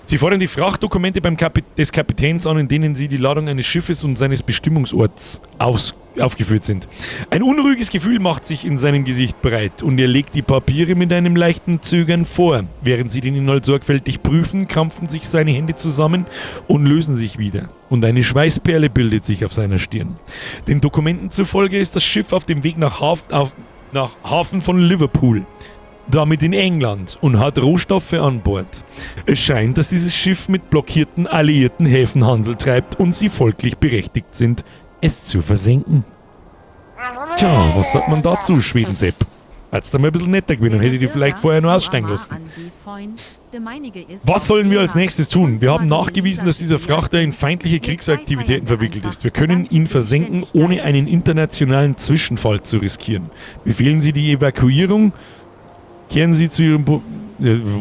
Sie fordern die Frachtdokumente beim des Kapitäns an, in denen sie die Ladung eines Schiffes und seines Bestimmungsorts aufgeführt sind. Ein unruhiges Gefühl macht sich in seinem Gesicht breit und er legt die Papiere mit einem leichten Zögern vor. Während sie den Inhalt sorgfältig prüfen, krampfen sich seine Hände zusammen und lösen sich wieder. Und eine Schweißperle bildet sich auf seiner Stirn. Den Dokumenten zufolge ist das Schiff auf dem Weg nach Hafen von Liverpool. Damit in England und hat Rohstoffe an Bord. Es scheint, dass dieses Schiff mit blockierten alliierten Häfen Handel treibt und sie folglich berechtigt sind, es zu versenken. Tja, was sagt man dazu, Schwedensepp? Hat's da mal ein bisschen netter gewesen, dann hätte ich die vielleicht vorher noch aussteigen lassen. Was sollen wir als nächstes tun? Wir haben nachgewiesen, dass dieser Frachter in feindliche Kriegsaktivitäten verwickelt ist. Wir können ihn versenken, ohne einen internationalen Zwischenfall zu riskieren. Befehlen Sie die Evakuierung? Kehren Sie zu Ihrem...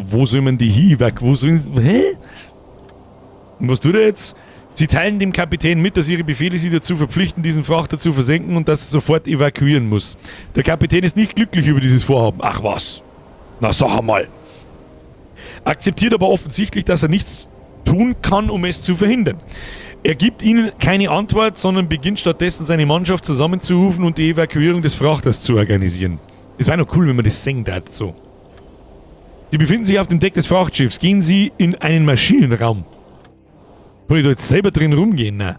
Wo soll man die hin? Wo sollen Sie... Hä? Und was tut er jetzt? Sie teilen dem Kapitän mit, dass ihre Befehle sie dazu verpflichten, diesen Frachter zu versenken und dass er sofort evakuieren muss. Der Kapitän ist nicht glücklich über dieses Vorhaben. Ach was. Na sag einmal. Akzeptiert aber offensichtlich, dass er nichts tun kann, um es zu verhindern. Er gibt ihnen keine Antwort, sondern beginnt stattdessen seine Mannschaft zusammenzurufen und die Evakuierung des Frachters zu organisieren. Es wäre noch cool, wenn man das sehen darf, so. Sie befinden sich auf dem Deck des Frachtschiffs. Gehen Sie in einen Maschinenraum. Kann ich da jetzt selber drin rumgehen? Nein.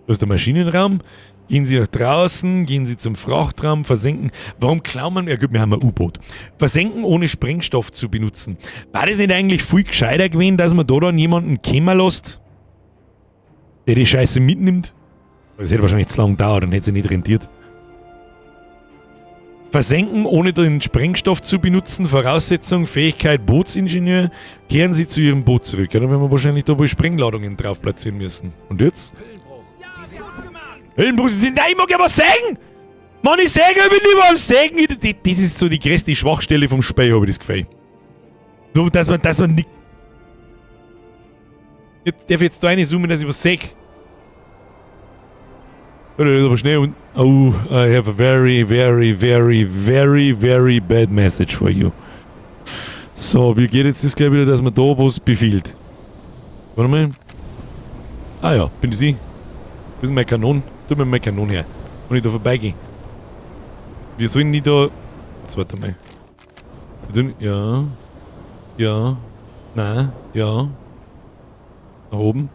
Da ist der Maschinenraum. Gehen Sie nach draußen, gehen Sie zum Frachtraum, versenken. Warum klauen wir? Ja gut, wir haben ein U-Boot. Versenken, ohne Sprengstoff zu benutzen. War das nicht eigentlich viel gescheiter gewesen, dass man da dann jemanden kommen lässt, der die Scheiße mitnimmt? Das hätte wahrscheinlich zu lange gedauert und hätte sich nicht rentiert. Versenken, ohne den Sprengstoff zu benutzen. Voraussetzung, Fähigkeit, Bootsingenieur. Kehren Sie zu Ihrem Boot zurück. Ja, dann werden wir wahrscheinlich da wohl Sprengladungen drauf platzieren müssen. Und jetzt? Höllenbruch, Sie sind... Nein, ich mag ja was sagen! Mann, ich säge, ich bin lieber am Sägen. Das ist so die größte Schwachstelle vom Spiel, habe ich das Gefühl. So, dass man nicht... Jetzt darf ich jetzt da reinzoomen, dass ich was säge. Das ist aber schnell und... Oh, I have a very, very, very, very, very bad message for you. So, wie geht jetzt das gleich wieder, dass man da was befiehlt? Warte mal. Ah ja, bin ich sie? Wo ist meine Kanone? Tu mir meine Kanone her. Wenn ich da vorbeigehe. Wir sollen die da... Jetzt warte mal. Ja. Ja. Nein. Ja. Nach oben.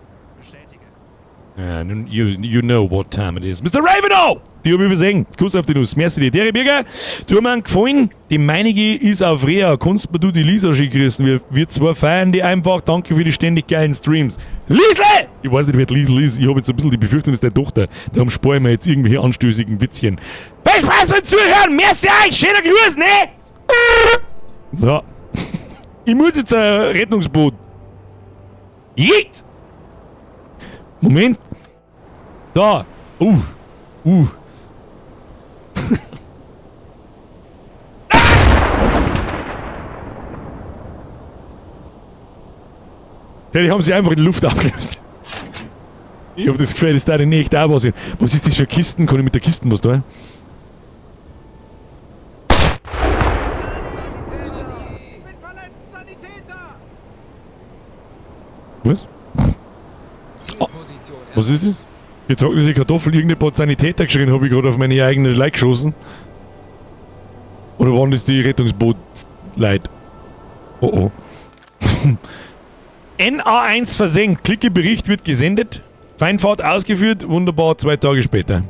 Ja, nun, you know what time it is. Mr. Ravenau! Die hab ich übersehen. Kuss auf die Nuss. Merci dir. Dere Birger, du mir einen Gefallen. Die meinige ist auf Rea. Kannst mir du die Lisa schön grüßen? Wir zwei feiern die einfach. Danke für die ständig geilen Streams. Liesl! Ich weiß nicht, wer die Liesl ist. Ich hab jetzt ein bisschen die Befürchtung, das ist deine Tochter. Darum spare ich mir jetzt irgendwelche anstößigen Witzchen. Viel Spaß beim Zuhören! Merci euch! Schöner Gruß, ne? So. Ich muss jetzt ein Rettungsboot. Jeet! Moment. Da. Ja, die haben sich einfach in die Luft aufgelöst. Ich hab das Gefühl, das da nicht auch was. Was ist das für Kisten? Kann ich mit der Kisten was da? Was? Oh. Was ist das? Getrocknete Kartoffeln, irgendein hat Sanitäter geschrien, hab ich gerade auf meine eigene Leute geschossen. Oder waren das die Rettungsboot-Leute? Oh oh. NA1 versenkt. Klicke, Bericht wird gesendet. Feindfahrt ausgeführt. Wunderbar, 2 Tage später.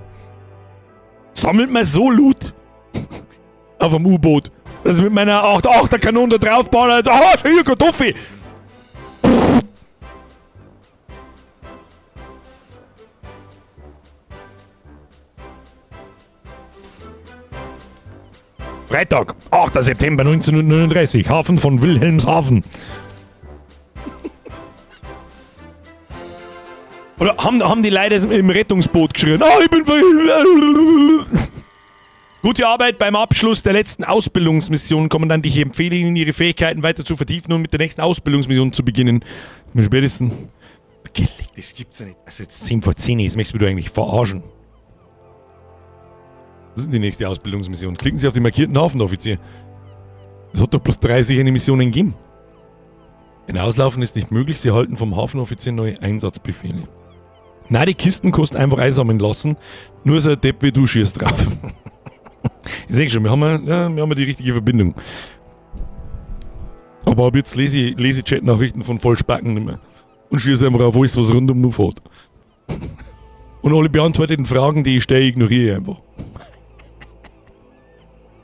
Sammelt man so Loot auf einem U-Boot, dass ich mit meiner 8-8er Kanone da drauf ballert. Ah, hier Kartoffel! Freitag, 8. September 1939, Hafen von Wilhelmshaven. Oder haben die Leute im Rettungsboot geschrien? Ah, ich bin ver... Gute Arbeit beim Abschluss der letzten Ausbildungsmission, Kommandant. Ich empfehle Ihnen, Ihre Fähigkeiten weiter zu vertiefen und mit der nächsten Ausbildungsmission zu beginnen. Am spätesten. Geleckt, das gibt's ja nicht. Also jetzt 10 vor 10 ist, möchtest du eigentlich verarschen. Was ist denn die nächste Ausbildungsmission? Klicken Sie auf den markierten Hafenoffizier. Es hat doch bloß 30 eine Missionen gegeben. Ein Auslaufen ist nicht möglich, Sie erhalten vom Hafenoffizier neue Einsatzbefehle. Nein, die Kisten kosten einfach einsammeln lassen. Nur so ein Depp wie du schießt drauf. Ich sehe schon, wir haben ja die richtige Verbindung. Aber ab jetzt lese ich Chat-Nachrichten von Vollspacken nicht mehr. Und schieße einfach auf alles, was rundum nur fährt. Und alle beantworteten Fragen, die ich stelle, ignoriere ich einfach.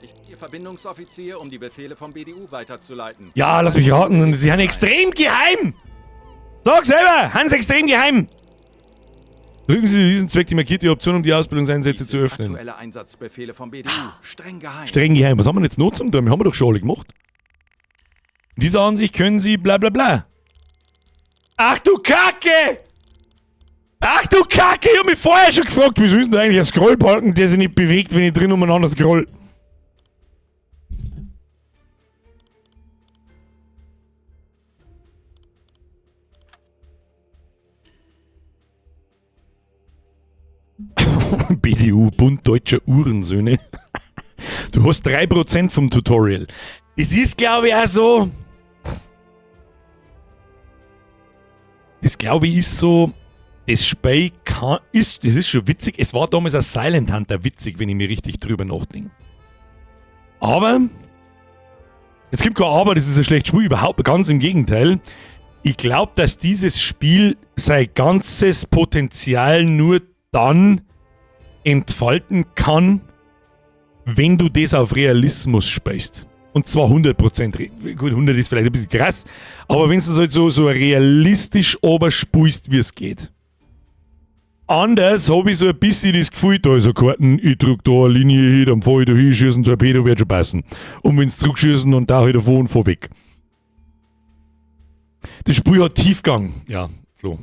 Ich bin Ihr Verbindungsoffizier, um die Befehle vom BDU weiterzuleiten. Ja, lass mich raten, sie sind extrem geheim! Sag selber, Hans extrem geheim! Drücken Sie zu diesem Zweck die markierte Option, um die Ausbildungseinsätze Dies zu sind öffnen. Aktuelle Einsatzbefehle vom BDU. Streng geheim. Streng geheim. Was haben wir denn jetzt noch zum tun? Wir haben doch schon alle gemacht. In dieser Ansicht können Sie bla bla bla. Ach du Kacke! Ach du Kacke! Ich hab mich vorher schon gefragt, wieso ist denn da eigentlich ein Scrollbalken, der sich nicht bewegt, wenn ich drin umeinander scroll? BDU, Bund Deutscher Uhrensöhne. Du hast 3% vom Tutorial. Es ist, glaube ich, auch so. Das, glaube ich, ist so. Das Spiel kann, ist, das ist schon witzig. Es war damals ein Silent Hunter witzig, wenn ich mir richtig drüber nachdenke. Aber, jetzt gibt kein Aber, das ist ein schlechtes Spiel, überhaupt, ganz im Gegenteil. Ich glaube, dass dieses Spiel sein ganzes Potenzial nur dann entfalten kann, wenn du das auf Realismus spielst. Und zwar 100%. Gut, 100 ist vielleicht ein bisschen krass, aber wenn du es halt so realistisch oberspulst, wie es geht. Anders habe ich so ein bisschen das Gefühl, da ist eine Karten, ich drück da eine Linie hin, dann fahr ich da hin, schieße einen Torpedo, wird schon passen. Und wenn's zurückschießen, dann tauche ich davon und fahr weg. Das Spiel hat Tiefgang. Ja, Flo.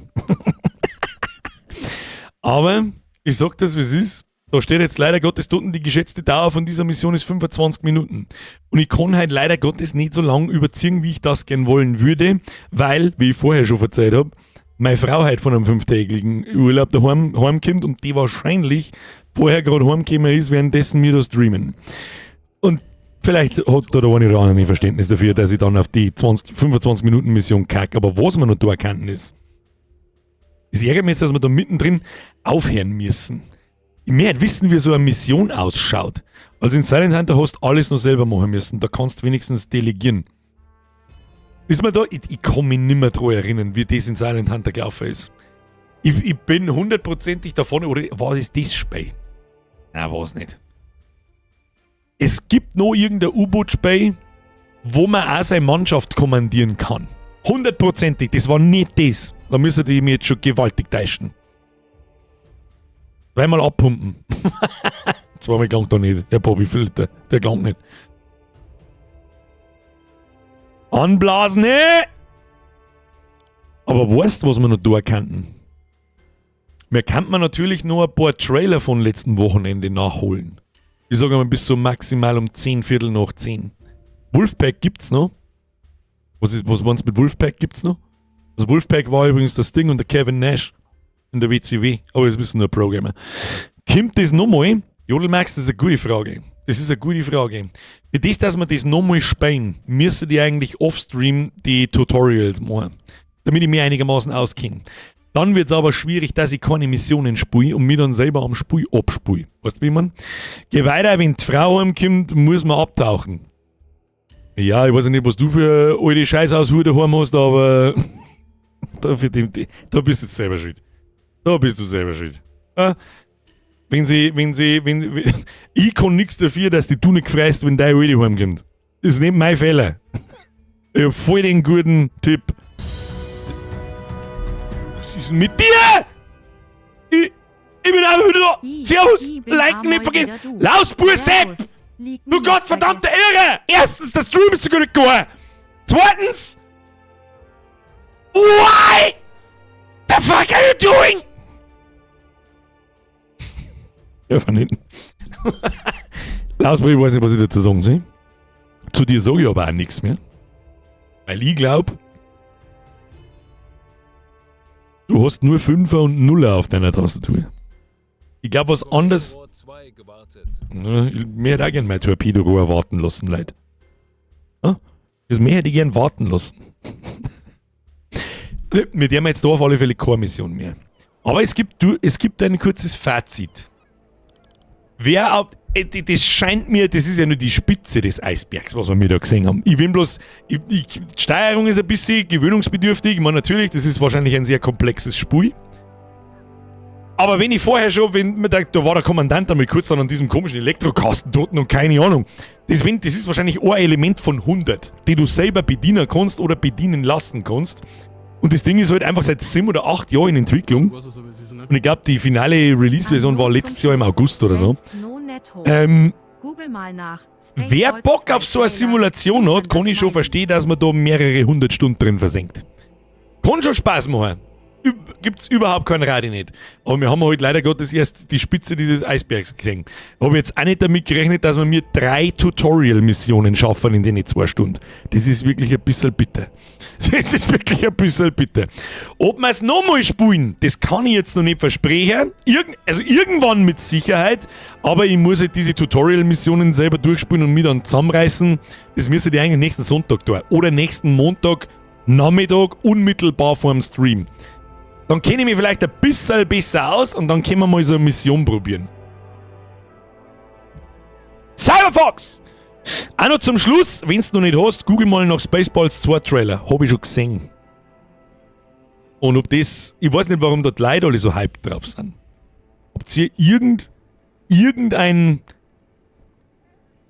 Aber ich sag das, wie es ist. Da steht jetzt leider Gottes unten, die geschätzte Dauer von dieser Mission ist 25 Minuten. Und ich kann halt leider Gottes nicht so lange überziehen, wie ich das gern wollen würde, weil, wie ich vorher schon verzeiht hab, meine Frau halt von einem 5-tägigen Urlaub daheim heimkommt und die wahrscheinlich vorher gerade heimgekommen ist, währenddessen wir da streamen. Und vielleicht hat da der eine oder andere nicht Verständnis dafür, dass ich dann auf die 25 Minuten Mission kacke. Aber was wir noch da erkannt ist, es ärgert mich jetzt, dass wir da mittendrin aufhören müssen. Ich möchte wissen, wie so eine Mission ausschaut. Also in Silent Hunter hast du alles noch selber machen müssen. Da kannst du wenigstens delegieren. Ist mir da, ich kann mich nimmer dran erinnern, wie das in Silent Hunter gelaufen ist. Ich bin hundertprozentig davon, oder war das das Spiel? Nein, war's nicht. Es gibt noch irgendein U-Boot-Spiel, wo man auch seine Mannschaft kommandieren kann. Hundertprozentig, das war nicht das. Da müssen die mir jetzt schon gewaltig täuschen. Zweimal abpumpen. Zweimal gelangt da nicht. Der Bobby Filter, der gelangt nicht. Anblasen, ne? Aber weißt du, was wir noch tun könnten? Wir könnten natürlich noch ein paar Trailer von letzten Wochenende nachholen. Ich sage mal bis so maximal um 10, Viertel nach 10. Wolfpack gibt's noch. Was meinst du mit Wolfpack gibt's noch? Also Wolfpack war übrigens das Ding und der Kevin Nash in der WCW. Aber das wissen nur Programmer. Kommt das nochmal? Jodelmax, das ist eine gute Frage. Das ist eine gute Frage. Für das, dass wir das nochmal spielen, müssen die eigentlich offstream die Tutorials machen. Damit ich mich einigermaßen auskenne. Dann wird's aber schwierig, dass ich keine Missionen spiele und mich dann selber am Spiel abspiele. Weißt du, wie man? Geh weiter, wenn die Frau heimkommt, muss man abtauchen. Ja, ich weiß ja nicht, was du für alte Scheißhaushuhr daheim hast, aber da bist du jetzt selber schuld. Da bist du selber schuld. Ja? Wenn sie, wenn sie, wenn, wenn, ich kann nichts dafür, dass die du nicht freist, wenn deine Alte heimkommt. Das ist nicht mein Fehler. Ich hab voll den guten Tipp. Was ist denn mit dir? Ich bin einfach wieder da. I, Servus. ich bin Liken nicht einmal vergessen. wieder du. Laus, Bur, Sepp! Servus. Liegt Du nicht gottverdammte Irre! Erstens, der Stream ist so gut gegangen. Zweitens, why the fuck are you doing? Ja, von hinten. Lausbur, ich weiß nicht, was ich dazu sagen soll. Zu dir sage ich aber auch nichts mehr. Weil ich glaube, du hast nur Fünfer und Nuller auf deiner Tastatur. Ich glaube, was anderes. Rohr 2 gewartet. Ja, ich mir hätte auch gern mein Torpedorohr warten lassen, Leute. Ja? Das mehr hätte ich gern warten lassen. Mit dem jetzt da auf alle Fälle keine Mission mehr. Aber es gibt ein kurzes Fazit. Wer auf, das scheint mir, das ist ja nur die Spitze des Eisbergs, was wir mir da gesehen haben. Ich bin bloß, die Steuerung ist ein bisschen gewöhnungsbedürftig. Ich meine, natürlich, das ist wahrscheinlich ein sehr komplexes Spiel. Aber wenn ich vorher schon, wenn man da war der Kommandant einmal kurz dann an diesem komischen Elektrokasten dort und keine Ahnung. Das ist wahrscheinlich ein Element von 100, die du selber bedienen kannst oder bedienen lassen kannst. Und das Ding ist halt einfach seit 7 oder 8 Jahren in Entwicklung. Weiß was, aber es ist nicht. Und ich glaube, die finale Release-Version war letztes Jahr im August oder so. No net hoch. Google mal nach. Wer Spaceballs Bock auf so eine 2 Trailer. Simulation hat, kann ich schon meinen. verstehen, dass man da mehrere hundert Stunden drin versenkt. Kann schon Spaß machen. Gibt's überhaupt keinen Radi nicht. Aber wir haben halt leider Gottes erst die Spitze dieses Eisbergs gesehen. Habe jetzt auch nicht damit gerechnet, dass wir mir drei Tutorial-Missionen schaffen in den 2 Stunden. Das ist wirklich ein bisschen bitter. Das ist wirklich ein bisschen bitter. Ob wir es nochmal spielen, das kann ich jetzt noch nicht versprechen. Also irgendwann mit Sicherheit. Aber ich muss halt diese Tutorial-Missionen selber durchspielen und mich dann zusammenreißen. Das müsste ich eigentlich nächsten Sonntag tun. Oder nächsten Montag Nachmittag, unmittelbar vor dem Stream. Dann kenne ich mich vielleicht ein bisschen besser aus und dann können wir mal so eine Mission probieren. Cyberfox! Auch noch zum Schluss, wenn du noch nicht hast, google mal nach Spaceballs 2 Trailer. Hab ich schon gesehen. Und ob das, ich weiß nicht, warum dort Leute alle so hyped drauf sind. Habt ihr irgendein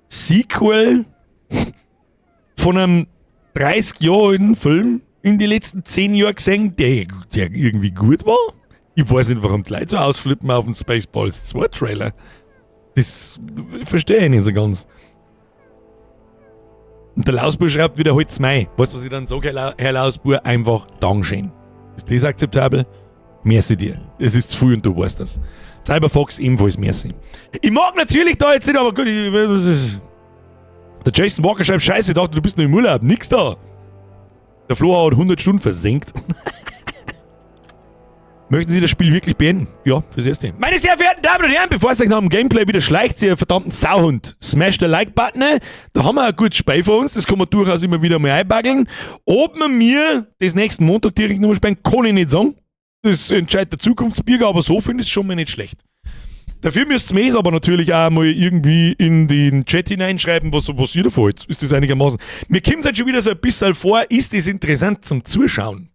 Sequel von einem 30 Jahre alten Film in die letzten 10 Jahren gesehen, der irgendwie gut war? Ich weiß nicht, warum die Leute so ausflippen auf den Spaceballs 2 Trailer. Das verstehe ich nicht so ganz. Und der Lausbur schreibt wieder: Halt's Maul. Weißt du, was ich dann sage, Herr Lausbur? Einfach Dankeschön. Ist das akzeptabel? Merci dir. Es ist zu früh und du weißt das. Cyberfox ebenfalls merci. Ich mag natürlich da jetzt nicht, aber gut. Der Jason Walker schreibt: Scheiße, ich dachte, du bist noch im Urlaub. Nix da. Der Flo hat 100 Stunden versenkt. Möchten Sie das Spiel wirklich beenden? Ja, fürs Erste. Meine sehr verehrten Damen und Herren, bevor es euch nach dem Gameplay wieder schleicht, ihr verdammten Sauhund, smash the Like-Button. Da haben wir ein gutes Spiel vor uns, das kann man durchaus immer wieder mal einbaggeln. Ob wir mir das nächsten Montag direkt nochmal spielen, kann ich nicht sagen. Das entscheidet der Zukunftsbürger, aber so finde ich es schon mal nicht schlecht. Dafür müsst ihr mir aber natürlich auch mal irgendwie in den Chat hineinschreiben, was ihr davon haltet. Ist das einigermaßen. Mir kommt es halt schon wieder so ein bisschen vor, ist das interessant zum Zuschauen?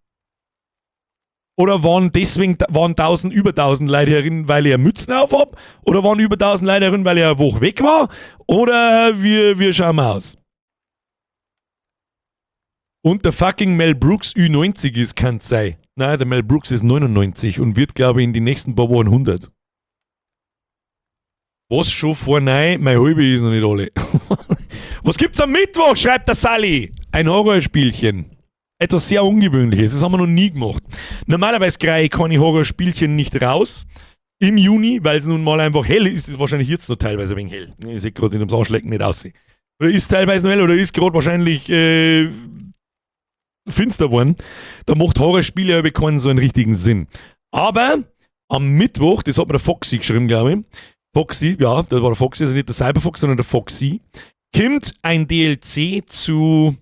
Oder waren deswegen waren 1000, über 1000 Leute herin, weil ich eine Mützen auf hab? Oder waren über 1000 Leute herin, weil ich eine Woche weg war? Oder wie schauen wir aus? Und der fucking Mel Brooks Ü90 ist, kann sein. Nein, der Mel Brooks ist 99 und wird, glaube ich, in die nächsten paar Wochen 100. Was schon vor nein, mein halbe ist noch nicht alle. Was gibt's am Mittwoch? Schreibt der Sally. Ein Horrorspielchen. Etwas sehr Ungewöhnliches. Das haben wir noch nie gemacht. Normalerweise kriege ich keine Horrorspielchen nicht raus im Juni, weil es nun mal einfach hell ist. Ist wahrscheinlich jetzt noch teilweise ein wenig hell. Ich sehe gerade in dem Arschlecken nicht aus. Oder ist teilweise noch hell oder ist gerade wahrscheinlich finster geworden. Da macht Horrorspiele aber keinen so einen richtigen Sinn. Aber am Mittwoch, das hat mir der Foxy geschrieben, glaube ich. Foxy, ja, das war der Foxy, also nicht der Cyberfox, sondern der Foxy, kommt ein DLC zu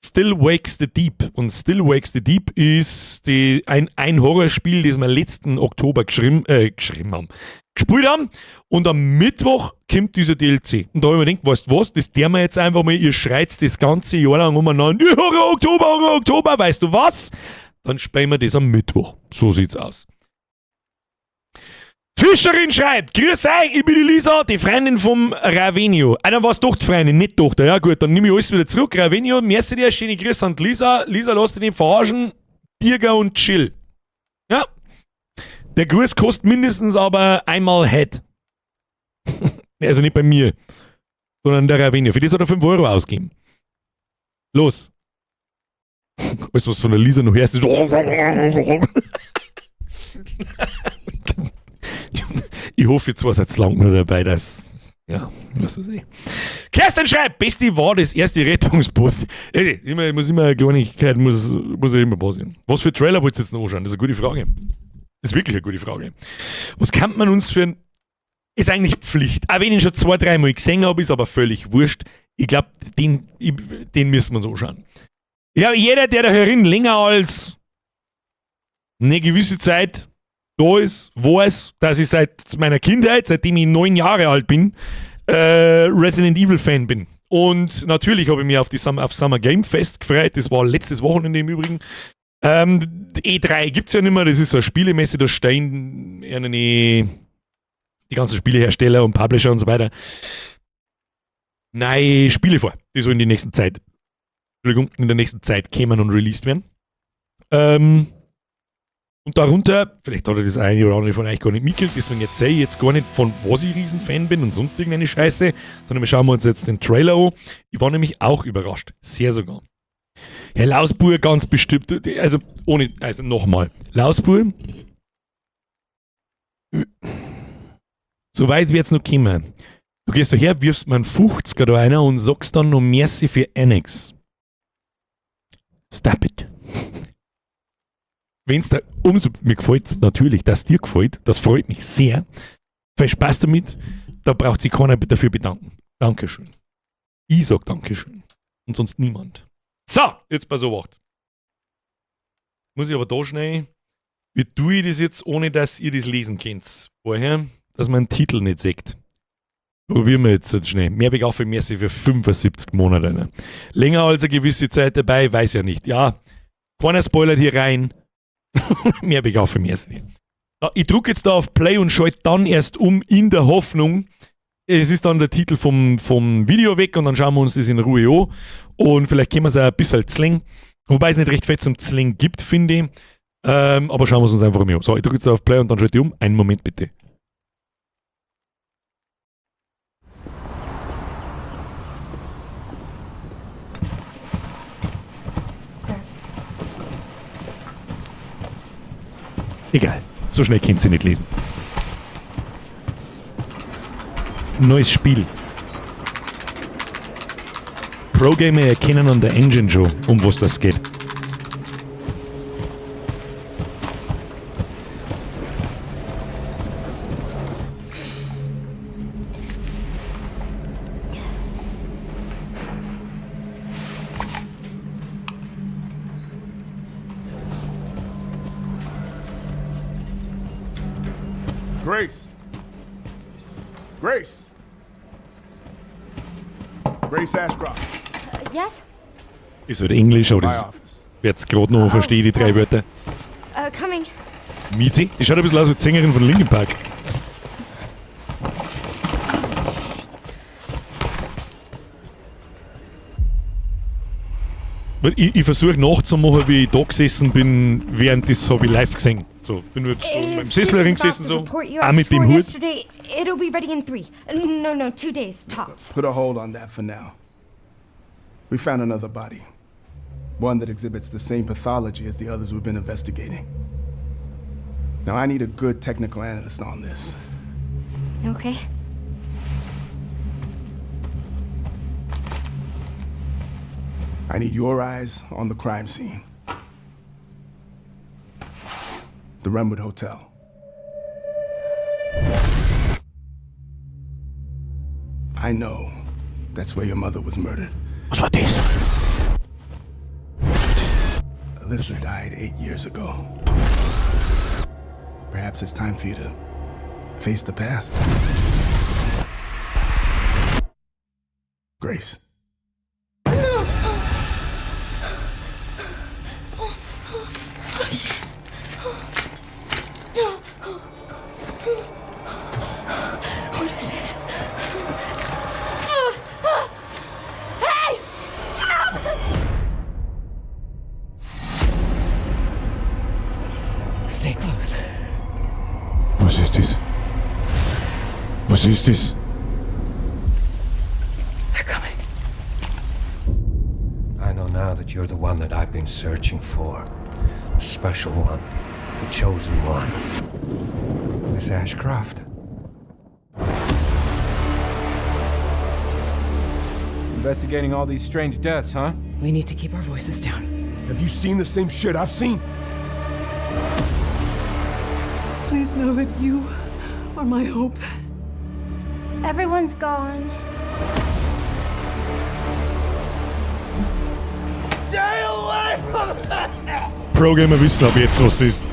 Still Wakes the Deep. Und Still Wakes the Deep ist ein Horrorspiel, das wir letzten Oktober geschrieben haben, gespielt haben. Und am Mittwoch kommt dieser DLC. Und da habe ich mir gedacht, weißt du was, das der wir jetzt einfach mal, ihr schreit das ganze Jahr lang umeinander, Horror Oktober, Horror Oktober, weißt du was? Dann spielen wir das am Mittwoch. So sieht's aus. Fischerin schreibt: Grüß euch, ich bin die Lisa, die Freundin vom Ravenio. Ah, dann war's doch die Freundin, nicht Tochter. Ja gut, dann nehme ich alles wieder zurück. Ravenio, merci dir, schöne Grüße an die Lisa. Lisa, lass dich nicht verarschen. Birger und Chill. Ja. Der Gruß kostet mindestens aber einmal Head. Also nicht bei mir. Sondern der Ravinia. Für das hat er 5 Euro ausgegeben. Los. Alles, was von der Lisa noch hörst, ist. Ich hoffe, jetzt war es lang noch dabei, dass. Ja, was weiß ich. Kerstin schreibt, Besti war das erste Rettungsboot. Ey, immer, muss immer eine Kleinigkeit, muss ja immer passieren. Was für Trailer wollt ihr jetzt noch anschauen? Das ist eine gute Frage. Das ist wirklich eine gute Frage. Was kann man uns für ein. Ist eigentlich Pflicht. Auch wenn ich ihn schon 2, 3 Mal gesehen habe, ist aber völlig wurscht. Ich glaube, den müssen wir uns anschauen. Ja, jeder, der da herin länger als eine gewisse Zeit da ist, weiß, dass ich seit meiner Kindheit, seitdem ich 9 Jahre alt bin, Resident Evil Fan bin. Und natürlich habe ich mich auf die auf Summer Game Fest gefreut. Das war letztes Wochenende im Übrigen. E3 gibt es ja nicht mehr, das ist so eine Spielemesse, da stehen die ganzen Spielehersteller und Publisher und so weiter neue Spiele vor, die so in die nächsten Zeit, Entschuldigung, in der nächsten Zeit kämen und released werden. Und darunter, vielleicht hat er das eine oder andere von euch gar nicht mitgekriegt, deswegen erzähle ich jetzt gar nicht, von was ich Riesenfan bin und sonst irgendeine Scheiße, sondern wir schauen uns jetzt den Trailer an. Ich war nämlich auch überrascht, sehr sogar. Herr Lausbur ganz bestimmt, also ohne, also nochmal, Lausbur, so weit wird's noch kommen. Du gehst da her, wirfst mir einen 50er da einer und sagst dann noch Merci für Annex. Stop it. Wenn's da umso, mir gefällt's natürlich, dass dir gefällt, das freut mich sehr. Viel Spaß damit, da braucht sich keiner dafür bedanken. Dankeschön. Ich sag Dankeschön. Und sonst niemand. So, jetzt pass auf. Muss ich aber da schnell. Wie tue ich das jetzt, ohne dass ihr das lesen könnt? Vorher, dass man einen Titel nicht sieht. Probieren wir jetzt schnell. Mehr auf Merci für 75 Monate. Ne? Länger als eine gewisse Zeit dabei, weiß ja nicht. Ja, keiner spoilert hier rein. Mehr auf Merci. Ich drücke jetzt da auf Play und schalte dann erst um in der Hoffnung, es ist dann der Titel vom Video weg und dann schauen wir uns das in Ruhe an. Und vielleicht können wir es auch ein bisschen zwingen. Wobei es nicht recht fett zum Zwingen gibt, finde ich. Aber schauen wir es uns einfach mal an. So, ich drücke jetzt auf Play und dann schalte ich um. Einen Moment bitte. Sir. Egal, so schnell könnt ihr nicht lesen. Neues Spiel. Pro-Gamer erkennen an der Engine schon, um was das geht. Grace. Grace. Grace Ashcroft. Yes? Ist halt Englisch, aber das wird's gerade noch verstehen, die drei Wörter. Coming. Mizi? Die schaut ein bisschen aus wie die Sängerin von Linkin Park. Ich versuche nachzumachen, wie ich da gesessen bin, während das habe ich live gesehen. So, bin halt so in meinem Sessel herumgesessen, so, auch mit dem Hut. It'll be ready in 3. No, 2 days, tops. Put a hold on that for now. We found another body. One that exhibits the same pathology as the others we've been investigating. Now I need a good technical analyst on this. Okay. I need your eyes on the crime scene. The Renwood Hotel. I know that's where your mother was murdered. Was war das? Alyssa died 8 years ago. Perhaps it's time for you to face the past. Grace. What is this? Hey! Help! Stay close. Was ist das? Was ist das? You're the one that I've been searching for. The special one. The chosen one. Miss Ashcroft. Investigating all these strange deaths, huh? We need to keep our voices down. Have you seen the same shit I've seen? Please know that you are my hope. Everyone's gone. Stay away from me! Pro-Gamer wissen ab jetzt, was es ist.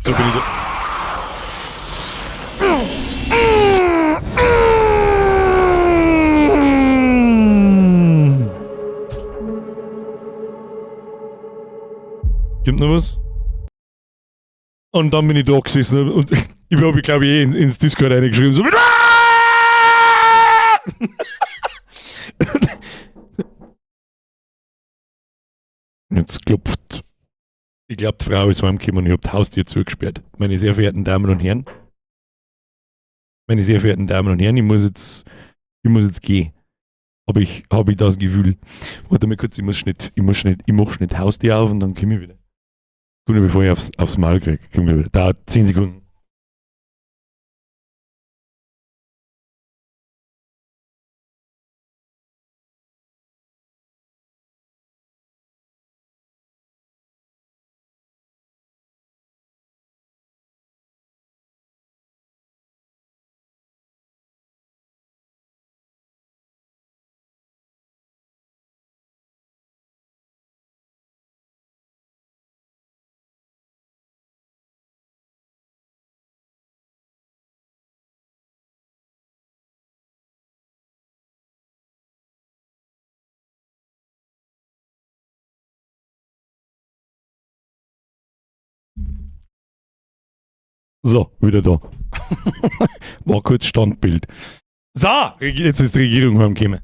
So bin ich da. Gibt noch was? Und dann bin ich da gesessen und ich habe, glaube ich, eh ins Discord reingeschrieben, so mit "Ah!" Jetzt klopft. Ich glaube, die Frau ist heimgekommen und ich habe das Haustür zugesperrt. Meine sehr verehrten Damen und Herren. Meine sehr verehrten Damen und Herren, ich muss jetzt gehen. Hab ich das Gefühl. Warte mal kurz, ich mach schnell die Haustür auf und dann komme ich wieder. Sekunde, bevor ich aufs Maul krieg. Komm ich wieder. Dauert 10 Sekunden. So, wieder da. War kurz Standbild. So, jetzt ist die Regierung heimgekommen.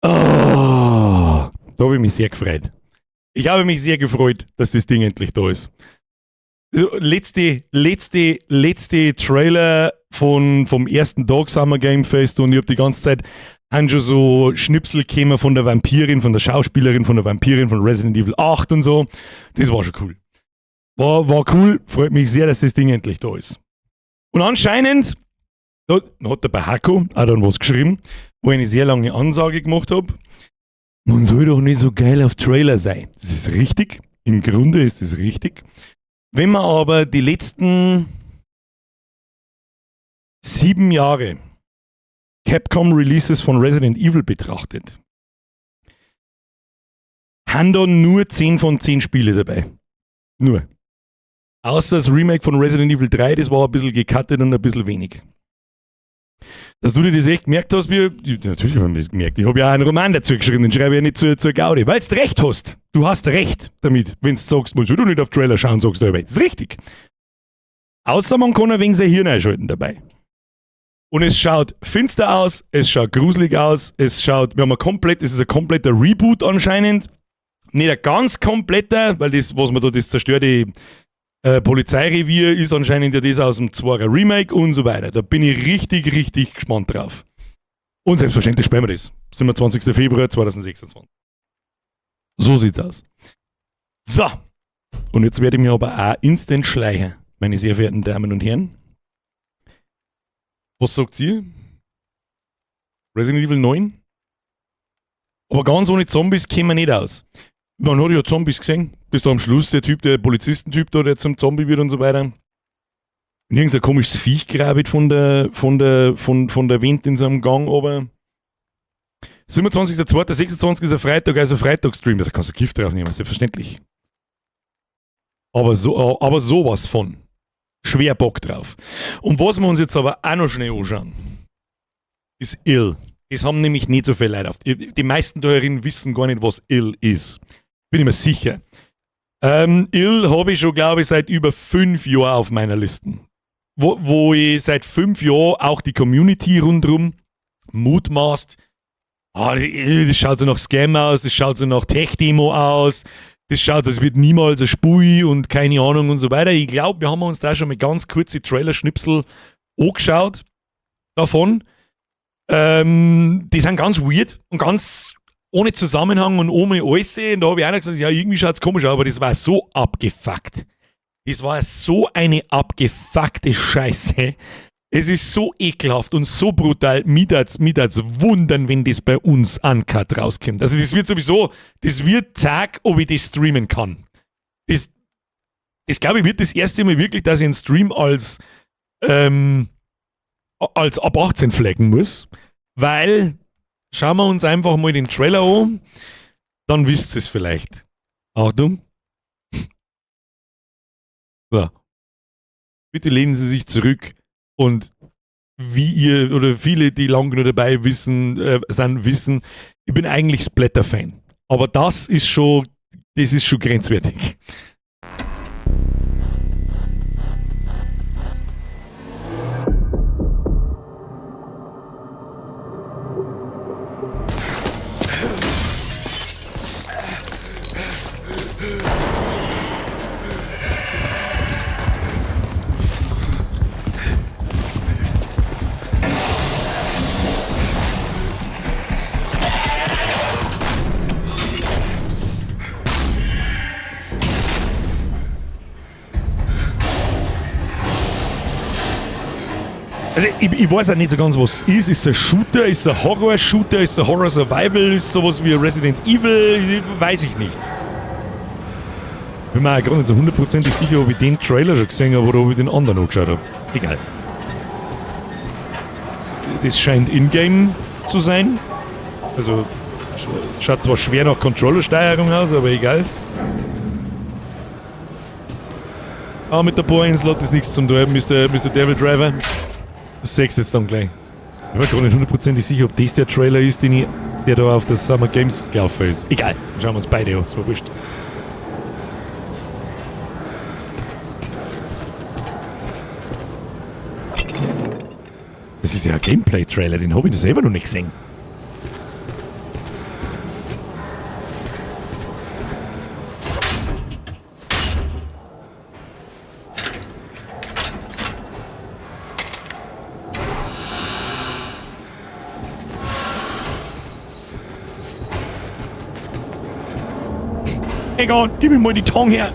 Oh, da habe ich mich sehr gefreut. Ich habe mich sehr gefreut, dass das Ding endlich da ist. Letzte Trailer vom ersten Tag Summer Game Fest und ich habe die ganze Zeit haben schon so Schnipsel gekommen von der Vampirin, von der Schauspielerin, von der Vampirin von Resident Evil 8 und so. Das war schon cool. War cool, freut mich sehr, dass das Ding endlich da ist. Und anscheinend hat der Bahako auch dann was geschrieben, wo ich eine sehr lange Ansage gemacht habe. Man soll doch nicht so geil auf Trailer sein. Das ist richtig. Im Grunde ist das richtig. Wenn man aber die letzten 7 Jahre Capcom Releases von Resident Evil betrachtet, haben da nur 10 von 10 Spiele dabei. Nur. Außer das Remake von Resident Evil 3, das war ein bisschen gecuttet und ein bisschen wenig. Dass du dir das echt gemerkt hast, natürlich habe ich mir das gemerkt. Ich habe ja auch einen Roman dazu geschrieben, den schreibe ich ja nicht zur Gaudi, weil du recht hast. Du hast recht damit, wenn du sagst, man soll doch nicht auf Trailer schauen, sagst du aber, das ist richtig. Außer man kann ein wenig sein Hirn einschalten dabei. Und es schaut finster aus, es schaut gruselig aus, es schaut, wir haben ein komplett, es ist ein kompletter Reboot anscheinend. Nicht ein ganz kompletter, weil das, was man da, das zerstörte Polizeirevier ist anscheinend ja das aus dem 2er Remake und so weiter. Da bin ich richtig, richtig gespannt drauf. Und selbstverständlich spielen wir das. 27. Februar 2026. So sieht's aus. So. Und jetzt werde ich mir aber auch instant schleichen, meine sehr verehrten Damen und Herren. Was sagt ihr? Resident Evil 9? Aber ganz ohne Zombies kämen wir nicht aus. Man hat ja Zombies gesehen. Bis da am Schluss der Typ, der Polizistentyp da, der zum Zombie wird und so weiter. Und irgendein komisches Viech grabet von der Wand in seinem Gang, aber 27.02.26 ist ein Freitag, also Freitagstream. Da kannst du Gift drauf nehmen, selbstverständlich. Aber sowas von. Schwer Bock drauf. Und was wir uns jetzt aber auch noch schnell anschauen, ist Ill. Das haben nämlich nicht so viele Leute auf. Die meisten da herin wissen gar nicht, was Ill ist. Bin ich mir sicher. Ill habe ich schon, glaube ich, seit über 5 Jahren auf meiner Liste. Wo ich seit 5 Jahren auch die Community rundherum mutmaßt, ah, das schaut so nach Scam aus, das schaut so nach Tech-Demo aus, das wird niemals ein Spiel und keine Ahnung und so weiter. Ich glaube, wir haben uns da schon mal ganz kurze Trailer-Schnipsel angeschaut davon. Die sind ganz weird und ganz ohne Zusammenhang und ohne alles. Und da habe ich einer gesagt, ja, irgendwie schaut es komisch aus, aber das war so abgefuckt. Das war so eine abgefuckte Scheiße. Es ist so ekelhaft und so brutal. Mich würd's wundern, wenn das bei uns uncut rauskommt. Also das wird sowieso, das wird zack, ob ich das streamen kann. Das glaube ich wird das erste Mal wirklich, dass ich einen Stream als ab 18 flaggen muss. Weil, schauen wir uns einfach mal den Trailer an, dann wisst ihr es vielleicht. Achtung. So. Bitte lehnen Sie sich zurück und wie ihr oder viele, die lang genug dabei sind, wissen, ich bin eigentlich Splatter-Fan. Aber das ist schon grenzwertig. Also ich weiß auch nicht so ganz, was es ist. Ist es ein Shooter? Ist es ein Horror-Shooter? Ist es ein Horror-Survival? Ist es sowas wie Resident Evil? Weiß ich nicht. Bin mir auch gerade nicht so hundertprozentig sicher, ob ich den Trailer schon gesehen habe oder ob ich den anderen angeschaut habe. Egal. Das scheint in-game zu sein. Also schaut zwar schwer nach Controller-Steuerung aus, aber egal. Ah, mit der Bohrinsel hat das nichts zum tun, Mr. Mr. Devil Driver. Das siehst du jetzt dann gleich. Ich war gerade nicht hundertprozentig sicher, ob das der Trailer ist, der da auf der Summer Games gelaufen ist. Egal, schauen wir uns beide an, ist mir wurscht. Das ist ja ein Gameplay-Trailer, den habe ich noch selber noch nicht gesehen. Egal, gib mir mal die Tong her.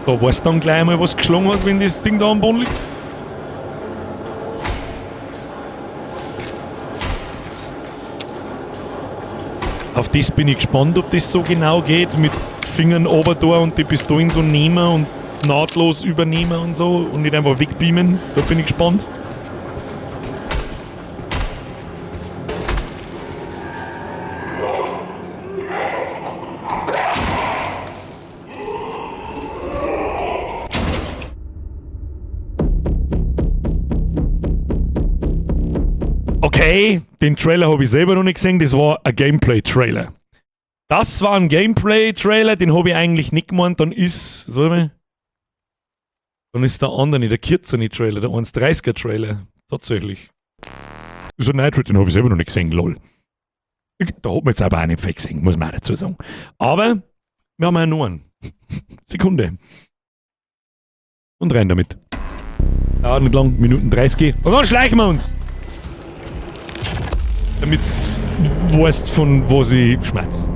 Da weißt du dann gleich einmal, was geschlagen hat, wenn das Ding da am Boden liegt. Auf das bin ich gespannt, ob das so genau geht, mit Fingern ober da und die Pistolen so nehmen und nahtlos übernehmen und so und nicht einfach wegbeamen. Da bin ich gespannt. Okay, den Trailer habe ich selber noch nicht gesehen, das war ein Gameplay-Trailer. Das war ein Gameplay-Trailer, den habe ich eigentlich nicht gemeint. Warte mal, dann ist der andere, der kürzere Trailer, der 1,30er Trailer. Tatsächlich. Ist ein Night, den habe ich selber noch nicht gesehen, lol. Da hat man jetzt aber auch nicht viel gesehen, muss man auch dazu sagen. Aber wir haben ja noch einen. Sekunde. Und rein damit. Dauert nicht lang, Minuten 30. Und dann schleichen wir uns. Damit's weißt, von wo sie schmerzt.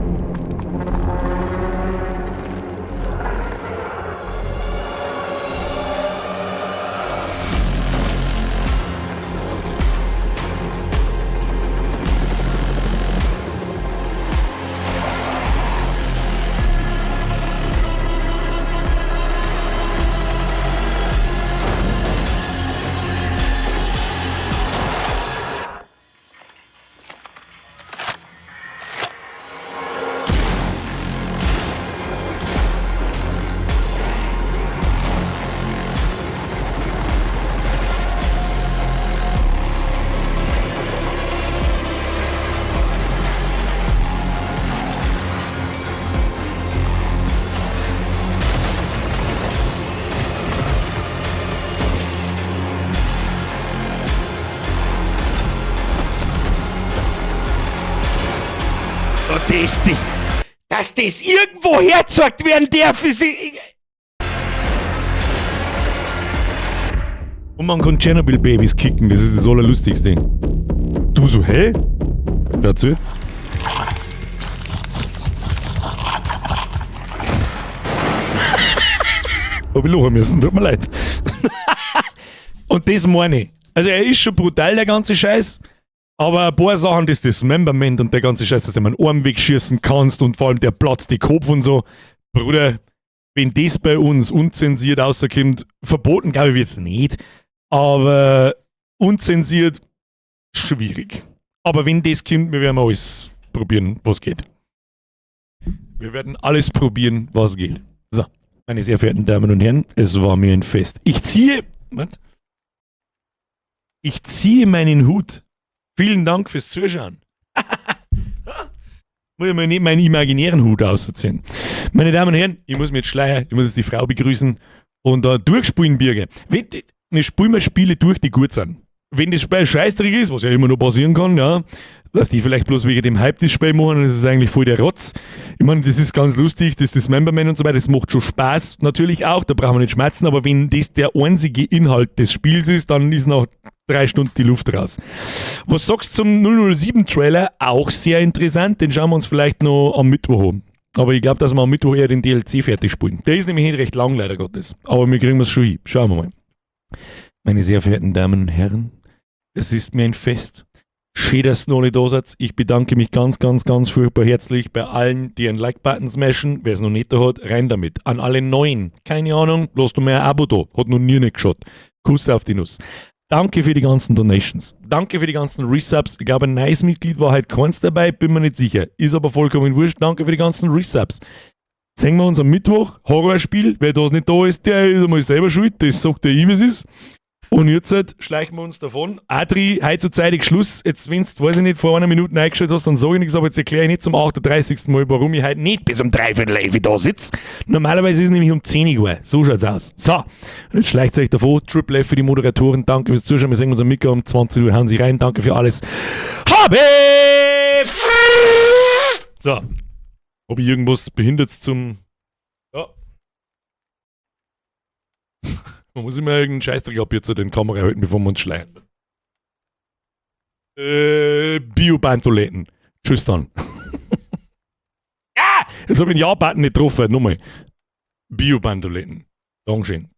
Oh, dass das irgendwo hergezeigt werden darf, ist. Und Und man kann Tschernobyl-Babys kicken, das ist das Allerlustigste. Du so, hä? Hör zu. Hab ich lachen müssen, tut mir leid. Und das meine ich. Also er ist schon brutal, der ganze Scheiß. Aber ein paar Sachen, das Dismemberment und der ganze Scheiß, dass du ihm einen Arm wegschießen kannst und vor allem der platzt die Kopf und so. Bruder, wenn das bei uns unzensiert rauskommt, verboten glaube ich wird's nicht, aber unzensiert schwierig. Aber wenn das kommt, wir werden alles probieren, was geht. Wir werden alles probieren, was geht. So, meine sehr verehrten Damen und Herren, es war mir ein Fest. Ich ziehe, warte, ich ziehe meinen Hut. Vielen Dank fürs Zuschauen. Muss ich mir nicht meinen imaginären Hut ausziehen. Meine Damen und Herren, ich muss mich jetzt schleiern, ich muss jetzt die Frau begrüßen und da durchspulen, Birge. Wir spielen wir Spiele durch, die gut sind. Wenn das Spiel scheißdreck ist, was ja immer noch passieren kann, ja, dass die vielleicht bloß wegen dem Hype das Spiel machen, das ist eigentlich voll der Rotz. Ich meine, das ist ganz lustig, das Dismemberment und so weiter, das macht schon Spaß natürlich auch, da brauchen wir nicht schmerzen, aber wenn das der einzige Inhalt des Spiels ist, dann ist nach 3 Stunden die Luft raus. Was sagst du zum 007 Trailer? Auch sehr interessant, den schauen wir uns vielleicht noch am Mittwoch an. Aber ich glaub, dass wir am Mittwoch eher den DLC fertig spielen. Der ist nämlich nicht recht lang, leider Gottes. Aber wir kriegen es schon hin. Schauen wir mal. Meine sehr verehrten Damen und Herren, es ist mir ein Fest. Schön, dass ihr alle da seid. Ich bedanke mich ganz, ganz, ganz furchtbar herzlich bei allen, die einen Like-Button smashen. Wer es noch nicht da hat, rein damit. An alle Neuen, keine Ahnung, lasst du mir ein Abo da. Hat noch nie nicht geschaut. Kuss auf die Nuss. Danke für die ganzen Donations. Danke für die ganzen Resubs. Ich glaube, ein neues Mitglied war heute keins dabei, bin mir nicht sicher. Ist aber vollkommen wurscht. Danke für die ganzen Resubs. Sehen wir uns am Mittwoch. Horrorspiel. Wer da nicht da ist, der ist einmal selber schuld. Das sagt der ich, wie es ist. Und jetzt halt schleichen wir uns davon. Adri, heute zu zeitig Schluss. Jetzt, wenn du, weiß ich nicht, vor einer Minute eingeschaltet hast, dann sag ich nichts, aber jetzt erkläre ich nicht zum 38. Mal, warum ich heute nicht bis um 10:45 da sitze. Normalerweise ist es nämlich um 10 Uhr. So schaut's aus. So, und jetzt schleicht euch davon. Triple F für die Moderatoren. Danke fürs Zuschauen. Wir sehen uns am Mittag um 20 Uhr. Hauen Sie rein. Danke für alles. Habe! So. Ob ich irgendwas behindert zum... Ja. Man muss immer irgendeinen Scheißdreck ab jetzt zu den Kamera halten, bevor wir uns schleiern. Bio-Bantoletten. Tschüss dann. Ah! Jetzt hab ich den Ja-Button nicht getroffen. Nochmal. Bio-Bantoletten. Dankeschön.